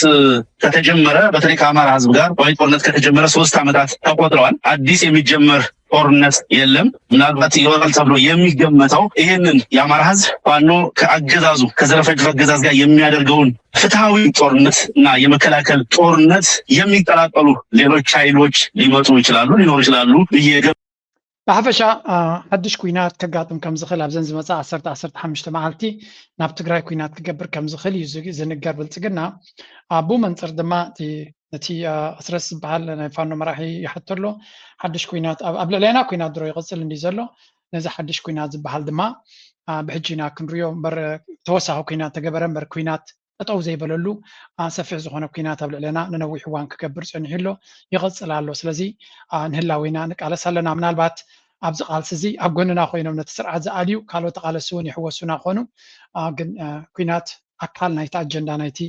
ከተጀመረ፣ በተለይ ከአማራ ህዝብ ጋር ይፋዊ ጦርነት ከተጀመረ ሶስት ዓመታት ተቆጥረዋል። አዲስ የሚጀመር ጦርነት የለም። ምናልባት ይኖራል ተብሎ የሚገመተው ይህንን የአማራ ህዝብ ፋኖ ከአገዛዙ ከዘረፈጁ አገዛዝ ጋር የሚያደርገውን ፍትሐዊ ጦርነት እና የመከላከል ጦርነት የሚቀላቀሉ ሌሎች ኃይሎች ሊመጡ ይችላሉ፣ ሊኖሩ ይችላሉ ብዬ ብሓፈሻ ሓድሽ ኩናት ከጋጥም ከም ዝኽእል ኣብዘን ዝመፃ ዓሰርተ ዓሰርተ ሓሙሽተ መዓልቲ ናብ ትግራይ ኩናት ክገብር ከም ዝኽእል እዩ ዝንገር ብልፅግና። ኣብኡ መንፅር ድማ እቲ ነቲ ኣስረስ ዝበሃል ናይ ፋኖ መራሒ ይሓቶ ኣሎ። ሓድሽ ኩናት ኣብ ልዕሌና ኩናት ድሮ ይቕፅል እንዲ ዘሎ ነዚ ሓድሽ ኩናት ዝበሃል ድማ ብሕጂ ኢና ክንሪዮ እምበር ተወሳኺ ኩናት ተገበረ እምበር ኩናት ጠጠው ዘይበለሉ ሰፊሕ ዝኾነ ኩናት ኣብ ልዕሌና ንነዊሕ እዋን ክገብር ፀኒሑ ኣሎ፣ ይቐፅል ኣሎ። ስለዚ ንህላዊና ንቃለስ ኣለና። ምናልባት ኣብዚ ቃልሲ እዚ ኣብ ጎንና ኮይኖም ነቲ ስርዓት ዝኣልዩ ካልኦት ተቃለስቲ እውን ይሕወሱና ክኾኑ፣ ግን ኩናት ኣካል ናይቲ ኣጀንዳ ናይቲ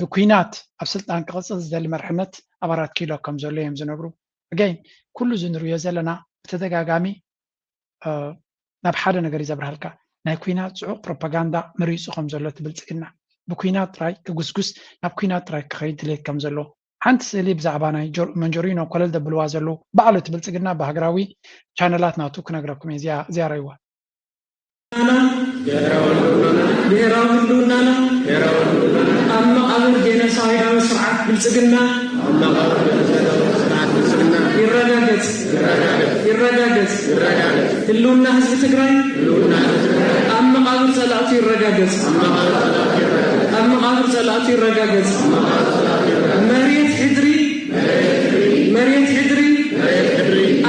ብኩናት ኣብ ስልጣን ክቕፅል ዝደሊ መርሕነት ኣብ ኣራት ኪሎ ከም ዘሎ እዮም ዝነግሩ። ኣገይን ኩሉ እዚ ንሪኦ ዘለና ብተደጋጋሚ ናብ ሓደ ነገር እዩ ዘብርሃልካ። ናይ ኩናት ፅዑቕ ፕሮፓጋንዳ መሪፁ ከም ዘሎ እቲ ብልፅግና ብኩናት ጥራይ ክጉስጉስ ናብ ኩናት ጥራይ ክኸይድ ድሌት ከም ዘሎ ሓንቲ ስእሊ ብዛዕባ ናይ መንጀሪኖ ኮለል ደብልዋ ዘለዉ ባዕሉ እቲ ብልፅግና ብሃገራዊ ቻነላት ናቱ ክነግረኩም እየ። እዚኣ ረይዋ። ብሔራዊ ህልውናና ኣብ መቓብር ጄኖሳይዳዊ ስርዓት ብልፅግና ይረጋገፅ ይረጋገፅ ህልውና ህዝቢ ትግራይ ኣብ መቓብር ፀላእቱ ይረጋገፅ ኣብ መቓብር ፀላእቱ ይረጋገፅ መሬት ሕድሪ መሬት ሕድሪ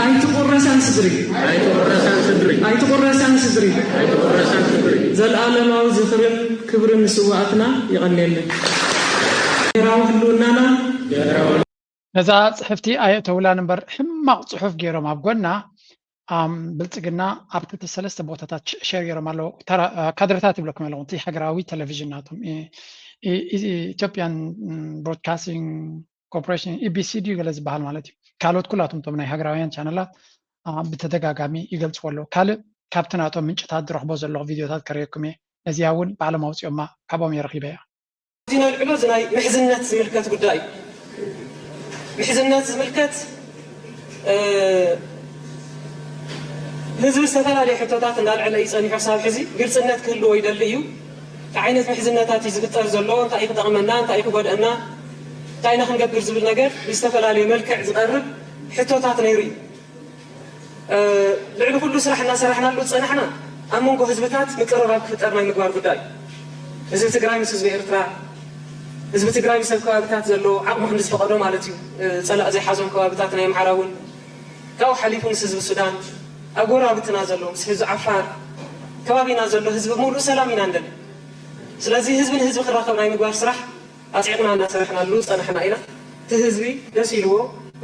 ኣይትቑረሳን ስድሪ ኣይትቑረሳን ስድሪ ኣይትቑረሳን ስድሪ ኣይትቑረሳን ስድሪ ዘለኣለማዊ ዝኽርን ክብርን ንስዋኣትና። ይቐንየለይ። ብሔራዊ ህልውናና ነዛ ፅሕፍቲ ኣየእተውላን እምበር ሕማቕ ፅሑፍ ገይሮም ኣብ ጎና ብልፅግና ኣብ ክልተ ሰለስተ ቦታታት ሸር ገይሮም ኣለዉ። ካድረታት ይብለኩም ኣለኹ እቲ ሃገራዊ ቴሌቪዥን ናቶም ኢትዮጵያን ብሮድካስቲንግ ኮርፖሬሽን ኢቢሲ ድዩ ገለ ዝበሃል ማለት እዩ። ካልኦት ኩላቶም እቶም ናይ ሃገራውያን ቻነላት ብተደጋጋሚ ይገልፅዎ ኣለዉ። ካልእ ካብቲ ናቶም ምንጭታት ዝረኽቦ ዘለኹ ቪድዮታት ከርእየኩም እየ። ነዚኣ እውን ባዕሎም ኣውፅኦማ ካብኦም እየ ረኺበያ። እዚ ናይ ልዕሎ እዚ ናይ ምሕዝነት ዝምልከት ጉዳይ እዩ። ምሕዝነት ዝምልከት ህዝቢ ዝተፈላለዩ ሕቶታት እንዳልዐለ እዩ ፀኒሑ ክሳብ ሕዚ ግልፅነት ክህልዎ ይደሊ እዩ። እንታይ ዓይነት ምሕዝነታት እዩ ዝፍጠር ዘሎ፣ እንታይ እዩ ክጠቕመና፣ እንታይ እዩ ክጎድአና፣ እንታይ ኢና ክንገብር ዝብል ነገር ብዝተፈላለየ መልክዕ ዝቐርብ ሕቶታት ነይሩ እዩ። ልዕሊ ኩሉ ስራሕ እናሰራሕናሉ ዝፀናሕና ኣብ መንጎ ህዝብታት ምቅርራብ ክፍጠር ናይ ምግባር ጉዳይ እዩ። ህዝቢ ትግራይ ምስ ህዝቢ ኤርትራ፣ ህዝቢ ትግራይ ምስ ኣብ ከባብታት ዘሎ ዓቕሙ ክንዲ ዝፈቐዶ ማለት እዩ። ፀላእ ዘይሓዞም ከባብታት ናይ ኣምሓራ እውን ካብኡ ሓሊፉ ምስ ህዝቢ ሱዳን፣ ኣብ ጎረባብትና ዘሎ ምስ ህዝቢ ዓፋር፣ ከባቢና ዘሎ ህዝቢ ብምሉእ ሰላም ኢና ንደሊ። ስለዚ ህዝቢ ንህዝቢ ክራኸብ ናይ ምግባር ስራሕ ኣፅዒቕና እናሰራሕናሉ ዝፀናሕና ኢና። እቲ ህዝቢ ደስ ኢልዎ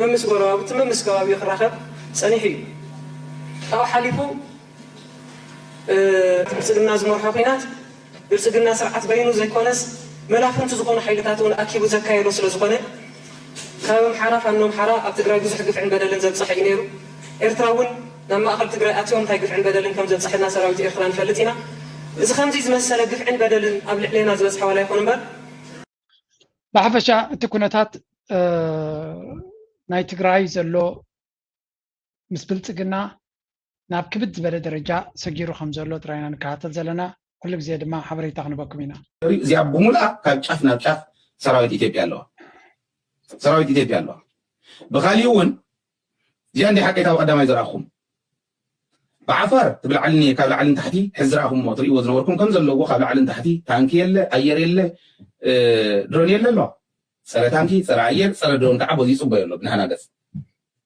መምስ ጎረባብቲ መምስ ከባቢኡ ክራኸብ ፀኒሑ እዩ። ካብኡ ሓሊፉ ብልፅግና ዝመርሖ ኲናት ብልፅግና ስርዓት በይኑ ዘይኮነስ መላፍንቲ ዝኾኑ ሓይልታት እውን ኣኪቡ ዘካየዶ ስለዝኾነ ካብ ኣምሓራ ፋኖ ኣምሓራ ኣብ ትግራይ ብዙሕ ግፍዕን በደልን ዘብፀሐ እዩ ነይሩ። ኤርትራ እውን ናብ ማእኸል ትግራይ ኣትዮም እንታይ ግፍዕን በደልን ከም ዘብፀሐና ሰራዊት ኤርትራ ንፈልጥ ኢና። እዚ ከምዚ ዝመሰለ ግፍዕን በደልን ኣብ ልዕሌና ዝበፅሐ ዋላ ይኹን እምበር ብሓፈሻ እቲ ኩነታት ናይ ትግራይ ዘሎ ምስ ብልፅግና ናብ ክብድ ዝበለ ደረጃ ሰጊሩ ከም ዘሎ ጥራይ ኢና ንከታተል ዘለና። ኩሉ ግዜ ድማ ሓበሬታ ክንበኩም ኢና። እዚኣ ብሙሉኣ ካብ ጫፍ ናብ ጫፍ ሰራዊት ኢትዮጵያ ኣለዋ። ሰራዊት ኢትዮጵያ ኣለዋ። ብኻሊእ እውን እዚኣ እንዲ ሓቀይታ ብቀዳማይ ዘርኣኹም ብዓፋር ትብል ዓሊ ካብ ላዕሊ ንታሕቲ ሕዚ ዝረኣኹምዎ ትርእይዎ ዝነበርኩም ከም ዘለዎ ካብ ላዕሊ ንታሕቲ ታንኪ የለ፣ ኣየር የለ፣ ድሮን የለ ኣሎ። ፀረ ታንኪ፣ ፀረ ኣየር፣ ፀረ ድሮን ከዓ በዚ ይፅበዮ ኣሎ ብናህና ገፅ።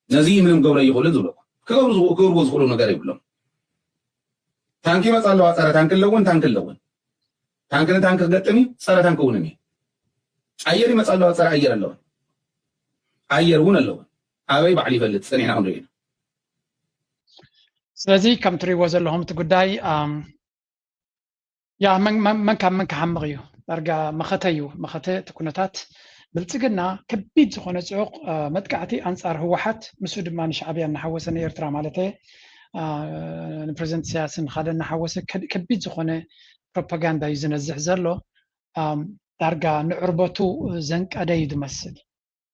ነዚ ምንም ገብረ ይኽእልን ዝብለኩም ክገብርዎ ዝኽእሉ ነገር የብሎም። ታንኪ ይመፃ ኣለዋ፣ ፀረ ታንኪ ኣለውን፣ ታንኪ ኣለውን። ታንኪ ንታንኪ ክገጥም እዩ፣ ፀረ ታንኪ እውን እዩ። ኣየር ይመፃ ኣለዋ፣ ፀረ ኣየር ኣለውን። ኣየር እውን ኣለውን። ኣበይ ባዕሉ ይፈልጥ፣ ፀኒሕና ክንሪኦ ኢና። ስለዚ ከም ትሪእዎ ዘለኹም እቲ ጉዳይ ያ መን ካብ መን ክሓምቕ እዩ ዳርጋ መኸተ እዩ መኸተ እቲ ኩነታት ብልፅግና ከቢድ ዝኾነ ፅዑቕ መጥቃዕቲ ኣንፃር ህወሓት፣ ምስኡ ድማ ንሻዕብያ እናሓወሰ፣ ንኤርትራ ማለት ንፕሬዚደንት ኢሳያስን ካልእ እናሓወሰ ከቢድ ዝኾነ ፕሮፓጋንዳ እዩ ዝነዝሕ ዘሎ። ዳርጋ ንዕርበቱ ዘንቀደ እዩ ዝመስል።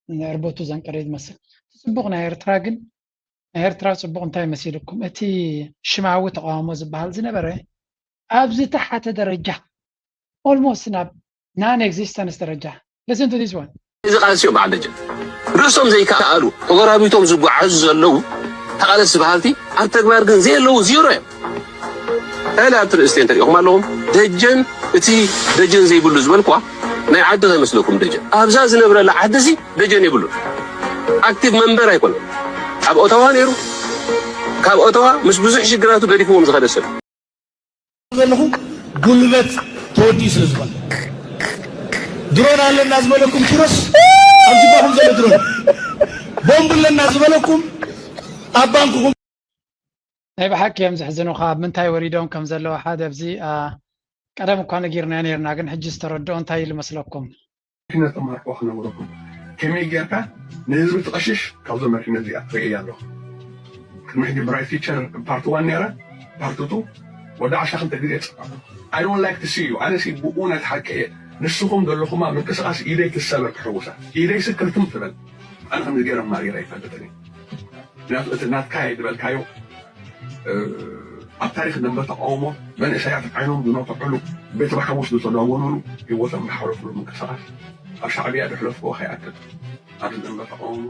ንዕርበቱ ዘንቀደ እዩ ዝመስል። እቲ ፅቡቕ ናይ ኤርትራ ግን፣ ናይ ኤርትራ ፅቡቕ እንታይ መሲልኩም? እቲ ሽማዊ ተቃውሞ ዝበሃል ዝነበረ ኣብ ዝተሓተ ደረጃ፣ ኦልሞስት ናብ ናን ኤግዚስተንስ ደረጃ። Listen to this one. እዚ ቃልሲ እዮም በዓል ደጀን። ርእሶም ዘይከኣሉ፣ ተጎራቢቶም ዝጓዓዙ ዘለዉ ተቓለስቲ በሃልቲ፣ ኣብ ተግባር ግን ዘየለዉ ዜሮ እዮም። ሕለ ኣብቲ ርእስቲ እንተሪኢኹም ኣለኹም። ደጀን፣ እቲ ደጀን ዘይብሉ ዝበልኳ ናይ ዓዲ ከይመስለኩም። ደጀን ኣብዛ ዝነብረላ ዓዲ እዚ ደጀን የብሉን። ኣክቲቭ መንበር ኣይኮነን። ኣብ ኦታዋ ነይሩ። ካብ ኦታዋ ምስ ብዙሕ ሽግራቱ ገዲፍዎም ዝኸደ ሰብ። ዘለኹ ጉልበት ተወዲኡ ስለ ዝኾነ፣ ድሮን ኣለና ዝበለኩም ኪሮስ ኣብ ጅባኹም ዘሎ ድሮን፣ ቦምብ ኣለና ዝበለኩም ኣብ ባንክኹም። ናይ ብሓቂ እዮም ዘሕዝኑኻ። ኣብ ምንታይ ወሪዶም ከም ዘለዉ ሓደ ኣብዚ ቀደም እኳ ነጊርና ነርና፣ ግን ሕጂ ዝተረድኦ እንታይ ኢሉ መስለኩም? መሪሕነት ተማርኮ ክነግረኩም። ከመይ ጌርካ ንህዝቢ ትቐሽሽ ካብዞም መሪሕነት እዚኣ ርእያ ኣለኹ። ቅድሚ ሕጂ ብራይት ፊቸር ፓርት ዋን ነይረ፣ ፓርት ቱ ወዲ ዓሻ ክልተ ግዜ ይፅዕር ኣለኹ። I don't like to see you። ኣነ ሲ ብኡ ናይ ሓቂ እየ። ንስኹም ዘለኹማ ምንቅስቃስ ኢደይ ትሰበር ክሕውሳ። ኢደይ ሲ ክርትም ትበል። ኣነ ከምዚ ገይረ ማሪረ ኣይፈልጥን እየ። ምክንያቱ እቲ ናትካ እየ ዝበልካዮ ኣብ ታሪክ ደንበ ተቃውሞ መንእሰያት ዓይኖም ዝነፍሑሉ፣ ቤት ማሕቡስ ዝተዳጎኑሉ፣ ህይወቶም ዝሓለፉሉ ምንቅስቃስ ኣብ ሻዕብያ ዘሕለፍክዎ ከይኣክል ኣብዚ ደንበ ተቃውሞ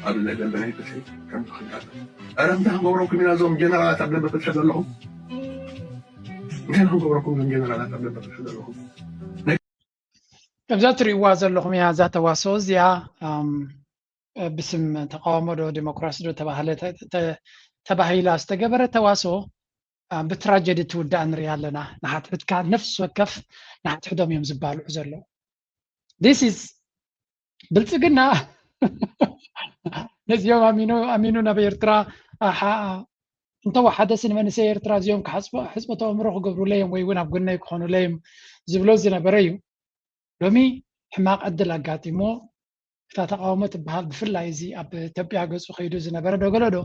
ኣብዚ ናይ ደንበ ናይ ፍትሒ ከምዚ ክጋጥም። ኧረ እንታይ ክንገብረኩም ኢና እዞም ጀነራላት ኣብ ደንበ ፍትሒ ዘለኹም? እንታይ ክንገብረኩም እዞም ጀነራላት ኣብ ደንበ ፍትሒ ዘለኹም? ከምዛ ትርእይዋ ዘለኹም እያ እዛ ተዋስኦ እዚኣ። ብስም ተቃውሞ ዶ ዲሞክራሲ ዶ ተባህለ ተባሂላ ዝተገበረ ተዋስኦ ብትራጀዲ ትውዳእ ንርኢ ኣለና። ንሓድሕድካ ነፍሲ ወከፍ ንሓድሕዶም እዮም ዝባልዑ ዘለዉ። This is ብልፅግና ነዚኦም ኣሚኑ ኣሚኑ ናብ ኤርትራ እንተወሓደሲ ንመንእሰይ ኤርትራ እዚኦም ሕፅበተ ኣእምሮ ክገብሩለይ እዮም ወይ እውን ኣብ ጎነይ ክኾኑለይ እዮም ዝብሎ ዝነበረ እዩ። ሎሚ ሕማቕ ዕድል ኣጋጢሞ እታ ተቃውሞ ትበሃል ብፍላይ እዚ ኣብ ኢትዮጵያ ገፁ ከይዱ ዝነበረ ዶ ገለ ዶ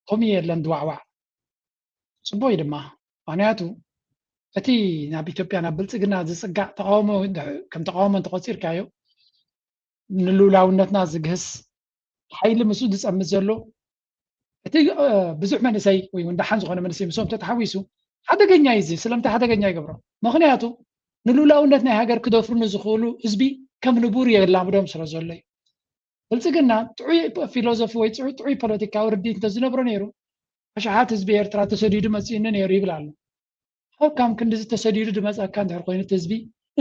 ከምኡ የለን ድዋዕዋዕ። ፅቡቅ እዩ ድማ ምክንያቱ እቲ ናብ ኢትዮጵያ ናብ ብልፅግና ዝፅጋዕ ተቃውሞ ከም ተቃውሞ እንተቆፂርካዮ ንልኡላውነትና ዝግህስ ሓይሊ ምስኡ ዝፀምድ ዘሎ እቲ ብዙሕ መንእሰይ ወይ እውን ደሓን ዝኾነ መንእሰይ ምስኦም ተተሓዊሱ ሓደገኛ እዩ። እዚ ስለምንታይ ሓደገኛ ይገብሮ? ምክንያቱ ንልኡላውነት ናይ ሃገር ክደፍሩ ንዝኽእሉ ህዝቢ ከም ንቡር የላምዶም ስለ ዘሎ እዩ። ብልፅግና ጥዑይ ፊሎዞፊ ወይ ጥዑይ ፖለቲካዊ ርድኢት እንተዝነብሮ ነይሩ ኣሽሓት ህዝቢ ኤርትራ ተሰዲዱ መፂኡኒ ነይሩ ይብል ኣሎ። ካብ ከም ክንድዚ ተሰዲዱ ዝመፀካ እንድሕር ኮይኑ እቲ ህዝቢ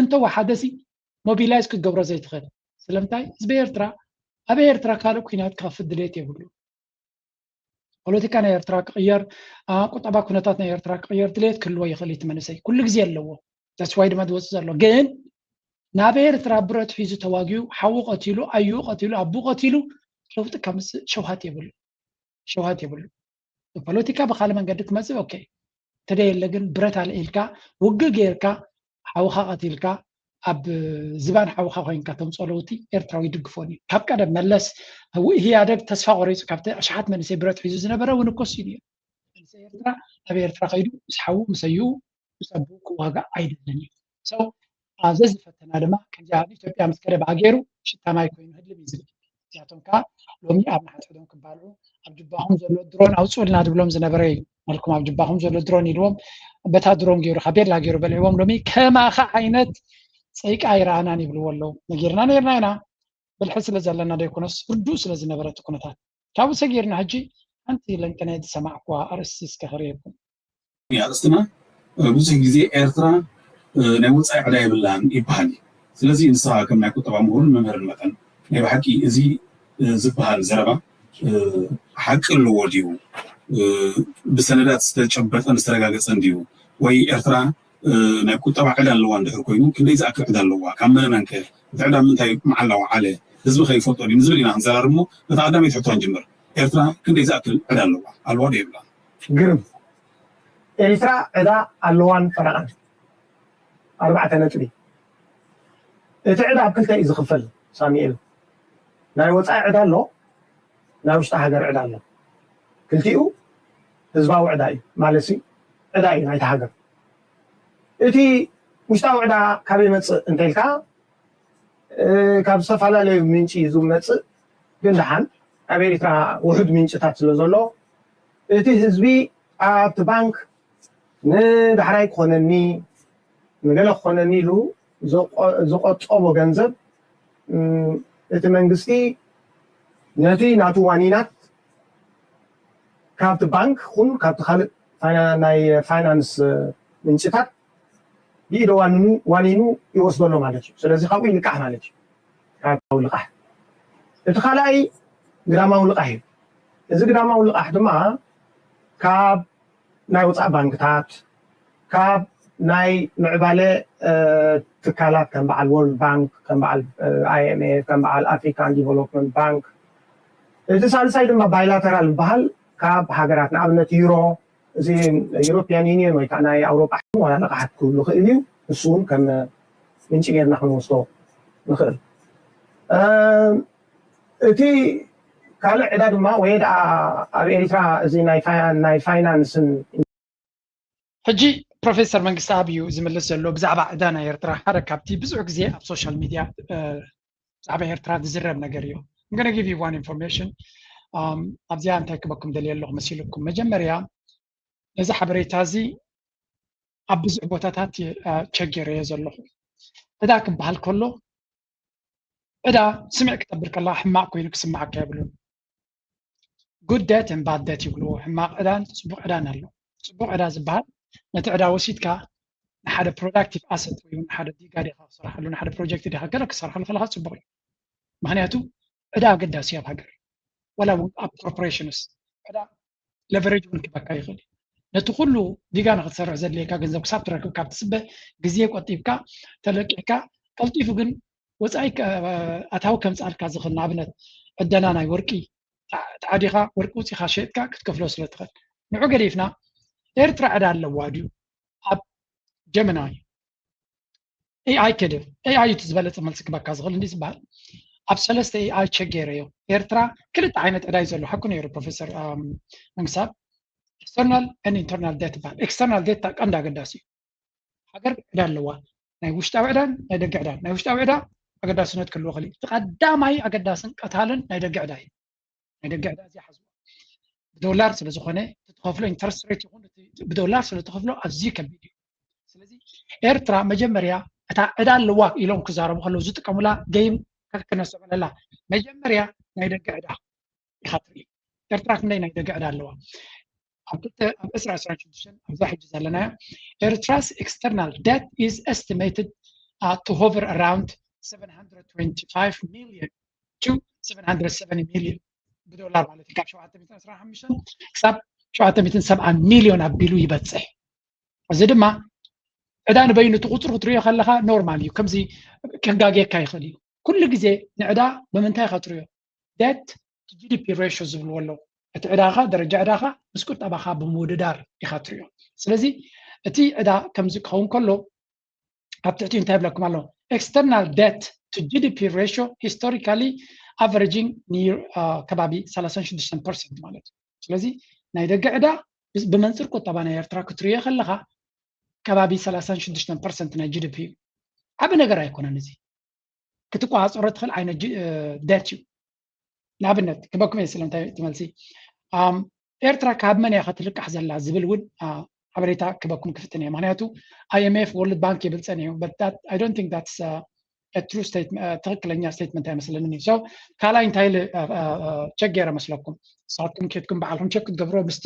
እንተወሓደሲ ሞቢላይዝ ክትገብሮ ዘይትኽእል ስለምንታይ? ህዝቢ ኤርትራ ኣብ ኤርትራ ካልእ ኩናት ክኸፍት ድሌት የብሉ። ፖለቲካ ናይ ኤርትራ ክቕየር፣ ቁጠባ ኩነታት ናይ ኤርትራ ክቕየር ድሌት ክህልዎ ይኽእል እቲ መንእሰይ ኩሉ ግዜ ኣለዎ። That's why ድማ ዝወፅእ ዘሎ ግን ናብ ኤርትራ ብረት ሒዙ ተዋጊኡ ሓዉ ቀቲሉ ኣዩ ቀቲሉ ኣቡ ቀቲሉ ለውጢ ከምፅእ ሸውሃት የብሉ። ሸውሃት የብሉ። ብፖለቲካ ብካልእ መንገዲ ክመፅእ ኦኬ እንተደየለ ግን ብረት ኣልዒልካ ውግእ ጌርካ ሓውካ ቀቲልካ ኣብ ዝባን ሓውካ ኮይንካ ተምፅኦ ለውጢ ኤርትራዊ ይድግፎን እዩ። ካብ ቀደም መለስ ኢህኣደግ ተስፋ ቆሪፁ ካብቲ ኣሽሓት መንእሰይ ብረት ሒዙ ዝነበረ እውን እኮ እሱ እዩ። መንእሰይ ኤርትራ ናብ ኤርትራ ከይዱ ምስ ሓዉ ምስ ኣዩ ምስ ኣቡ ክዋጋእ ኣይደልን እዩ። So ኣብዚ ዝፈተና ድማ ከምዚኣ ኣብ ኢትዮጵያ ምስ ከደ ብኣ ገይሩ ሽታ ማይ ኮይኑ ህልም እዩ ዝብል። እዚኣቶም ከዓ ሎሚ ኣብ ንሓድሕዶም ክባልዑ ኣብ ጅባኹም ዘሎ ድሮን ኣውፅኡልና ዝብሎም ዝነበረ እዩ። መልኩም ኣብ ጅባኹም ዘሎ ድሮን ኢልዎም በታ ድሮን ገይሩ ካብ ቤላ ገይሩ በልዕዎም ሎሚ ከማኻ ዓይነት ፀይቃ ኣይረኣናን ይብልዎ ኣለዉ። ነጊርና ነይርና ኢና ብልሒ ስለ ዘለና ዶ ይኮነስ ርዱእ ስለ ዝነበረ እቲ ኩነታት ካብኡ ሰጊርና ሕጂ ሓንቲ ለንቅነ ዝሰማዕኩዋ ኣርእስቲ እስከ ክርእየኩም። ኣርእስትና ብዙሕ ግዜ ኤርትራ ናይ ወፃኢ ዕዳ የብላን ይበሃል እዩ። ስለዚ ንስኻ ከም ናይ ቁጠባ ምሁርን መምህርን መጠን ናይ ብሓቂ እዚ ዝበሃል ዘረባ ሓቂ ኣለዎ ድዩ? ብሰነዳት ዝተጨበጠን ዝተረጋገፀን ድዩ? ወይ ኤርትራ ናይ ቁጠባ ዕዳ ኣለዋ እንድሕር ኮይኑ ክንደይ ዝኣክል ዕዳ ኣለዋ? ካብ መነ መንከ? እቲ ዕዳ ምንታይ መዓላ ወዓለ? ህዝቢ ከ ይፈልጦ ድዩ ንዝብል ኢና ክንዘራርብ እሞ በታ ቀዳመይቲ ሕቶ ንጅምር። ኤርትራ ክንደይ ዝኣክል ዕዳ ኣለዋ? ኣለዋ ዶ የብላን? ግርም ኤሪትራ ዕዳ ኣለዋን ፈረቓን ኣርባዕተ ነጥቢ እቲ ዕዳ ኣብ ክልተ እዩ ዝኽፈል ሳሚኤል። ናይ ወፃኢ ዕዳ ኣሎ፣ ናይ ውሽጢ ሃገር ዕዳ ኣሎ። ክልቲኡ ህዝባዊ ዕዳ እዩ ማለት እዩ። ዕዳ እዩ ናይቲ ሃገር። እቲ ውሽጣዊ ዕዳ ካበይ መፅእ እንተልካ ካብ ዝተፈላለዩ ምንጪ እዩ ዝመፅእ። ግን ደሓን ኣብ ኤሪትራ ውሑድ ምንጭታት ስለ ዘሎ እቲ ህዝቢ ኣብቲ ባንክ ንዳሕራይ ክኾነኒ ንገለ ክኾነኒ ኢሉ ዝቆጠቦ ገንዘብ እቲ መንግስቲ ነቲ ናቱ ዋኒናት ካብቲ ባንክ ኹን ካብቲ ካልእ ናይ ፋይናንስ ምንጭታት ብኢዶ ዋኒኑ ይወስደሎ ማለት እዩ። ስለዚ ካብኡ ይልቃሕ ማለት እዩ። ካብኡ ልቃሕ እቲ ካልኣይ ግዳማዊ ልቃሕ እዩ። እዚ ግዳማዊ ልቃሕ ድማ ካብ ናይ ወፃኢ ባንክታት ካብ ናይ ምዕባለ ትካላት ከም በዓል ወርልድ ባንክ ከም በዓል ኣይኤምኤፍ ከም በዓል ኣፍሪካን ዲቨሎፕመንት ባንክ እቲ ሳልሳይ ድማ ባይላተራል ዝበሃል ካብ ሃገራት ንኣብነት ዩሮ እዚ ዩሮፒያን ዩኒየን ወይ ከዓ ናይ ኣውሮጳ ዋላ ልቃሓት ክህሉ ክእል እዩ። ንሱ እውን ከም ምንጭ ጌርና ክንወስዶ ንኽእል። እቲ ካልእ ዕዳ ድማ ወይ ደኣ ኣብ ኤሪትራ እዚ ናይ ፋይናንስን ሕጂ ፕሮፌሰር መንግስቲ ኣብ እዩ ዝምልስ ዘሎ ብዛዕባ ዕዳ ናይ ኤርትራ ሓደ ካብቲ ብዙሕ ግዜ ኣብ ሶሻል ሚድያ ብዛዕባ ኤርትራ ዝዝረብ ነገር እዩ። I'm gonna give you one information ኣብዚኣ እንታይ ክበኩም ደልየ ኣለኹ መሲልኩም መጀመርያ ነዚ ሓበሬታ እዚ ኣብ ብዙሕ ቦታታት ቸገረዮ ዘለኹ ዕዳ ክበሃል ከሎ ዕዳ ስምዕ ክተብል ከለካ ሕማቅ ኮይኑ ክስምዓካ የብሉን። Good debt and bad debt ይብልዎ። ሕማቅ ዕዳን ፅቡቅ ዕዳን ኣሎ። ፅቡቅ ዕዳ ዝበሃል ነቲ ዕዳ ወሲድካ ንሓደ productive asset ወይ ንሓደ ዲጋ ዲካ ክሰርሓሉ ንሓደ project ዲካ ገለ ክሰርሓሉ ከለካ ፅቡቅ እዩ። ምክንያቱ ዕዳ ኣገዳሲ ኣብ ሃገር ዋላ እውን ኣብ corporations ዕዳ leverage እውን ክበካ ይኽእል እዩ። ነቲ ኩሉ ዲጋ ንክትሰርሕ ዘድልየካ ገንዘብ ክሳብ ትረክብ ካብ ትፅበ ግዜ ቆጢብካ ተለቂሕካ ቀልጢፉ ግን ወፃኢ ኣታዊ ከምፅኣልካ ዝኽእል ንኣብነት ዕደና ናይ ወርቂ ተዓዲኻ ወርቂ ውፂኻ ሸጥካ ክትከፍሎ ስለ ትኽእል ንዑ ገዲፍና ኤርትራ ዕዳ ኣለዋ ድዩ ኣብ ጀመናዊ AI ከድር AI እቲ ዝበለፀ መልሲ ክበካ ዝኽእል እንዲ ዝበሃል ኣብ ሰለስተ AI ቸገረዮ ኤርትራ ክልተ ዓይነት ዕዳ እዩ ዘሎ ሓቁ ነይሩ ፕሮፌሰር መንግስታብ external and internal debt ይበሃል external debt ቀንዲ ኣገዳሲ እዩ ሃገር ዕዳ ኣለዋ ናይ ውሽጣዊ ዕዳን ናይ ደገ ዕዳን ናይ ውሽጣዊ ዕዳ ኣገዳስነት ክህልዎ ክእል እቲ ቀዳማይ ኣገዳስን ቀታልን ናይ ደገ ዕዳ እዩ ናይ ደገ ዕዳ እዚ ሓዝዋ ብዶላር ስለ ዝኾነ ትኸፍሎ interest rate ይኹን ብዶላር ስለ ትኸፍሎ ኣዝዩ ከቢድ እዩ ስለዚ ኤርትራ መጀመርያ እታ ዕዳ ኣለዋ ኢሎም ክዛረቡ ከለዉ ዝጥቀሙላ game ከክነሰበለላ መጀመርያ ናይ ደገ ዕዳ ኢኻ ትርኢ ኤርትራ ክንደይ ናይ ደገ ዕዳ ኣለዋ ኣብ ክልተ ኣብ ዕስራ ዕስራን ሽዱሽተን ኣብዛ ሕጂ ዘለናዮ Eritrea's external debt is estimated uh, to hover around seven hundred twenty-five million to seven hundred seventy million ብዶላር ማለት እዩ ካብ ሸውዓተ ሚእትን ዕስራን ሓሙሽተን ክሳብ ሸውዓተ ሚእትን ሰብዓን ሚልዮን ኣቢሉ ይበፅሕ እዚ ድማ ዕዳ ንበይኑ እቲ ቁፅሪ ክትሪኦ ከለካ ኖርማል እዩ ከምዚ ከጋግየካ ይኽእል እዩ ኩሉ ግዜ ንዕዳ ብምንታይ ኢኻ ትሪኦ debt to GDP ratio ዝብልዎ ኣለዉ እቲ ዕዳኻ ደረጃ ዕዳኻ ምስ ቁጠባኻ ብምውድዳር ኢኻ ትሪኦ ስለዚ እቲ ዕዳ ከምዚ ክኸውን ከሎ ኣብ ትሕቲ እንታይ ይብለኩም ኣሎ external debt to GDP ratio historically averaging near ከባቢ ሰላሳን ሽዱሽተን ፐርሰንት ማለት እዩ ስለዚ ናይ ደገ ዕዳ ብመንፅር ቁጠባ ናይ ኤርትራ ክትሪኦ ከለካ ከባቢ ሰላሳን ሽዱሽተን ፐርሰንት ናይ GDP እዩ ዓቢ ነገር ኣይኮነን እዚ ክትቆፃፀሮ ትኽእል ዓይነት debt እዩ ንኣብነት ክበኩም እየ ስለምንታይ ትመልሲ ኤርትራ ካብ መን እያ ከትልቃሕ ዘላ ዝብል እውን ሓበሬታ ክበኩም ክፍትን እየ ምክንያቱ IMF World Bank ይብል ፀኒሑ I don't think that's true statement ትክክለኛ statement ኣይመስለንን እዩ ካልኣይ እንታይ check ገይረ መስለኩም ንስኻትኩም ኬድኩም በዓልኩም check ክትገብሮ ምስቲ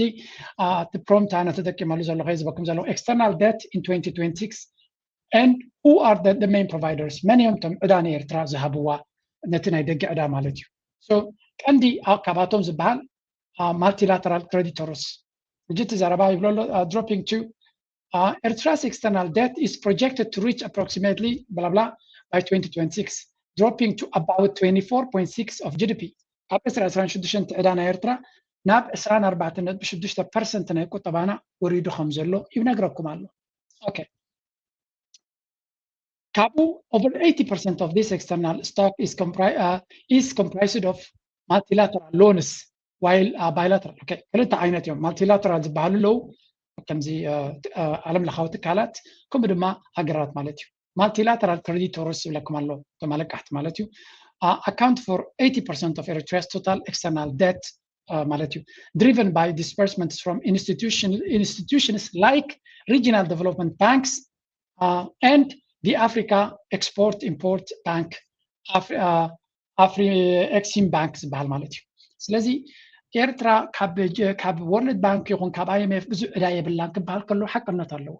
እቲ prompt ኣነ ተጠቂመሉ ዘለኹ እየ ዝበኩም ዘለኹ external debt in twenty twenty-six and who are the, the main providers መን እዮም እቶም ዕዳ ንኤርትራ ዝሃብዋ ነቲ ናይ ደገ ዕዳ ማለት እዩ so ቀንዲ ካብኣቶም ዝበሃል multilateral creditors ሕጂ እቲ ዘረባ ይብሎ ኣሎ dropping to uh, Eritrea's external debt is projected to reach approximately blah blah by twenty twenty-six dropping to about twenty-four point six of GDP ካብ ዕስራ ዕስራን ሽዱሽተን ዕዳ ናይ ኤርትራ ናብ ዕስራን ኣርባዕተን ነጥቢ ሽዱሽተ ፐርሰንት ናይ ቁጠባና ወሪዱ ከም ዘሎ ይነግረኩም ኣሎ okay ካብኡ over eighty percent of this external stock is comprised of multilateral loans while bilateral ክልተ ዓይነት እዮም። Multilateral ዝበሃሉ ኣለዉ፣ ከምዚ ዓለም ለኻዊ ትካላት፣ ከምኡ ድማ ሃገራት ማለት እዩ። Multilateral creditors ዝብለኩም ኣሎ፣ እቶም ኣለቃሕቲ ማለት እዩ። Account for eighty percent of Eritrea's total external debt ማለት እዩ, driven by disbursements from institutions like regional development banks and the Africa Export Import Bank, Afri Exim Bank ዝበሃል ማለት እዩ። ስለዚ ኤርትራ ካብ ወርልድ ባንክ ይኹን ካብ I M F ብዙሕ ዕዳ የብላን ክበሃል ከሎ ሓቅነት ኣለዎ።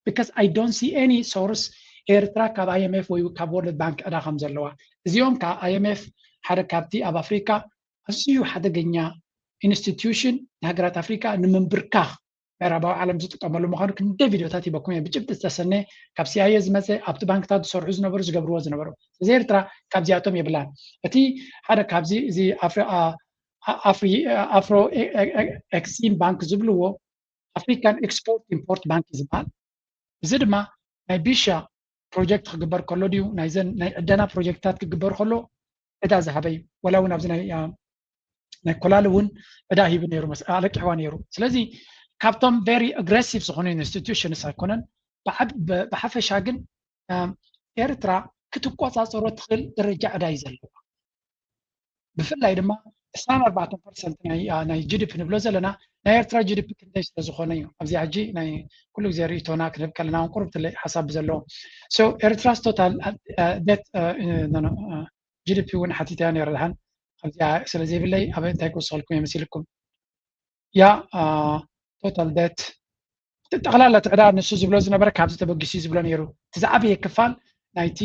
Because I don't see any source ኤርትራ ካብ I M F ወይ ካብ ወርልድ ባንክ ዕዳ ከም ዘለዋ። እዚኦም ከዓ I M F ሓደ ካብቲ ኣብ ኣፍሪካ ኣዝዩ ሓደገኛ ኢንስቲትዩሽን ንሃገራት ኣፍሪካ ንምንብርካኽ ምዕራባዊ ዓለም ዝጥቀመሉ ምዃኑ ክንደ ቪድዮታት ሂበኩም እየ። ብጭብጢ ዝተሰነ ካብ C I A ዝመፀ ኣብቲ ባንክታት ዝሰርሑ ዝነበሩ ዝገብርዎ ዝነበሩ። እዚ ኤርትራ ካብዚኣቶም የብላን። እቲ ሓደ ካብዚ እዚ ኣፍሮ ኤክሲም ባንክ ዝብልዎ ኣፍሪካን ኤክስፖርት ኢምፖርት ባንክ ዝበሃል። እዚ ድማ ናይ ቢሻ ፕሮጀክት ክግበር ከሎ ድዩ ናይዘን ናይ ዕደና ፕሮጀክትታት ክግበር ከሎ ዕዳ ዝሃበ እዩ። ወላ እውን ኣብዚ ናይ ኮላል እውን ዕዳ ሂቡ ነይሩ ኣለቂሕዋ ነይሩ። ስለዚ ካብቶም very aggressive ዝኾኑ ኢንስቲትዩሽንስ ኣይኮነን። ብሓፈሻ ግን ኤርትራ ክትቆፃፀሮ ትኽእል ደረጃ ዕዳ እዩ ዘለዋ። ብፍላይ ድማ ዕስራን ኣርባዕተን ፐርሰንት ናይ ጂዲፒ ንብሎ ዘለና ናይ ኤርትራ ጂዲፒ ክንደይ ስለዝኾነ እዩ። ኣብዚ ሕጂ ናይ ኩሉ ግዜ ርእቶና ክንህብ ከለና እውን ቁርብ ትለይ ሓሳብ ዘለዎ ኤርትራስ ቶታል ዴት ጂዲፒ እውን ሓቲተያ ነይረ ድሓን ከምዚኣ ስለ ዘይብለይ ኣበይ እንታይ ክወስኸልኩም እየ መሲልኩም ያ ቶታል ዴት ጠቕላላ ትዕዳ ንሱ ዝብሎ ዝነበረ ካብዚ ተበጊሱ ዝብሎ ነይሩ። እቲ ዝዓበየ ክፋል ናይቲ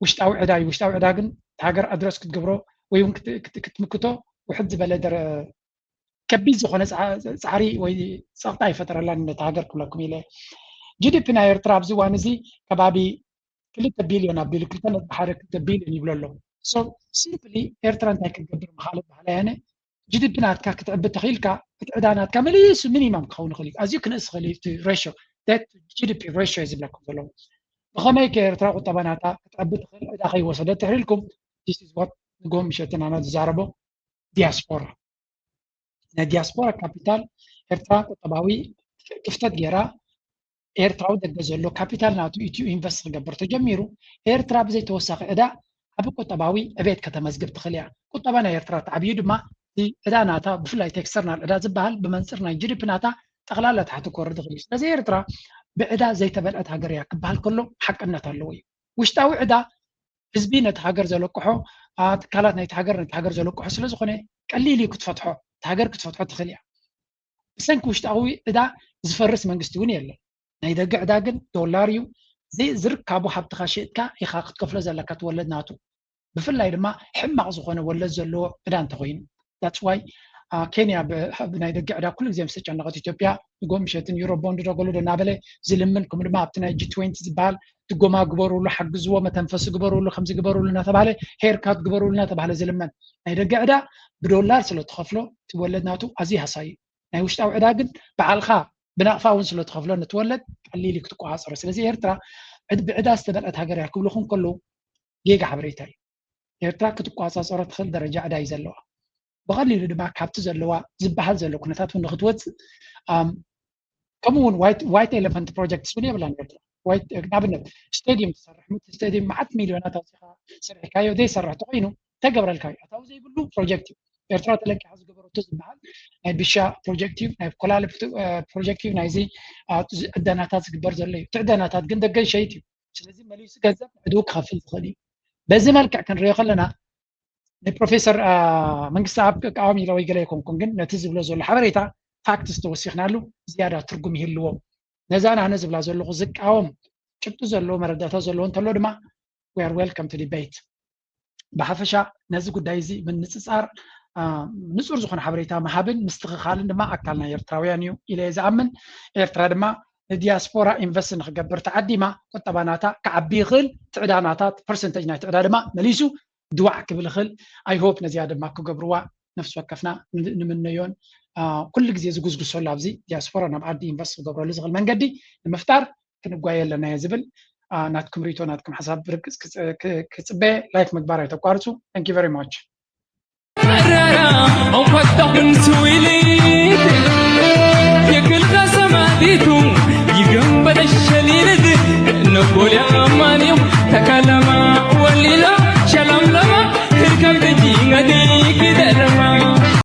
ውሽጣዊ ዕዳ እዩ። ውሽጣዊ ዕዳ ግን ሃገር ኣድረስ ክትገብሮ ወይ እውን ክትምክቶ ውሕድ ዝበለ ከቢድ ዝኾነ ፃዕሪ ወይ ፀቕጣ ይፈጠረላን ነቲ ሃገር ክብለኩም ኢለ። ጂዲፒ ናይ ኤርትራ ኣብዚ እዋን እዚ ከባቢ ክልተ ቢልዮን ኣቢሉ ክልተ ነጥቢ ሓደ ክልተ ቢልዮን ይብሎ ኣሎ። ሲምፕሊ ኤርትራ እንታይ ክትገብር ምኻለት ባህላ ያነ ጂዲፒ ናትካ ክትዕቢ ተኽኢልካ እቲ ዕዳ ናትካ መሊሱ ሚኒማም ክኸውን ይኽእል እዩ። ኣዝዩ ክንእስ ይኽእል እዩ እቲ ሬሽዮ ዴት ጂዲፒ ሬሽዮ እዩ ዝብለኩም ዘሎ። ብኸመይ ከ ኤርትራ ቁጠባ ናታ ክትዕቢ ትኽእል ዕዳ ከይወሰደት ድሕሪ ኢልኩም this is what ንጎ ምሸትን ኣነ ዝዛረቦ ዲያስፖራ ናይ ዲያስፖራ ካፒታል ኤርትራ ቁጠባዊ ክፍተት ገይራ ኤርትራዊ ደገ ዘሎ ካፒታል ናቱ ኢትዩ ኢንቨስት ክገብር ተጀሚሩ ኤርትራ ብዘይተወሳኺ ዕዳ ዓቢ ቁጠባዊ ዕቤት ከተመዝግብ ትኽእል እያ። ቁጠባ ናይ ኤርትራ ተዓብዩ ድማ እቲ ዕዳ ናታ ብፍላይ እቲ ኤክስተርናል ዕዳ ዝበሃል ብመንፅር ናይ ጂዲፒ ናታ ጠቕላላ ታሕቲ ክወርድ ይኽእል እዩ። ስለዚ ኤርትራ ብዕዳ ዘይተበልዐት ሃገር እያ ክበሃል ከሎ ሓቅነት ኣለዎ እዩ። ውሽጣዊ ዕዳ ህዝቢ ነቲ ሃገር ዘለቅሖ ትካላት ናይቲ ሃገር ነቲ ሃገር ዘለቅሖ ስለዝኾነ ቀሊል እዩ ክትፈትሖ። እቲ ሃገር ክትፈትሖ ትኽእል እያ። ብሰንኪ ውሽጣዊ ዕዳ ዝፈርስ መንግስቲ እውን የለን። ናይ ደገ ዕዳ ግን ዶላር እዩ። ዝርካቡ ሃብትኻ ሸጥካ ኢኻ ክትከፍሎ ዘለካ ትወለድ ናቱ። ብፍላይ ድማ ሕማቕ ዝኾነ ወለድ ዘለዎ ዕዳ እንተኾይኑ that's why ኬንያ ብናይ ደገ ዕዳ ኩሉ ግዜ ምስ ተጨነቐት ኢትዮጵያ ንጎ ምሸትን ዩሮ ቦንድ ዶ ገሎ ዶ እናበለ ዝልምን ከምኡ ድማ ኣብቲ ናይ ጂ ትዌንቲ ዝበሃል ድጎማ ግበሩሉ፣ ሓግዝዎ፣ መተንፈሲ ግበሩሉ፣ ከምዚ ግበሩሉ እናተባሃለ ሄርካት ግበሩሉ እናተባሃለ ዝልመን ናይ ደገ ዕዳ ብዶላር ስለ ትኸፍሎ ትወለድ ናቱ ኣዝዩ ሃሳዩ። ናይ ውሽጣዊ ዕዳ ግን በዓልኻ ብናቕፋ እውን ስለ ትኸፍሎ ንትወለድ ቀሊል እዩ ክትቆፃፀሮ። ስለዚ ኤርትራ ብዕዳ ዝተመልአት ሃገር እያ ክብልኹም ከለዉ ጌጋ ሓበሬታ እዩ። ኤርትራ ክትቋፃፀሮ ትኽእል ደረጃ ዕዳ እዩ ዘለዋ። ብቐሊሉ ድማ ካብቲ ዘለዋ ዝበሃል ዘሎ ኩነታት እውን ንክትወፅእ ከምኡ እውን ዋይት ኤለፈንት ፕሮጀክትስ እውን የብላን ኤርትራ። ንኣብነት ስቴድየም ትሰርሕ ምት ስቴድየም መዓት ሚልዮናት ኣውፂኻ ሰሪሕካዮ ዘይሰርሕ ተኮይኑ ተገብረልካ እዩ። ኣታዊ ዘይብሉ ፕሮጀክት እዩ። ኤርትራ ተለቂሓ ዝገበረቶ ዝበሃል ናይ ቢሻ ፕሮጀክት እዩ፣ ናይ ኮላልፍ ፕሮጀክት እዩ፣ ናይዚ ዕደናታት ዝግበር ዘሎ እዩ። እቲ ዕደናታት ግን ደገን ሸይት እዩ። ስለዚ መሊሱ ገንዘብ ንዕድው ክኸፍል ዝኽእል እዩ። በዚ መልክዕ ክንሪኦ ከለና ንፕሮፌሰር መንግስቲ ኣብ ክቃወም ኢለ ወይ ገለ ኣይኮንኩን፣ ግን ነቲ ዝብሎ ዘሎ ሓበሬታ ፋክትስ ተወሲኽናሉ ዝያዳ ትርጉም ይህልዎ። ነዛ ናነ ዝብላ ዘለኹ ዝቃወም ጭብጢ ዘለዎ መረዳእታ ዘለዎ እንተሎ ድማ we are welcome to debate። ብሓፈሻ ነዚ ጉዳይ እዚ ምንፅፃር ንፁር ዝኾነ ሓበሬታ ምሃብን ምስትኽኻልን ድማ ኣካል ናይ ኤርትራውያን እዩ ኢለ እየ ዝኣምን። ኤርትራ ድማ ንዲያስፖራ ኢንቨስት ንክገብር ተዓዲማ ቁጠባ ናታ ክዓቢ ይኽእል። ትዕዳ ናታ ፐርሰንተጅ ናይ ትዕዳ ድማ መሊሱ ድዋዕ ክብል ይኽእል። I hope ነዚኣ ድማ ክገብርዋ ነፍሲ ወከፍና ንምነዮን ኩሉ ግዜ ዝጉዝጉሰሉ ኣብዚ ዲያስፖራ ናብ ዓዲ ኢንቨስት ክገብረሉ ዝኽእል መንገዲ ንምፍጣር ክንጓየ ኣለና እየ ዝብል። ናትኩም ሪቶ ናትኩም ሓሳብ ብርግፅ ክፅበ ላይክ ምግባር ኣይተቋርፁ። Thank you very much. Onkwatto